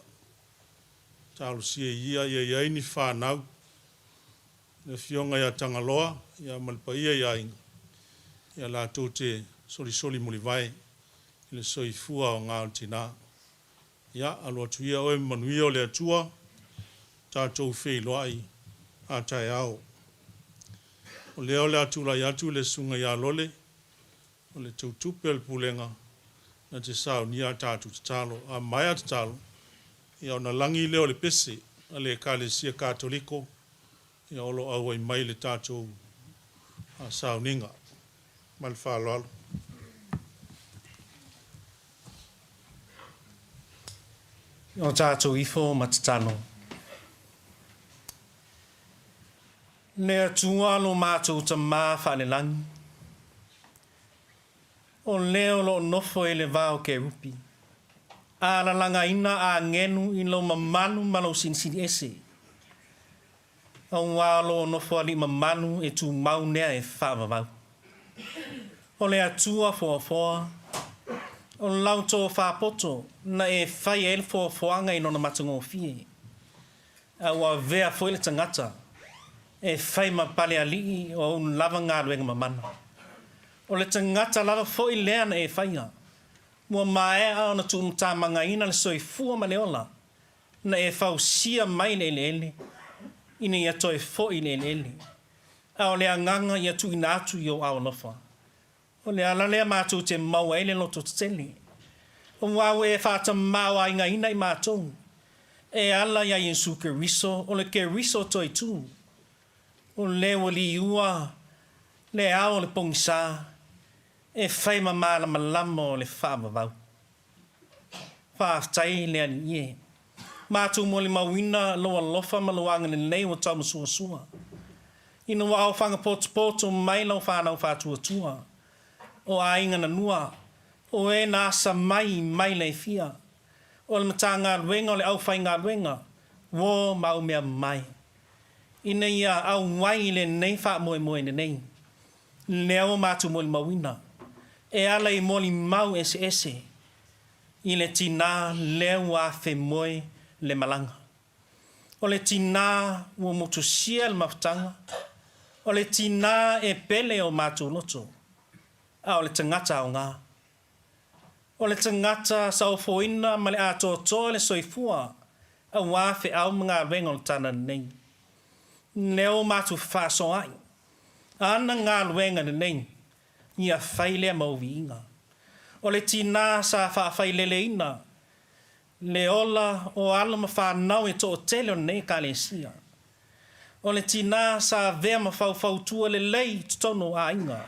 talosia ia ia i ai ni fanau, le Afioga ia Tagaloa ia ma le paia i aiga, ia latou te solisoli mulivae i le soifua aoga o le tina. Ia, alu atu ia oe ma manuia o le Atua, tatou feiloai a taeao. O lea o le a tulai atu le Susuga ia Lole, o le teutupe o le Pulega, na te saunia a tatou tatalo. A maea tatalo, ia ona lagi lea o le pese a le Ekalesia Katoliko, ia o lo o auai mai i le tatou sauniga. Ma le faaaloalo. O tatou ifo ma tatalo. Le Atua lo matou Tama faalelagi, o lea o lo o nofo i le va o kerupi, a lalagaina agelu i lou mamalu ma lou silisili ese, Aua o lou Nofoalii mamalu e tumau lea e faavavau. O le Atua foafoa, o lau tofa poto na e fai ai le foafoaga i lona matagofie, a ua avea foi le tagata e fai ma palealii o au lava galuega mamana. O le tagata lava foi lea na e faia, ua maea ona tuumatamagaina le soifua ma le ola, na e fausia mai le eleele ina ia toe foi i le eleele, a o le agaga ia tuuina atu i ou ao alofa. O le ala lea matou te maua ai le loto tetele, aua ua e faatamāoaigaina i matou, e ala iā Iesu Keriso, o le Keriso toitū, o le ua liua le ao o le pogisa e fai ma malamalama o le faavavau. Faafetai le Alii e. Matou molimauina lou alofa ma lou agalelei ua taumasuasua, ina ua aofaga potopoto mai lau fanau faatuatua, o aiga na lua, o e na asa mai i maila e fia, o le Matagaluega o le Aufaigaluega, uo ma au mea mamae, ina ia auai i lenei faamoemoe lelei. Lea ua matou molimauina, e ala i molimau eseese i le tinā lea ua afemoe le malaga. O le tinā ua motusia le mafutaga, o le tinā e pele o matou loto, a o le tagata aoga. O le tagata sa ofoina ma le atoatoa le soifua aua feau ma galuega o le Tala Lelei. Lea ua matou fefaasoaai, ana galuega lelei, ia fai lea ma ou viiga. O le tinā sa faafaileleina le ola o alo ma fanau e toatele o lenei Ekalesia. O le tinā sa avea ma faufautua lelei i totonu o aiga,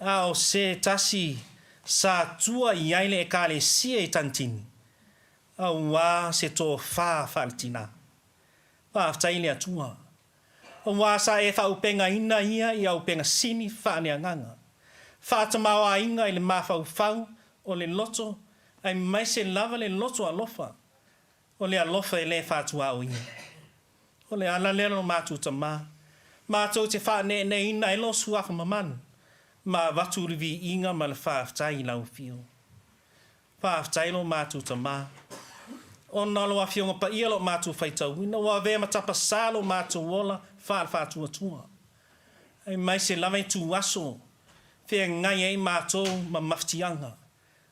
a o se tasi sa tua i ai le Ekalesia i Tanitini, auā se tofā faale-tinā. Faafetai i le Atua, auā sa e faaaupegaina ia i aupega sini faaleagaga, faatamaoaiga i le mafaufau o le loto aemaise lava le loto alofa, o le alofa e le faatuaoia. O le ala lea lo matou Tama, matou te faaneeneeina ai lo Suafa mamalu, ma avatu le viiga ma le faafetai i lau Afio. Faafetai lo matou Tama, ona o lo Afioga Paia lo matou faitauina, ua avea ma tapasā lo matou ola faale-faatuatua, aemaise lava itu aso feagai ai matou ma mafatiaga,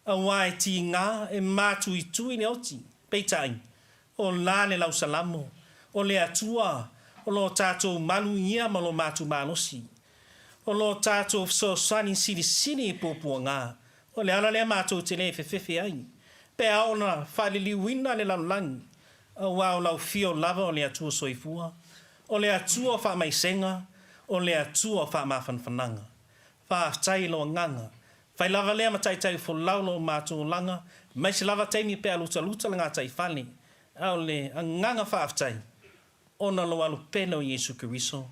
aua e tiga e matuitui le oti, peitai, o la le lausalamo, o le Atua o lo tatou malu ia ma lo matou malosi, o lo tatou fesoasoani silisili i puapuaga, o le ala lea matou te le fefefe ai, pe a oo ina faaliliuina le lalolagi, aua o lau Afio lava o le Atua soifua, o le Atua o faamaisega, o le Atua o faamafanafanaga. Faafetai i lou agaga. Fai lava lea ma taitaifolau lo matou olaga, aemaise lava taimi pe a lutaluta le gataifale, a o le agaga faafetai ona o lou alo pele o Iesu Keriso,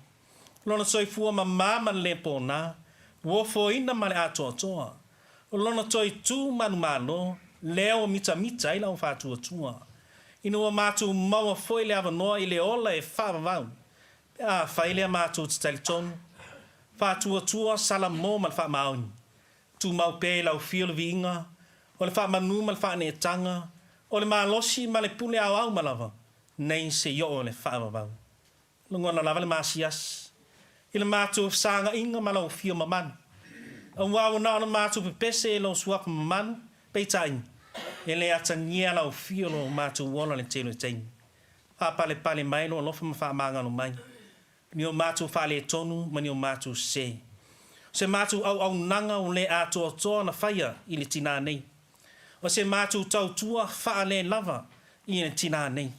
Lona soifua mama ma le le pona, ua ofoina ma le atoatoa, o Lona toe tu manumalo, lea ua mitamita ai lau faatuatua, ina ua matou maua foi le avanoa i le ola e faavavau, pe afai lea matou te talitonu, faatuatua Salamo ma le faamaoni, tumau pea i lau Afio le viiga, o le faamanu ma le faaneetaga, o le malosi ma le pule aoao ma lava, nei se i oo i le faavavau. Lagona lava le masiasi i le matou fesagaina ma lau Afio mamalu, aua ua na o le matou pepese i lou suafa mamalu, peitai, e le atagia lau Afio lo matou ola i le tele o taimi. Faapalepale mai lou alofa ma faamagalo mai ni o matou faaletonu ma ni o matou sese. O se matou auaunaga ua le atoatoa na faia i le tinā nei. O se matou tautua faalelava i le tinā nei.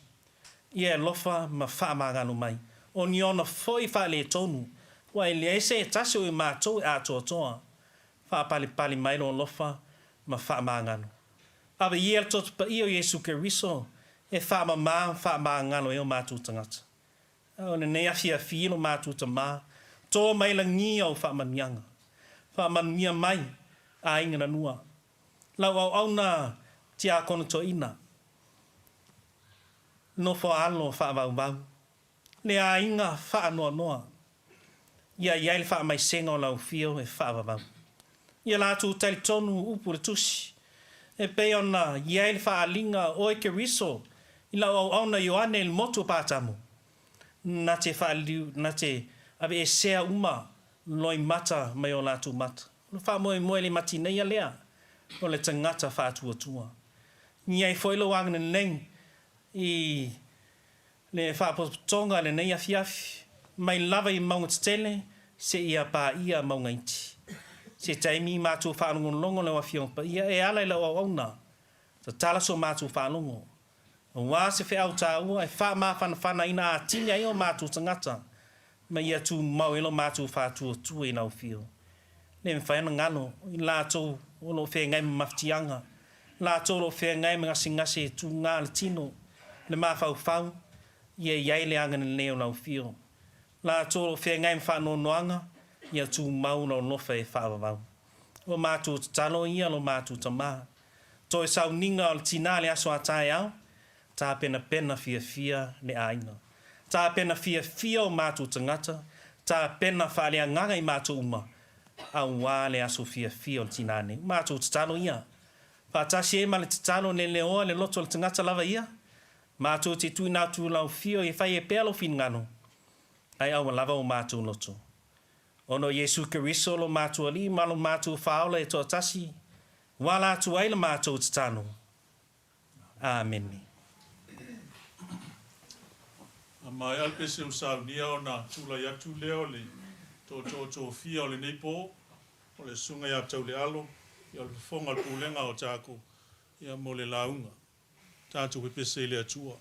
Ia e alofa ma faamagalo mai. O ni ona foi faaletonu, ua e leai se tasi o i matou e atoatoa. Faapalepale mai lou alofa ma faamagalo. Ave ia le Toto Paia o Iesu Keriso e faamama ma faamagalo ai o matou tagata. A o lenei afiafi i lo matou Tama, to mai lagi au faamanuiaga. Faamanuia mai aiga na lua. Lau auauna Tiakono Toeaina, nofo alo faavauvau, le aiga faanoanoa, ia i ai le faamaisega o lau Afio e faavavau. Ia latou talitonu upu o le Tusi, e pei ona i ai le faaaliga o oe Keriso i lau auauna Ioane i le motu o Patamo, na te faaliliu, na te aveesea uma loimata mai o latou mata. O le faamoemoe le matineia lea o le tagata faatuatua. I ai foi lou agalelei i le faapotopotoga i lenei afiafi, mai lava i mauga tetele seia paia mauga iti. Se taimi matou faalogologo lau Afioga Paia e ala i lau auauna, tatala so matou faalogo, aua se feau taua e faamafanafanaina atili ai o matou tagata ma ia tumau ai lo matou faatuatua i lau Afio. Le mafai ona galo i latou o lo o feagai ma mafatiaga, latou o lo o feagai ma gasegase e tuga le tino, le mafaufau, ia i ai le agalelei o lau Afio. Latou o lo o feagai ma faanoanoaga, ia tumau lau alofa e faavavau. O matou tatalo ia lo matou Tama. Toe sauniga o le tina le aso a taeao, Tapenapena fiafia le aiga. Tapena fiafia o matou tagata, tapena faaleagaga i matou uma, aua le aso fiafia o le tina nei. O matou tatalo ia. Faatasi ai ma le tatalo leleoa le loto o le tagata lava ia, matou te tuuina atu lau afio e fai ai pea lou finagalo, ae aua lava o matou loto. Ona o Iesu Keriso lo matou Alii ma lo matou Faaola e toatasi. Ua ala atu ai le matou tatalo. Amene. A maea le pese ua saunia ona tulai atu lea o le tootoo tofia o lenei po, o le Susuga ia Taulealo, ia o le fofoga o le Pulega o Otago, ia mo le lauga. Tatou pepese i le Atua.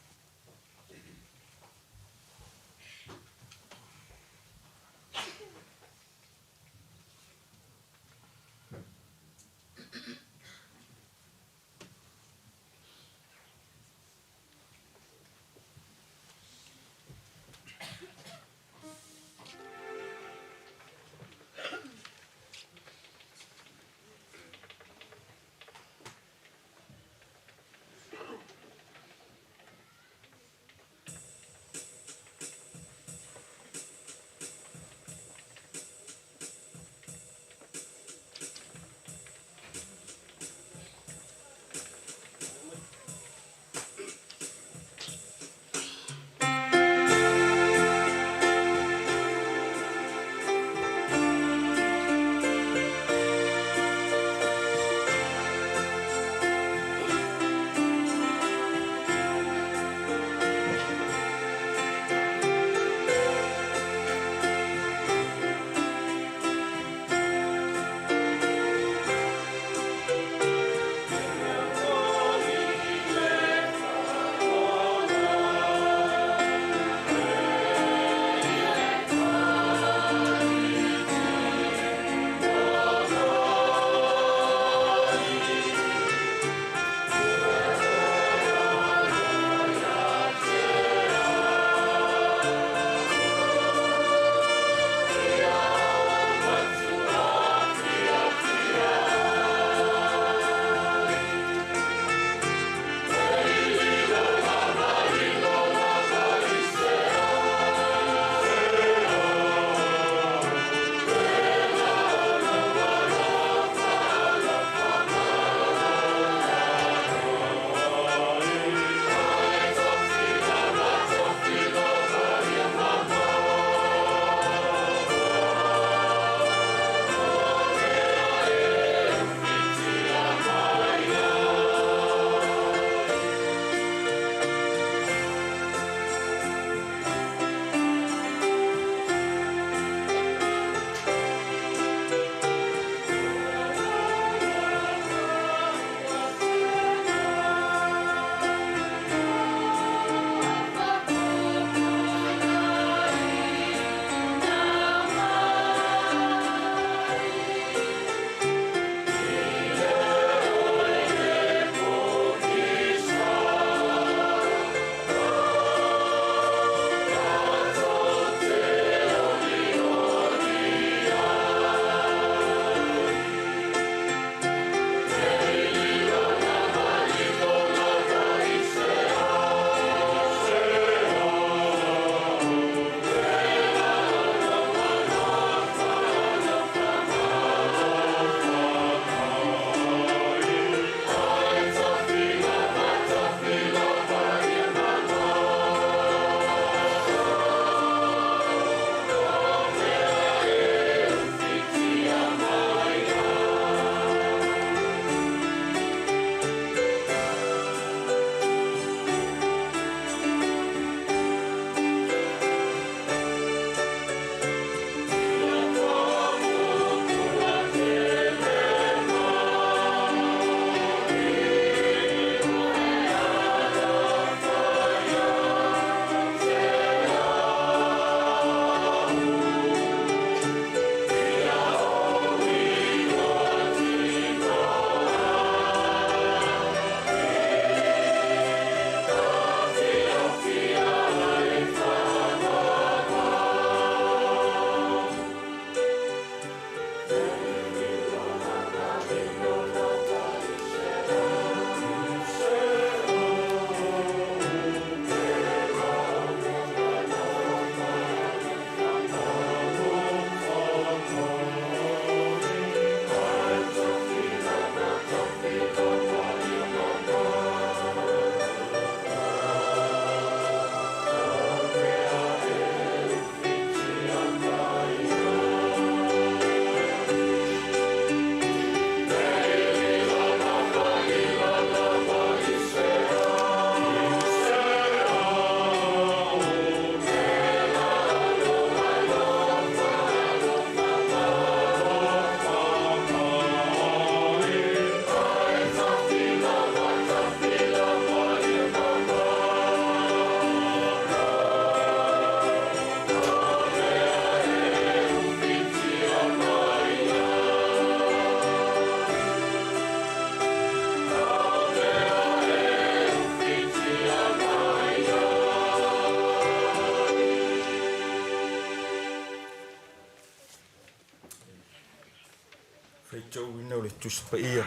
faitauina o le Tusi Paia.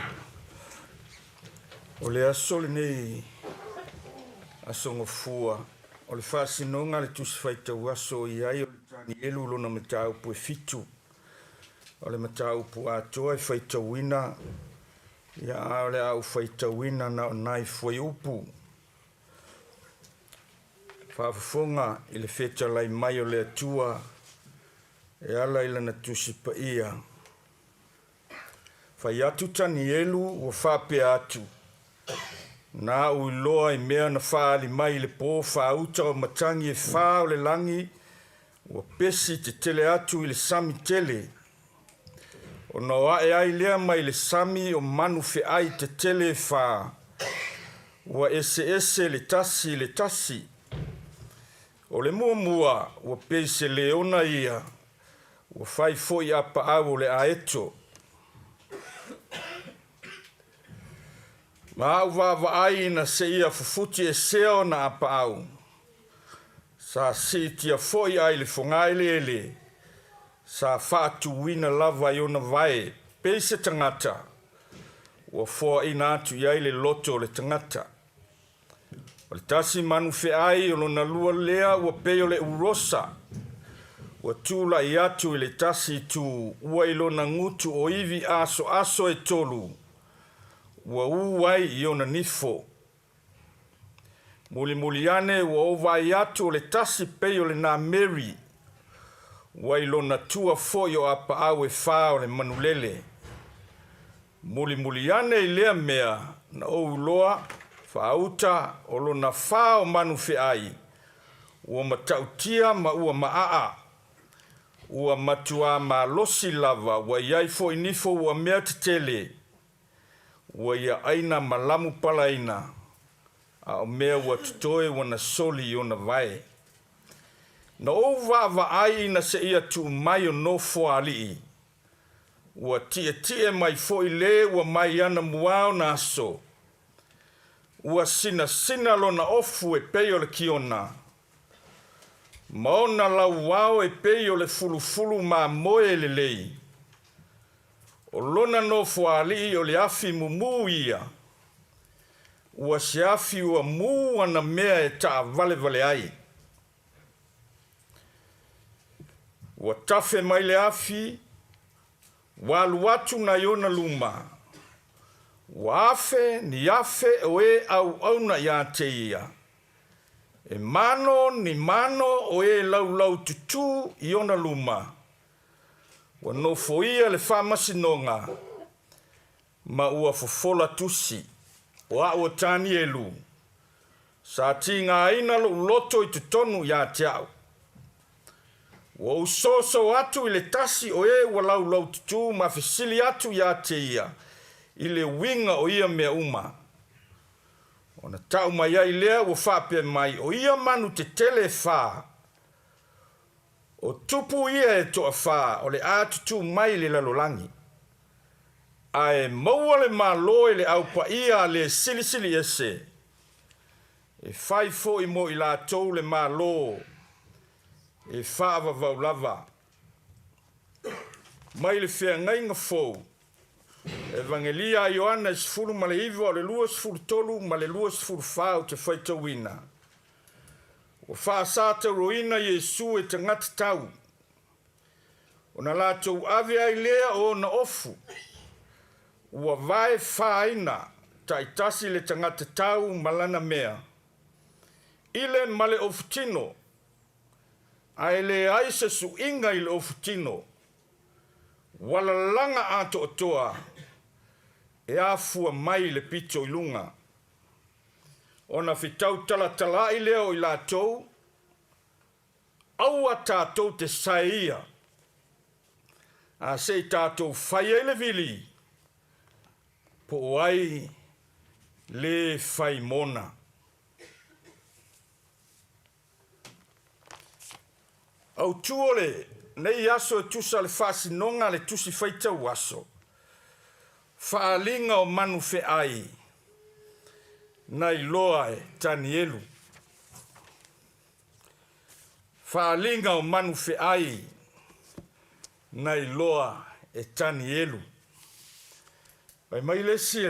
O le aso lenei, Aso Gafua, o le faasinoga a le Tusi Faitau Aso o i ai o le Tanielu lona mataupu e fitu. O le mataupu atoa e faitauina, ia a o le a ou faitauina na o nai fuaiupu. Faafofoga i le fetalai mai o le Atua e ala i lana Tusi Paia. Fai atu Tanielu ua faapea atu, Na ou iloa i mea na faaali mai i le po faauta o matagi e fa o le lagi, ua pesi tetele atu i le sami tele. Ona o ae ai lea mai le sami o manu feai tetele e fa, ua eseese le tasi i le tasi. O le muamua ua pei se leona ia, ua fai foi apaau o le aeto. Ma au vaavaai ina seia fufuti esea ona apaau, sa siitia foi ai le fogaeleele, sa faatuina lava i ona vae pei se tagata, ua foaina atu i ai le loto o le tagata. O le tasi manu feai o lona lua lea ua pei o le urosa, ua tulai atu i le tasi itu ua i lona gutu o ivi asoaso e tolu, ua u ai i ona nifo. Mulimuli ane ua ou vaai atu o le tasi pei o le nameri, ua i lona tua foi o apaau e fa o le manulele. Mulimuli ane i lea mea na ou iloa faauta o lona fa o manu feai, ua matautia ma ua maaa, ua matuā malosi lava, ua i ai foi nifo ua mea tetele, ua ia aina ma lamu palaina, a o mea ua totoe ua na soli i ona vae. Na ou vaavaai ina seia tuu mai o nofoa-alii, Ua tietie mai foi le ua mai ana muā ona aso. Ua sinasina lona ofu e pei o le kiona, ma ona lauao e pei o le fulufulu mamoe lelei. O lona nofoaali'i o le afi mumu ia, ua se afi ua mu ana mea e taavalevale ai. Ua tafe mai le afi, ua alu atu nai ona luma, ua afe ni afe o e auauna iā te ia, e mano ni mano o e laulaututū i ona luma, ua nofoia le faamasinoga, ma ua fofola tusi, O a'u o Tanielu, sa tigaina lo'u loto i totonu iā te a'u. Ua ou soso atu i le tasi o e ua laulaututū ma fesili atu iā te ia i le uiga o ia mea uma. Ona ta'u mai ai lea ua faapea mai, O ia manu tetele e fa, o tupu ia e toafa o le a tutū mai i le lalolagi. Ae maua le Malo e le Au Paia a le Silisili Ese, e fai foi mo i latou le Malo e faavavau lava. Mai le Feagaiga Fou, Evagelia a Ioane 19 o le 23 ma le 24 ou te faitauina, Ua faasatauroina Iesu e tagata tau. Ona latou ave ai lea o ona ofu, ua vae fāina taitasi le tagata tau ma lana mea, i le ma le ofutino, ae leai se suiga i le ofutino, ua lalaga atoatoa e afua mai i le pito i luga. Ona fetau talatalaai lea o i latou, Aua tatou te sae ia, a se i tatou fai ai le vili, po o ai le fai mona. Autu o lenei aso e tusa le faasinoga a le Tusi Faitau Aso, Faaaliga o manu feai na iloa e Tanielu. Faaaliga o manu feai na iloa e Tanielu. Fai mai le isi,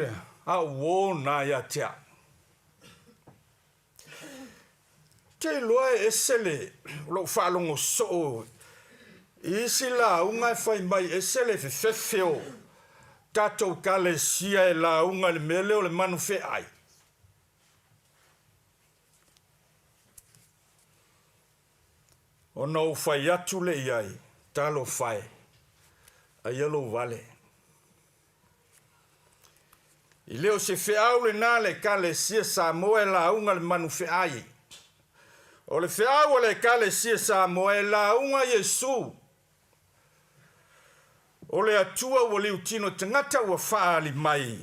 A uō lena ia te au. Ou te iloa e ese le, o lou faalogo soo i isi lauga e fai mai ese le fefefe o tatou Ekalesia e lauga i le mea lea o le manu feai. Ona ou fai atu lea i ai, Talofa e, aia lou vale. E le o se feau lena a le Ekalesia Samoa e lauga le manu feai. O le feau a le Ekalesia Samoa e lauga Iesu. O le Atua ua liutino tagata ua faaali mai.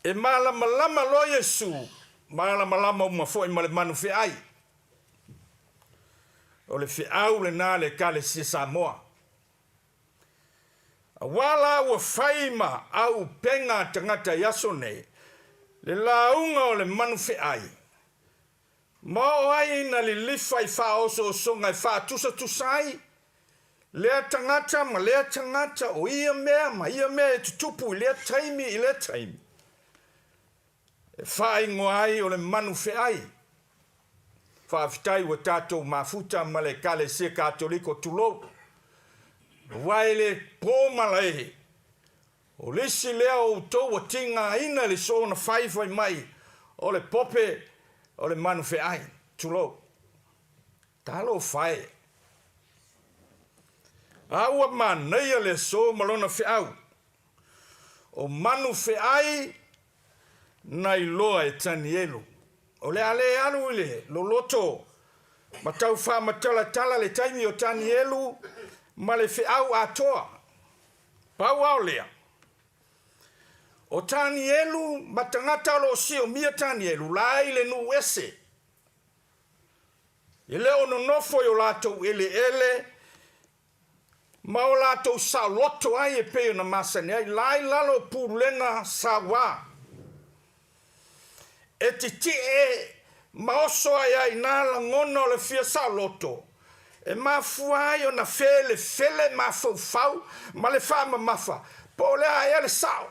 E malamalama loa Iesu, malamalama uma foi ma le manu feai. O le feau lena a le Ekalesia Samoa. Aua la ua fai ma auupega a tagata i aso nei, le lauga o le manu feai, ma oo ai ina lilifa i faaosoosoga e faatusatusa ai lea tagata ma lea tagata o ia mea ma ia mea e tutupu i lea taimi i lea taimi. E faaigoa ai o le manu feai. Faafetai ua tatou mafuta ma le Ekalesia Katoliko tulou. Aua e le po malae, o le isi lea o outou ua tigaina i le soona fai fai mai o le pope o le manu feai. Tulou. Talofa e! A ua manaia le aso ma lona feau. O manu feai na iloa e Tanielu. O le a le alu i le loloto ma tau faamatalatala le taimi o Tanielu ma le feau atoa. Pau a o lea, o Tanielu ma tagata o lo o siomia Tanielu la i le nuu ese. E le o nonofo i o latou eleele ma o latou saoloto ai e pei ona masani ai, la i lalo o pulega sauā. E titie ma oso ae ai nā lagona o le fia saoloto, e mafua ai ona felefele mafaufau ma le faamamafa po o le a ea le sao,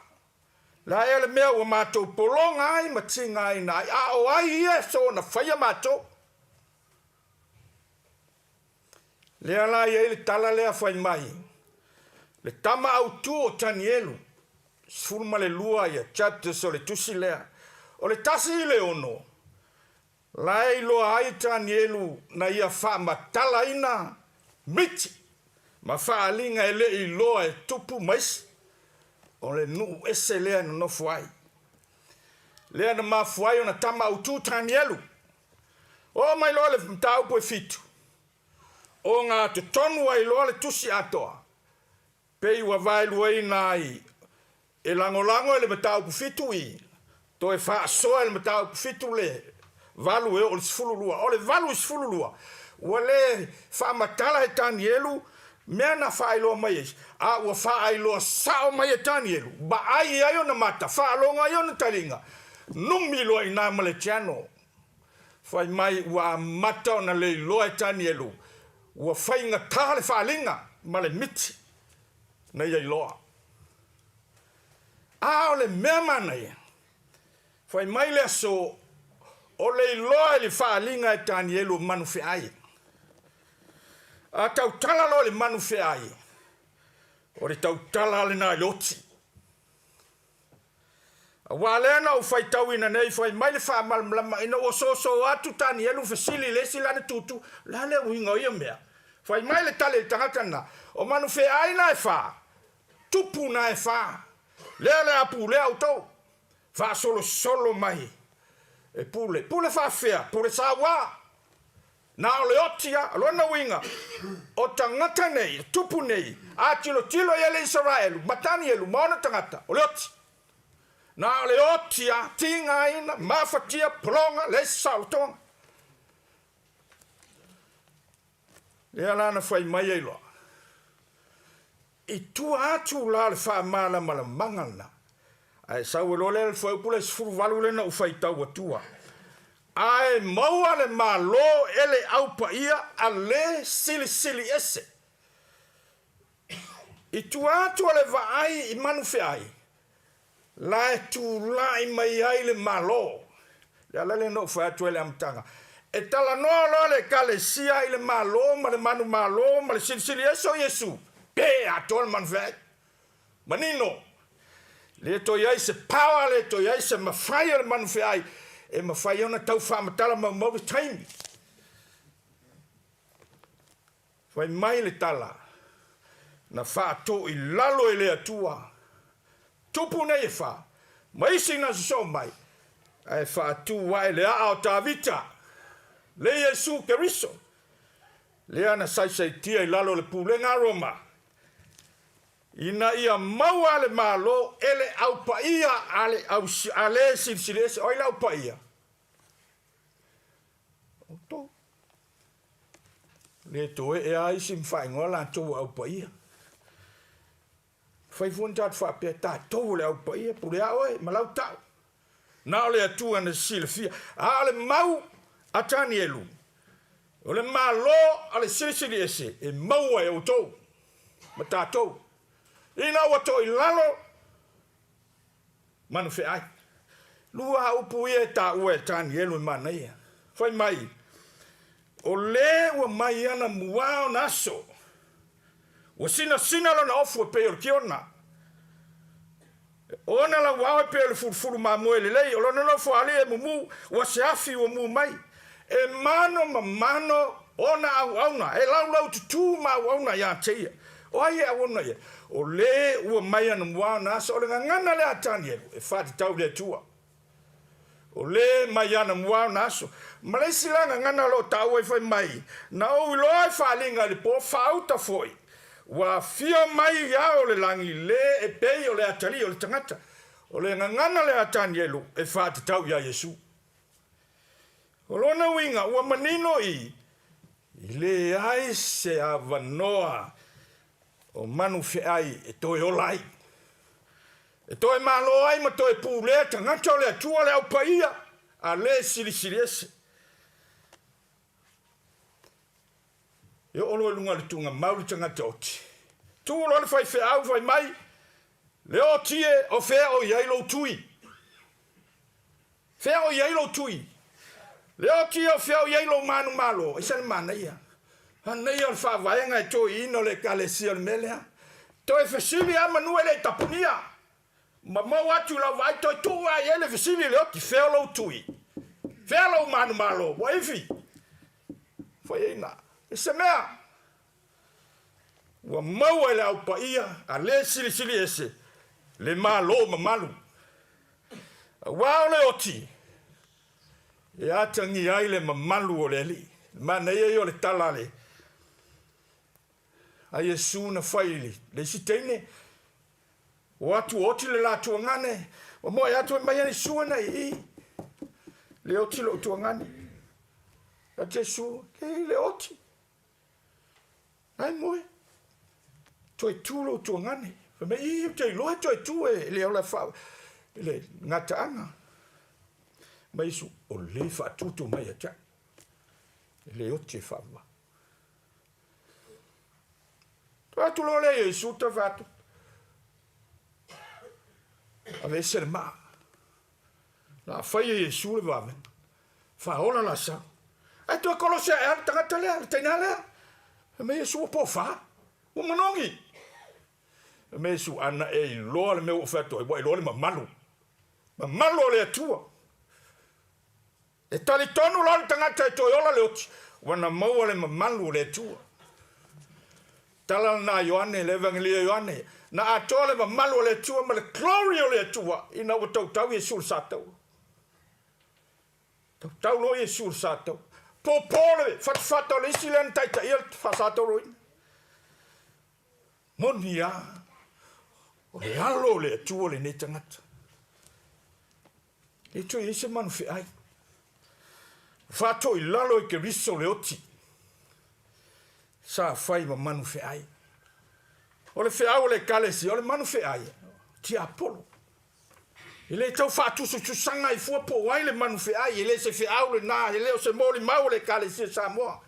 le a ea le mea ua matou pologa ai ma tigaina ai, a o ai ia e soona faia matou? Lea la e i ai le tala lea fai mai, le tama autu o Tanielu, 12 ia chapters o le tusi lea, o le 1 i le 6, la e iloa ai Tanielu na ia faamatalaina miti ma faaaliga e le i iloa e tupu ma isi, o le nuu ese lea e nonofo ai. Lea na mafua ai ona tama autu Tanielu. Oo mai loa le mataupu e fitu, ogatotonu ai loa le tusi atoa, pei ua vaeluaina ai e lagolago e le mataupu fitu i, toe faasoa e le mataupu fitu le valu e oo i le 12. O le valu i 12, ua le faamatala e Tanielu mea na faailoa mai e isi, a ua faailoa sao mai e Tanielu, vaai ai ona mata, faalogo ai ona taliga, numi loa i ina ma le tiano. Fai mai ua amata ona le iloa e Tanielu, ua faigata le faaaliga ma le miti na ia iloa. A o le mea manaia, fai mai le aso o le iloa i le faaaliga e Tanielu o manu feai. A tautala loa i le manu feai, o le tautala lena i le oti. Aua lea na ou faitauina nei, fai mai le faamalamalama, ina ua soso atu Tanielu fesili i le isi lana tutu, o le a le uiga o ia mea? Fai mai le tali a le tagata lena, O manu feai na e fa, tupu na e fa, lea o le a pulea outou. Faasolosolo mai e pule. Pule faafefea? Pule sauā. Na o le oti a, o lona uiga, o tagata nei, o tupu nei, a tilotilo i ai le Isaraelu, ma Tanielu ma ona tagata, o le oti. Na o le oti a, tigaina, mafatia, pologa, leai se saolotoga. Lea la na fai mai ai loa, I tua atu la o le faamalamalamaga lena, ae sau ai loa lea le fuaiupu lea 18 lea na ou faitau atua, Ae maua le Malo e le Au Paia a le Silisili Ese. I tua atu o le vaai i manufeai, La e tulai mai ai le Malo. Le ala lea na ou fai atu ai i le amataga, e talanoa loa le Ekalesia i le Malo ma le manumalo ma le Silisili Ese o Iesu, pe atoa le manufeai. Manino! Le toe i ai se power, le toe i ai se mafai o le manufeai e mafai ai ona tau faamatala maumau le taimi. Fai mai le tala, na faatoo i lalo e le Atua tupu nei e fa, ma isi na sosoo mai, ae faatu ae le aa o Tavita, le Iesu Keriso, lea na saisaitia i lalo o le pulega a Roma, ina ia maua le Malo e le Au Paia a le, au, a le Silisili Ese. O ai le Au Paia? Outou. Le toe ee lava isi ma faaigoa latou o Au Paia. Fai fua na tatou faapea, tatou o le Au Paia, pule a oe ma lau tau. Na o le Atua na silafia. A o le mau a Tanielu, o le Malo a le Silisili Ese e maua e outou ma tatou, ina ua toilalo manufeai. Lua upu ia e taua e Tanielu e manaia. Fai mai, o le ua mai ana muā ona aso, ua sinasina lona ofu e pei o le kiona. O ona lauao e pei o le fulufulu mamoe lelei, o lona nofoalii e mumu, ua se afi ua mu mai. E mano ma mano ona auauna, e laulaututu ma auauna ia te ia. O ai e auauna i ai? O le ua mai anamua ona aso, o le gagana lea a Tanielu, e faatatau i le Atua. O le mai anamua ona aso. Ma le isi la gagana o lo o taua i fai mai, Na ou iloa ai faaaliga i le po, faauta foi, ua afio mai i ao o le lagi le e pei o le atalii o le tagata. O le gagana lea a Tanielu e faatatau iā Iesu. O lona uiga ua manino i, i leai se avanoa o manufeai e toe ola ai, e toe malo ai ma toe pulea tagata o le Atua le Au Paia a le Silisili Ese. E oo loa i luga o le tugamau le tagata oti, tu loa le faifeau fai mai, Le oti e, o fea o i ai lou tui? Fea o i ai lou tui? Le oti e, o fea o i ai lou manumalo? Aisa le manaia. Manaia o le faavaega e toeina o le Ekalesia o le mea lea. Toe fesili lava manu e le i tapunia. Ma maua atu i lau vaai, toe tuu lava i ai le fesili i le oti, fea o lou tui? Fea lou manumalo? Ua ifi. Fai ai na. E se mea. Ua maua e le Au Paia a le Silisili Ese le Malo mamalu. Aua o le oti e atagia ai le mamalu o le Alii. Le manaia ia o le tala a le a Iesu na fai i le isi teine, o atu oti le la tuagane, ua moe atu e mai ana Iesu ana i i, le oti lou tuagane. A Iesu, le, le oti. Ai moe, toe tu lou tuagane. Fai mai, ii, ou te iloa e toe tu e le ola fa, le gataaga. Mai Iesu, o le faatutu mai ia te au. E le oti e faavavau. Toe atu loa lea Iesu, toe fai atu, aveese le maa. Na fai e Iesu le vavega, faaola Lasalo. Ae toe kolosi ae lava le tagata lea, le taina lea. Fai mai Iesu, ua pofa, ua manogi. Fai mai Iesu, ana e iloa le mea ua ou fai atu ai, ua iloa le mamalu, mamalu o le Atua. E talitonu loa le tagata e toe ola le oti, ua na maua le mamalu o le Atua. Tala lena a Ioane, le Evagelia a Ioane, na atoa le mamalu o le Atua ma le glory o le Atua ina ua tautau Iesu i le sataua. Tautau loa Iesu i le sataua. Popo le fatafata o le isi lea na taitaia le faasatauaina. Moni lava, o le Alo o le Atua lenei tagata. E toe i ai se manufeai. Faatoilalo e Keriso le oti sa fai ma manufeai. O le feau o le Ekalesia, o le manufeai, tiapolo. E le tau faatusatusaga ai fua po o ai le manufeai, e le se feau lena, e le o se molimau o le Ekalesia Samoa.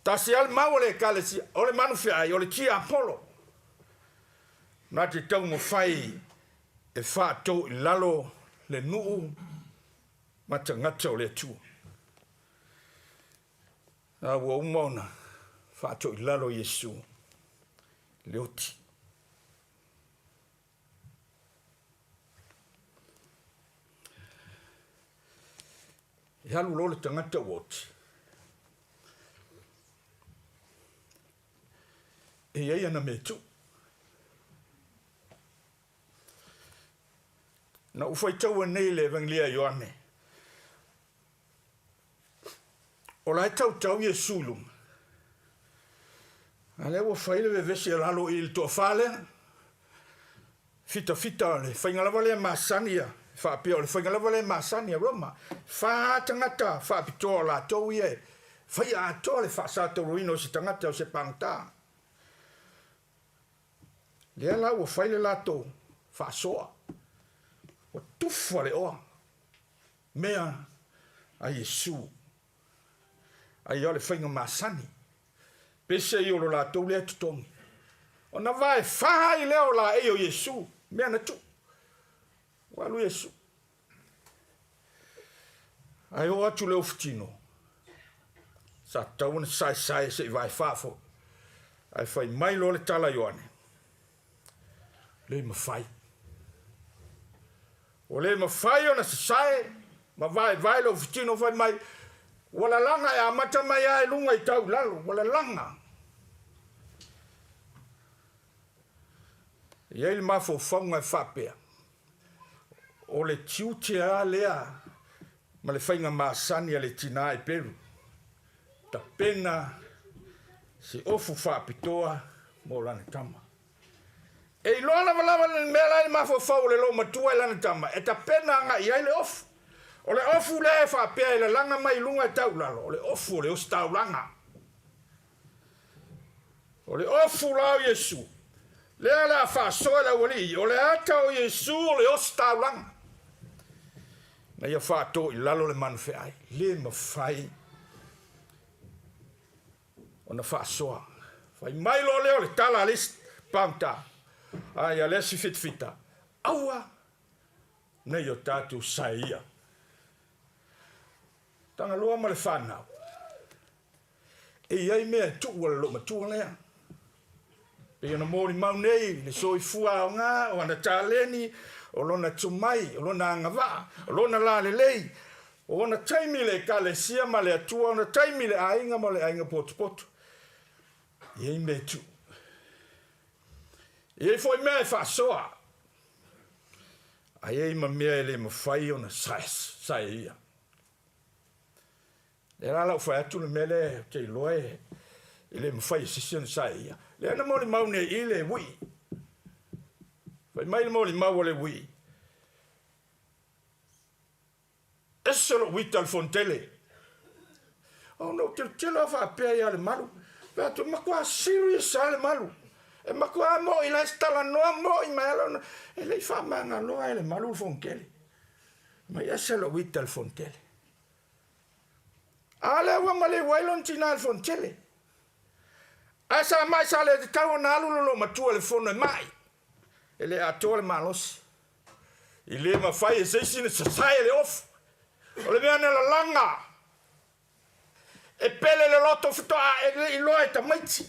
Tasi lava le mau a le Ekalesia, o le manufeai, o le tiapolo. Na te taumafai. E faatou i lalo le nuu ma tagata o le Atua. A ua uma ona faatou i lalo Iesu le oti. E alu loa le tagata ua oti. E i ai ana mea e tuu. Na ou faitaua nei le Evangelia a Ioane, o la e tautau Iesu i luga, a lea ua fai le vevesi e lalo i le toafa lea, fitafita o le faiga lava lea masani ia, faapea o le faiga lava lea masani a Roma, fa tagata faapitoa o latou ia e faia atoa le faasatauroina o se tagata o se pagota. Lea la ua fai le latou faasoa, ua tufa le oa mea a Iesu, ai o le faiga masani, pese i o lo latou lea totogi. Ona vae fa ai lea o laei o Iesu, mea na tuu. Ua alu Iesu. Ae oo atu le ofutino, sa tatau ona saesae se i vaefa foi. Ae fai mai loa le tala a Ioane, Le mafai. Ua le mafai ona sasae ma vaevae le ofutino fai mai, ua lalaga e amata mai lava i luga i tau i lalo, ua lalaga. E i ai le mafaufauga e faapea, O le tiute lava lea ma le faiga masani a le tina Eperu, tapena se ofu faapitoa mo lana tama. E iloa lavalava le mea la e i le mafaufau o le loomatua i lana tama, e tapena agai i ai le ofu. O le ofu lea e faapea e lalaga mai i luga e tau i lalo, o le ofu o le ositaulaga. O le ofu la o Iesu, lea o le a faasoa e le aualii, o le ata o Iesu o le ositaulaga, na ia faatoo i lalo le manufeai, le mafai ona faasoa. Fai mai loa lea o le tala a le isi pagota, ai a le isi fitafita, aua ne i o tatou saeia. Tagaloa ma le fanau. E i ai mea e tuu a le loomatua lea. Pei ona molimau nei le soifua aoga o ana taleni, o lona tomai, o lona agavaa, o lona lalelei, o ona taimi i le Ekalesia ma le Atua, ona taimi i le aiga ma le aiga potopoto. E i ai mea e tuu. E i ai foi mea e faasoa. Ae i ai ma mea e le mafai ona saeia. Lea la lau fai atu le mea lea ou te iloa e le mafai e se isi ona saeia. Lea na molimau nei i le ui. Fai mai le molimau a le ui. Ese lou uita i le Fonotele. Ona ou tilotilo lava faapea ia Lemalu, fai atu, e matua serious lava Lemalu. E matua mo'i la e talanoa mo'i mai lava lona, e le i faamagaloa e Lemalu le Fonotele. Mai ese lou uita i le Fonotele. A lea ua maliu ai lona tina i le Fonotele. Ae sa mai sa le tatau ona alu lo loomatua i le fono e mai. E le atoa le malosi. I le mafai e se isi ona sasae le ofu. O le mea na lalaga. E pele le loto faatoa e le iloa e tamaiti.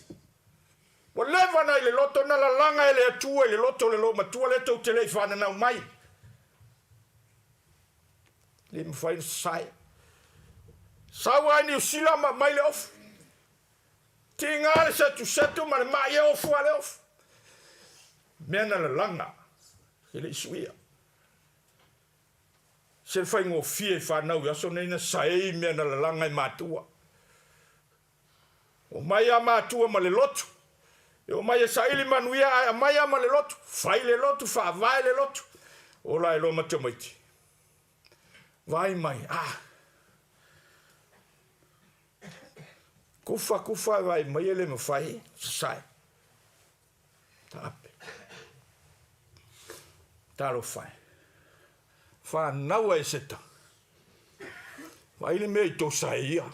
Ua leva ona i le loto na lalaga e le Atua i le loto o le loomatua lea tou te le i fananau mai. Le mafai ona sasae. Sau lava i Niu Sila ma aumai le ofu. Tiga le setusetu ma le mai e ofu lava le ofu. Mea na lalaga e le i suia. Se faigofie i fanau i aso nei na saei mea na lalaga e matua. Omai a matua ma le lotu. E omai e saili manuia ae aumai a ma le lotu. Fai le lotu, faavae le lotu. Ola ai loa ma tamaiti. Vaai mai, ah. Kufa, kufa e vaai mai e le mafai, sasae. Taape. Talofa e. Fanau a Eseta. Vaai le mea i tou saeia.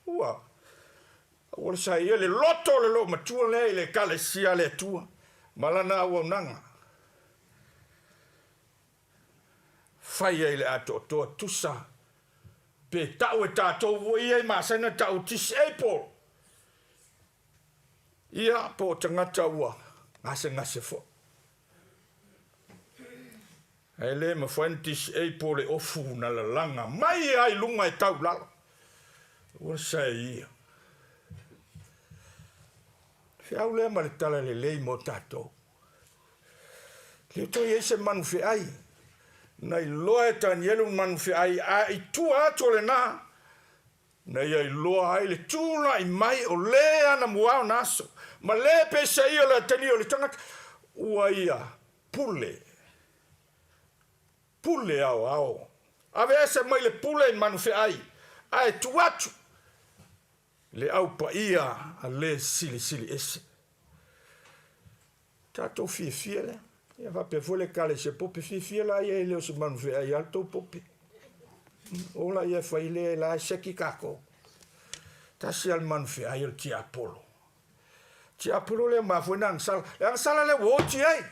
Ua, aua le saeia le loto o le loomatua lea i le Ekalesia a le Atua ma lana auaunaga. fai ai le atoatoa tusa pe tau e tatou foi ia e masani ona tau disable ia po o tagata ua gasegase foi. Ae le mafai ona disable le ofu na lalaga mai lava i luga e tau i lalo. Ua sae ia. Feau lea ma le tala lelei mo tatou. Le toe i ai se manu feai. Na iloa e Tanielu le manu feai, a i tua atu o lena, na ia iloa ai le tulai mai o le ana mua ona aso, ma le peisai o le atalii o le tagata, ua ia pule, pule aoao. Aveese mai le pule i manu feai, ae tuu atu le au paia a le Silisili Ese. Tatou fiafia lea. Ia faapea foi le Ekalesia Pope, fiafia la ia e le o se manu feai lava le tou pope. O la ia e fai lea la e seki tatou. Tasi lava le manu feai o le tiapolo. Tiapolo lea mafua ai na agasala. Le agasala lea ua oti ai.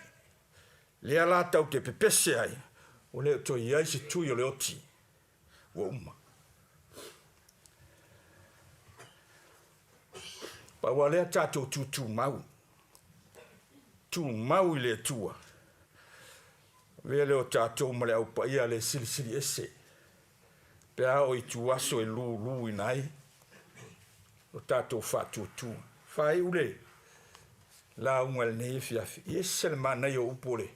Lea la tau te pepese ai, ua le o toe i ai se tui o le oti. Ua uma. Pau lava lea tatou tutumau, tumau i le Atua. Avea lea o tatou ma le Au Paia le Silisili Ese, pe a oo i ituaso e luluina ai lo tatou faatuatua. Faaiu le lauga i lenei afiafi, e ese le manaia o upu o le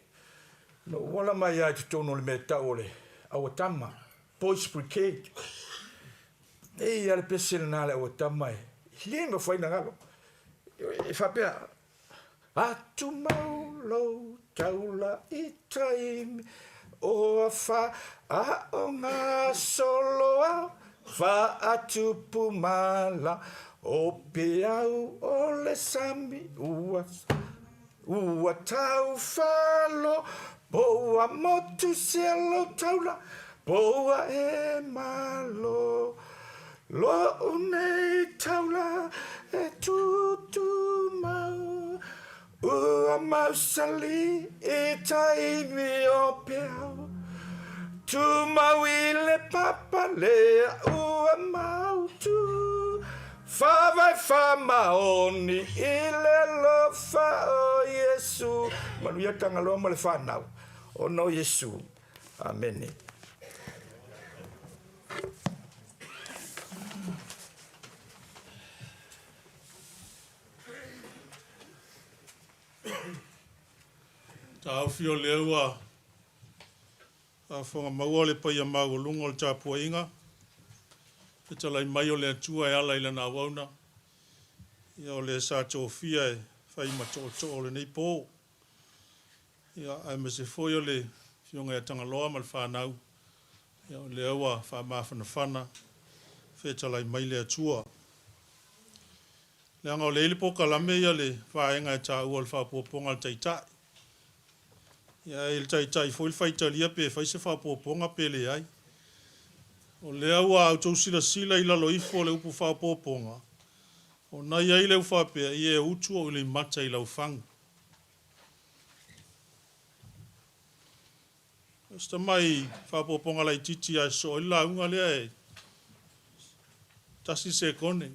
Na ou ola mai lava i totonu o le mea e tau o le Auatama, Boys Brigade. E i ai lava le pese lena a le Auatama e le mafai ona galo. E faapea, Atumau lou taula i taimi o afa a o gasolo ao faatupu mala o peau o le sami ua Ua tau falo po ua motu sia lou taula po ua e malo Lo'u nei taula e tutumau Ua mausali i taimi o peau Tumau i le papa lea ua mautu Faavae faamaoni i le alofa o Iesu. Manuia Tagaloa ma le fanau ona o Iesu. Amene. Taofi o lea ua Faafofoga maua le paia maualuga o le tapuaiga, fetalai mai o le Atua e ala i Lana auauna, ia o le sa tofia e fai ma tootoo o lenei po. Ia, aemaise foi o le Afioga ia Tagaloa ma le fanau, ia o lea ua faamafanafana, fetalai mai le Atua. Leaga o lea i le polokalame ia le vaega e taua o le faaopoopoga a le Taitai. Ia e i le Taitai foi le faitalia pe fai se faaopoopoga pe leai. O lea ua outou silasila i lalo ifo o le upu faaopoopoga, ona i ai leu faapea, Ie utu ou ileimata i lau fagu. O se tamai faaopoopoga laitiiti lava e sosoo ai le lauga lea e tasi le sekone.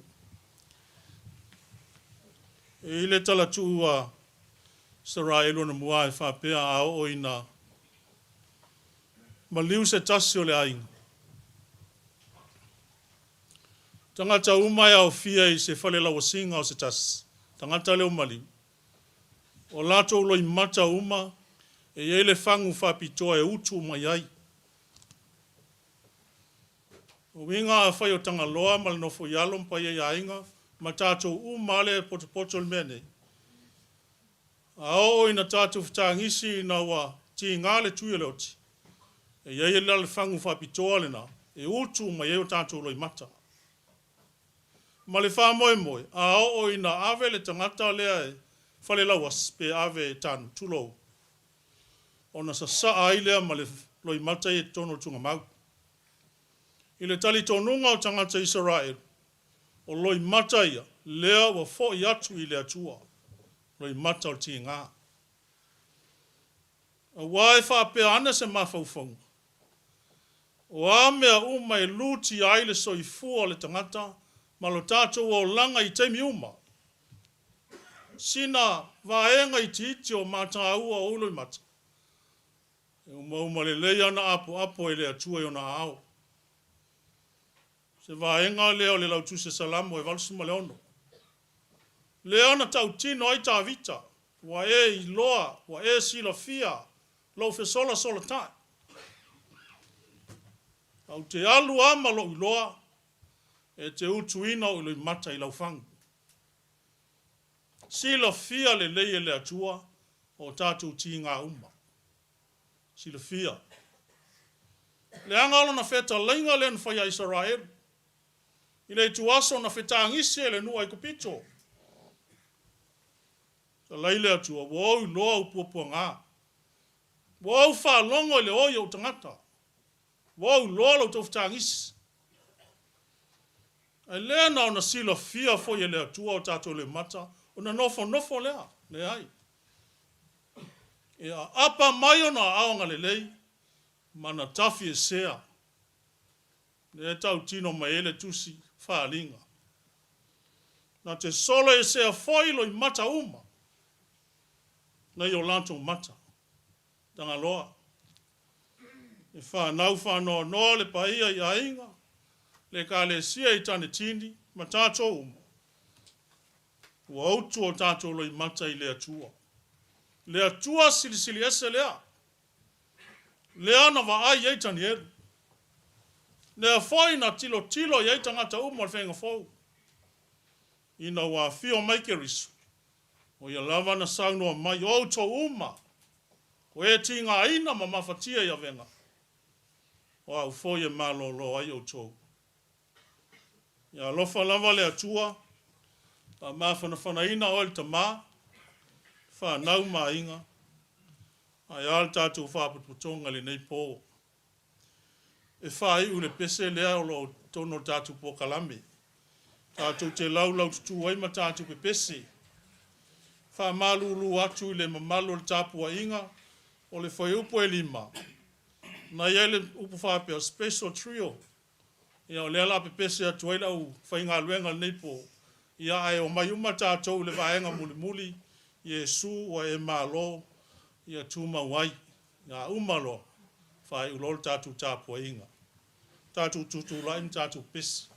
E i ai le talatuu a Isaraelu anamua e faapea, A oo ina maliu se tasi o le aiga, tagata uma e aofia i se fale lauasiga o se tasi, tagata lea ua maliu, O latou loimata uma e i ai le fagu faapitoa e utu uma i ai. O uiga afai o Tagaloa ma le nofo i alo ma paia i aiga ma tatou uma lava lea e potopoto i le mea nei, a oo ina tatou fetagisi ina ua tiga le tui o le oti, e i ai la le fagu faapitoa lena e utu uma i ai o tatou loimata. Ma le faamoemoe, a oo ina ave le tagata lea e falelauasi pe ave e tanu, tulou, ona sasaa ai lea ma le loimata ia i totonu o le tugamau. I le talitonuga o tagata Isaraelu, o loimata ia, lea ua foi atu i le Atua, loimata o le tiga. Aua e faapea ana se mafaufauga. O a mea uma e lutia ai le soifua o le tagata ma lo tatou olaga i taimi uma, sina vaega itiiti o mataua o ou loimata, e umauma lelei ana apoapo e le Atua i ona aao. Se vaega lea o le Lautusi Salamo e 86. Lea na tautino ai Tavita, Ua e iloa, ua e silafia lou fesolasolata'i. Ou te alu a ma lou iloa, e te utuina ou loimata i lau fagu. Silafia lelei e le Atua o tatou tiga uma. Silafia. Leaga o lona fetalaiga lea na fai ia Isaraelu, i le ituaso na fetagisi ai le nuu Aikupito. Fetalai le Atua, ua ou iloa ou puapuaga. Ua ou faalogo i le oi o ou tagata. Ua ou iloa lo outou fetagisi. Ae le na ona silafia foi e le Atua o tatou loimata, ona nofonofo lea. Leai. E aapa mai ona aao agalelei ma na tafiesea. Lea e tautino mai ai le tusi Faaaliga. Na te soloesea foi loimata uma nai o latou mata. Tagaloa. E fanau faanoanoa le paia i aiga, le Ekalesia i Tanitini ma tatou uma. Ua utu o tatou loimata i le Atua. Le Atua silisili ese lea. Lea na vaai i ai Tanielu. Lea foi na tilotilo i ai tagata uma o le Faiga Fou. Ina ua afio mai Keriso, o ia lava na saunoa mai, O outou uma, o e tigaina ma mafatia i avega, o au foi e malolo ai outou. Ia alofa lava le Atua, faamafanafanaina oe le tama, fanau ma aiga, ae a le tatou faapotopotoga i lenei po. E faaiu i le pese lea o lo o i totonu o le tatou polokalame, tatou te laulaututu ai ma tatou pepese. Faamalulu atu i le mamalu o le tapuaiga, o le fuaiupu e 5, na i ai le upu faapea, special trio. Ia o lea o le a pepese atu ai le aufaigaluega i lenei po, ia ae omai uma tatou i le vaega mulimuli, Iesu ua e malo, ia tumau ai. Ia a uma loa, faaiu loa le tatou tapuaiga. Tatou tutulai ma tatou pepese.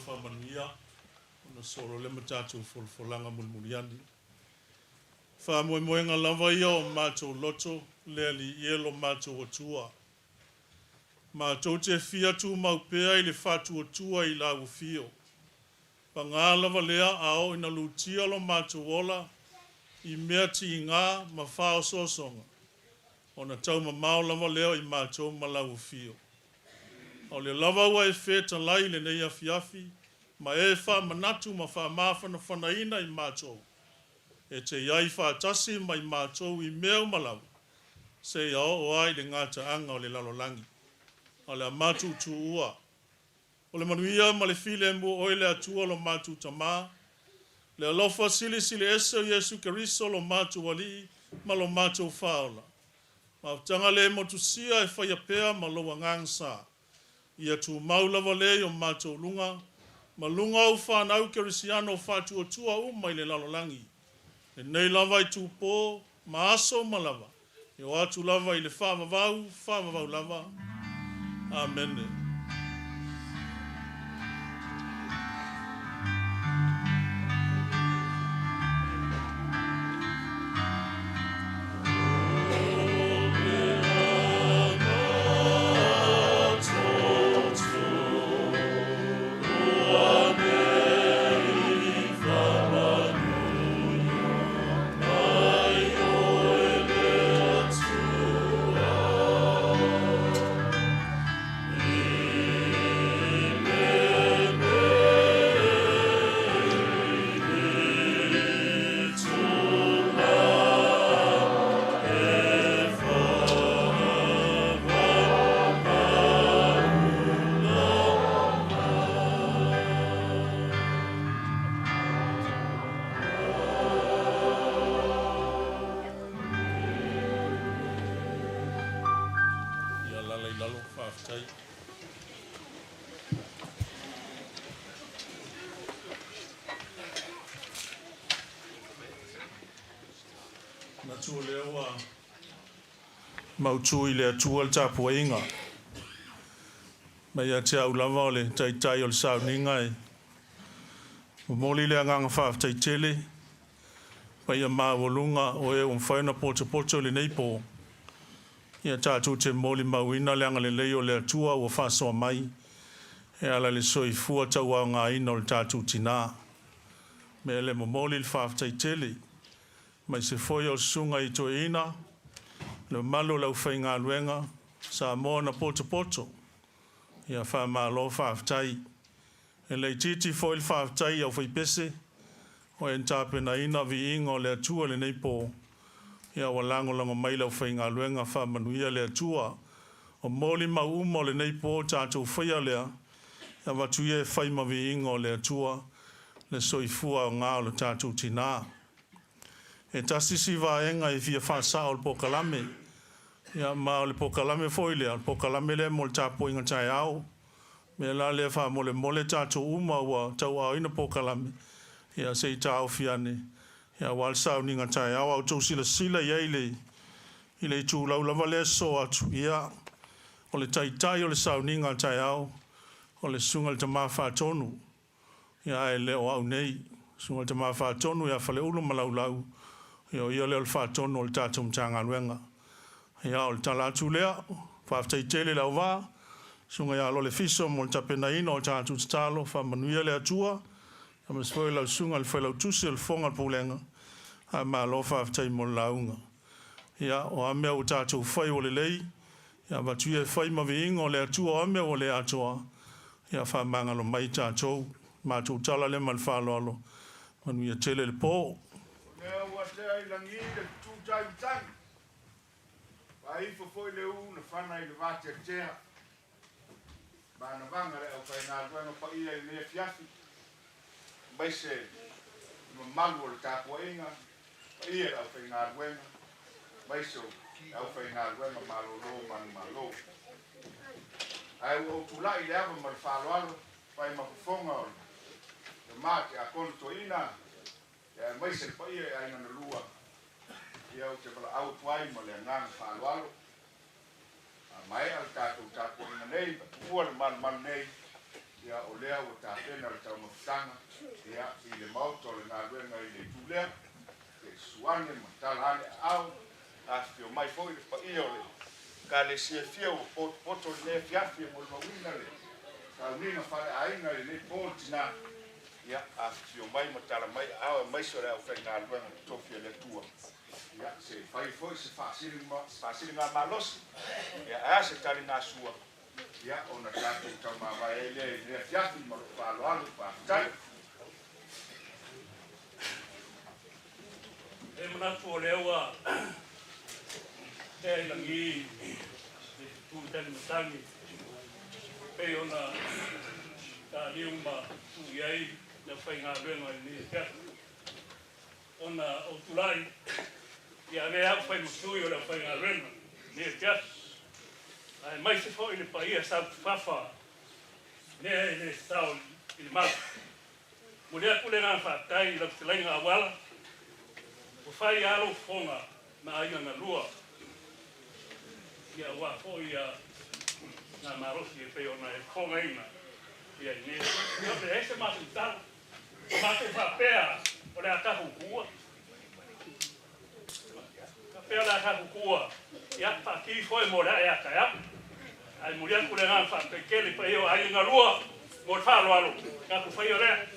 faamanuia ona solo lea ma tatou folafolaga mulimuli ane. Faamoemoega lava ia o matou loto, le Alii e lo matou Atua. Matou te fia tumau pea i le faatuatua i Lau Afio. Paga lava lea a oo ina lutia lo matou ola i mea tiga ma faaosoosoga, ona taumamao lava lea o i matou ma Lau Afio. A o lea lava ua e fetalai i lenei afiafi ma e faamanatu ma faamafanafanaina i matou, e te i ai faatasi ma i matou i mea uma lava, seia oo ai i le gataaga o le lalolagi. A o le a matou tuua. O le manuia ma le filemu o Oe le Atua lo matou Tama, le alofa silisili ese o Iesu Keriso lo matou Alii ma lo matou Faaola, mafutaga le motusia e faia pea ma Lou Agaga Sa, ia tumau lava lea i o matou luga ma luga o Au fanau Kerisiano faatuatua uma i le lalolagi, lenei lava itupo ma aso uma lava, E oo atu lava i le faavavau, faavavau lava. Amene. Ia alala i lalo, faafetai. Manatu o lea ua mautu i le Atua le tapuaiga. Mai ia te au lava o le Taitai o le sauniga e momoli le agaga faafetai tele paia maualuga o e ua mafai ona potopoto i lenei po. Ia tatou te molimauina le agalelei o le Atua ua faasoa mai e ala i le soifua tauaogaina o le tatou tina. Mea lea momoli le faafetai tele aemaise foi o susuga i toeaina, le mamalu o le aufaigaluega, Samoa na potopoto. Ia faamalo faafetai. E le itiiti foi le faafetai i aufaipese o e na tapenaina viiga o le Atua i lenei po. Ia ua lagolago mai le aufaigaluega faamanuia le Atua. O molimau uma o lenei po tatou faia lea, e avatu ia e fai ma viiga o le Atua le soifua aoga o le tatou tina. E tasi si vaega e fia faasao o le polokalame, ia ma o le polokalame foi lea, o le polokalame lea mo le tapuaiga taeao. O le mea la lea faamolemole tatou uma ua tauaaoina polokalame, ia se i taofi ane, ia aua le sauniga taeao. A outou silasila i ai i le, i le itulau lava lea e sosoo atu, ia, o le taitai o le sauniga taeao, o le Susuga i le Tama Faatonu. Ia ae le o au nei. Susuga i le Tama Faatonu ia Faleulu ma Laulau, ia o ia lea o le Faatonu o le tatou Matagaluega. Ia o le tala atu lea, faafetai tele i le auvaa, Susuga ia Lole Fiso mo le tapenaina o tatou tatalo, faamanuia le Atua, aemaise foi lau Susuga i le Failautusi o le Fofoga o le Pulega, ae malo faafetai mo le lauga. Ia, o a mea ua tatou fai ua lelei, ia avatu ia e fai ma viiga o le Atua, o a mea ua le atoa, ia faamagalo mai tatou. Matou tala lea ma le faaaloalo, manuia tele le po. O lea ua tea i lagi le fetu tai matagi, Vaifo foi le u na fana i le vateatea. Manavaga le aufaigaluega paia i lenei afiafi, aemaise le mamalu o le tapuaiga paia i le aufaigaluega, aemaise o le aufaigaluega malolo manumalo. Ae ua ou tulai i le ava ma le faaaloalo, fai ma fofoga o le tama Tiakono Toeaina, aemaise le paia i aiga na lua, ia ou te valaau atu ai ma le agaga faaaloalo. A maea le tatou tapuaiga nei ma tuua le malumalu nei, Ia, o lea ua tapena le taumafataga, ia, i le maota o le galuega i le itu lea, se i susu ane ma tala ane aao, afifio mai foi le paia o le Ekalesia e fia ua potopoto i lenei afiafi e molimauina le sauniga faaleaiga i lenei po le tina, ia, afifio mai ma tala mai aao aemaise o le aufaigaluega totofi a le Atua, ia, se i fai foi se faasiligamalosi, ia, ae a se taligasua Ia, ona tatou taumavae ai lea i lenei afiafi ma lou faaaloalo. Faafetai. E manatu o lea ua tea i lagi le fetu talimatagi pei ona taliu ma tuu i ai le aufaigaluega i lenei afiafi. Ona ou tulai ia avea au fai ma sui o le aufaigaluega i lenei afiafi, aemaise foi le paia sautufafa mea e le sao i le mau. Momoli atu le agaga faafetai i lau fetalaiga Auala, ua fai lava lou fofoga ma aiga galua, ia aua foi ia nā malosi e pei ona e fofogaina ia i lenei afiafi. Ia, e leai se matou tala. Ua matou faapea o le a tahuhua. Faapea o le a tahuhua, ia faati foe mo le ae a taeao. Ae momoli atu le agaga faafetai tele i paia o aiga galua mo le faaaloalo, tatou faia lea.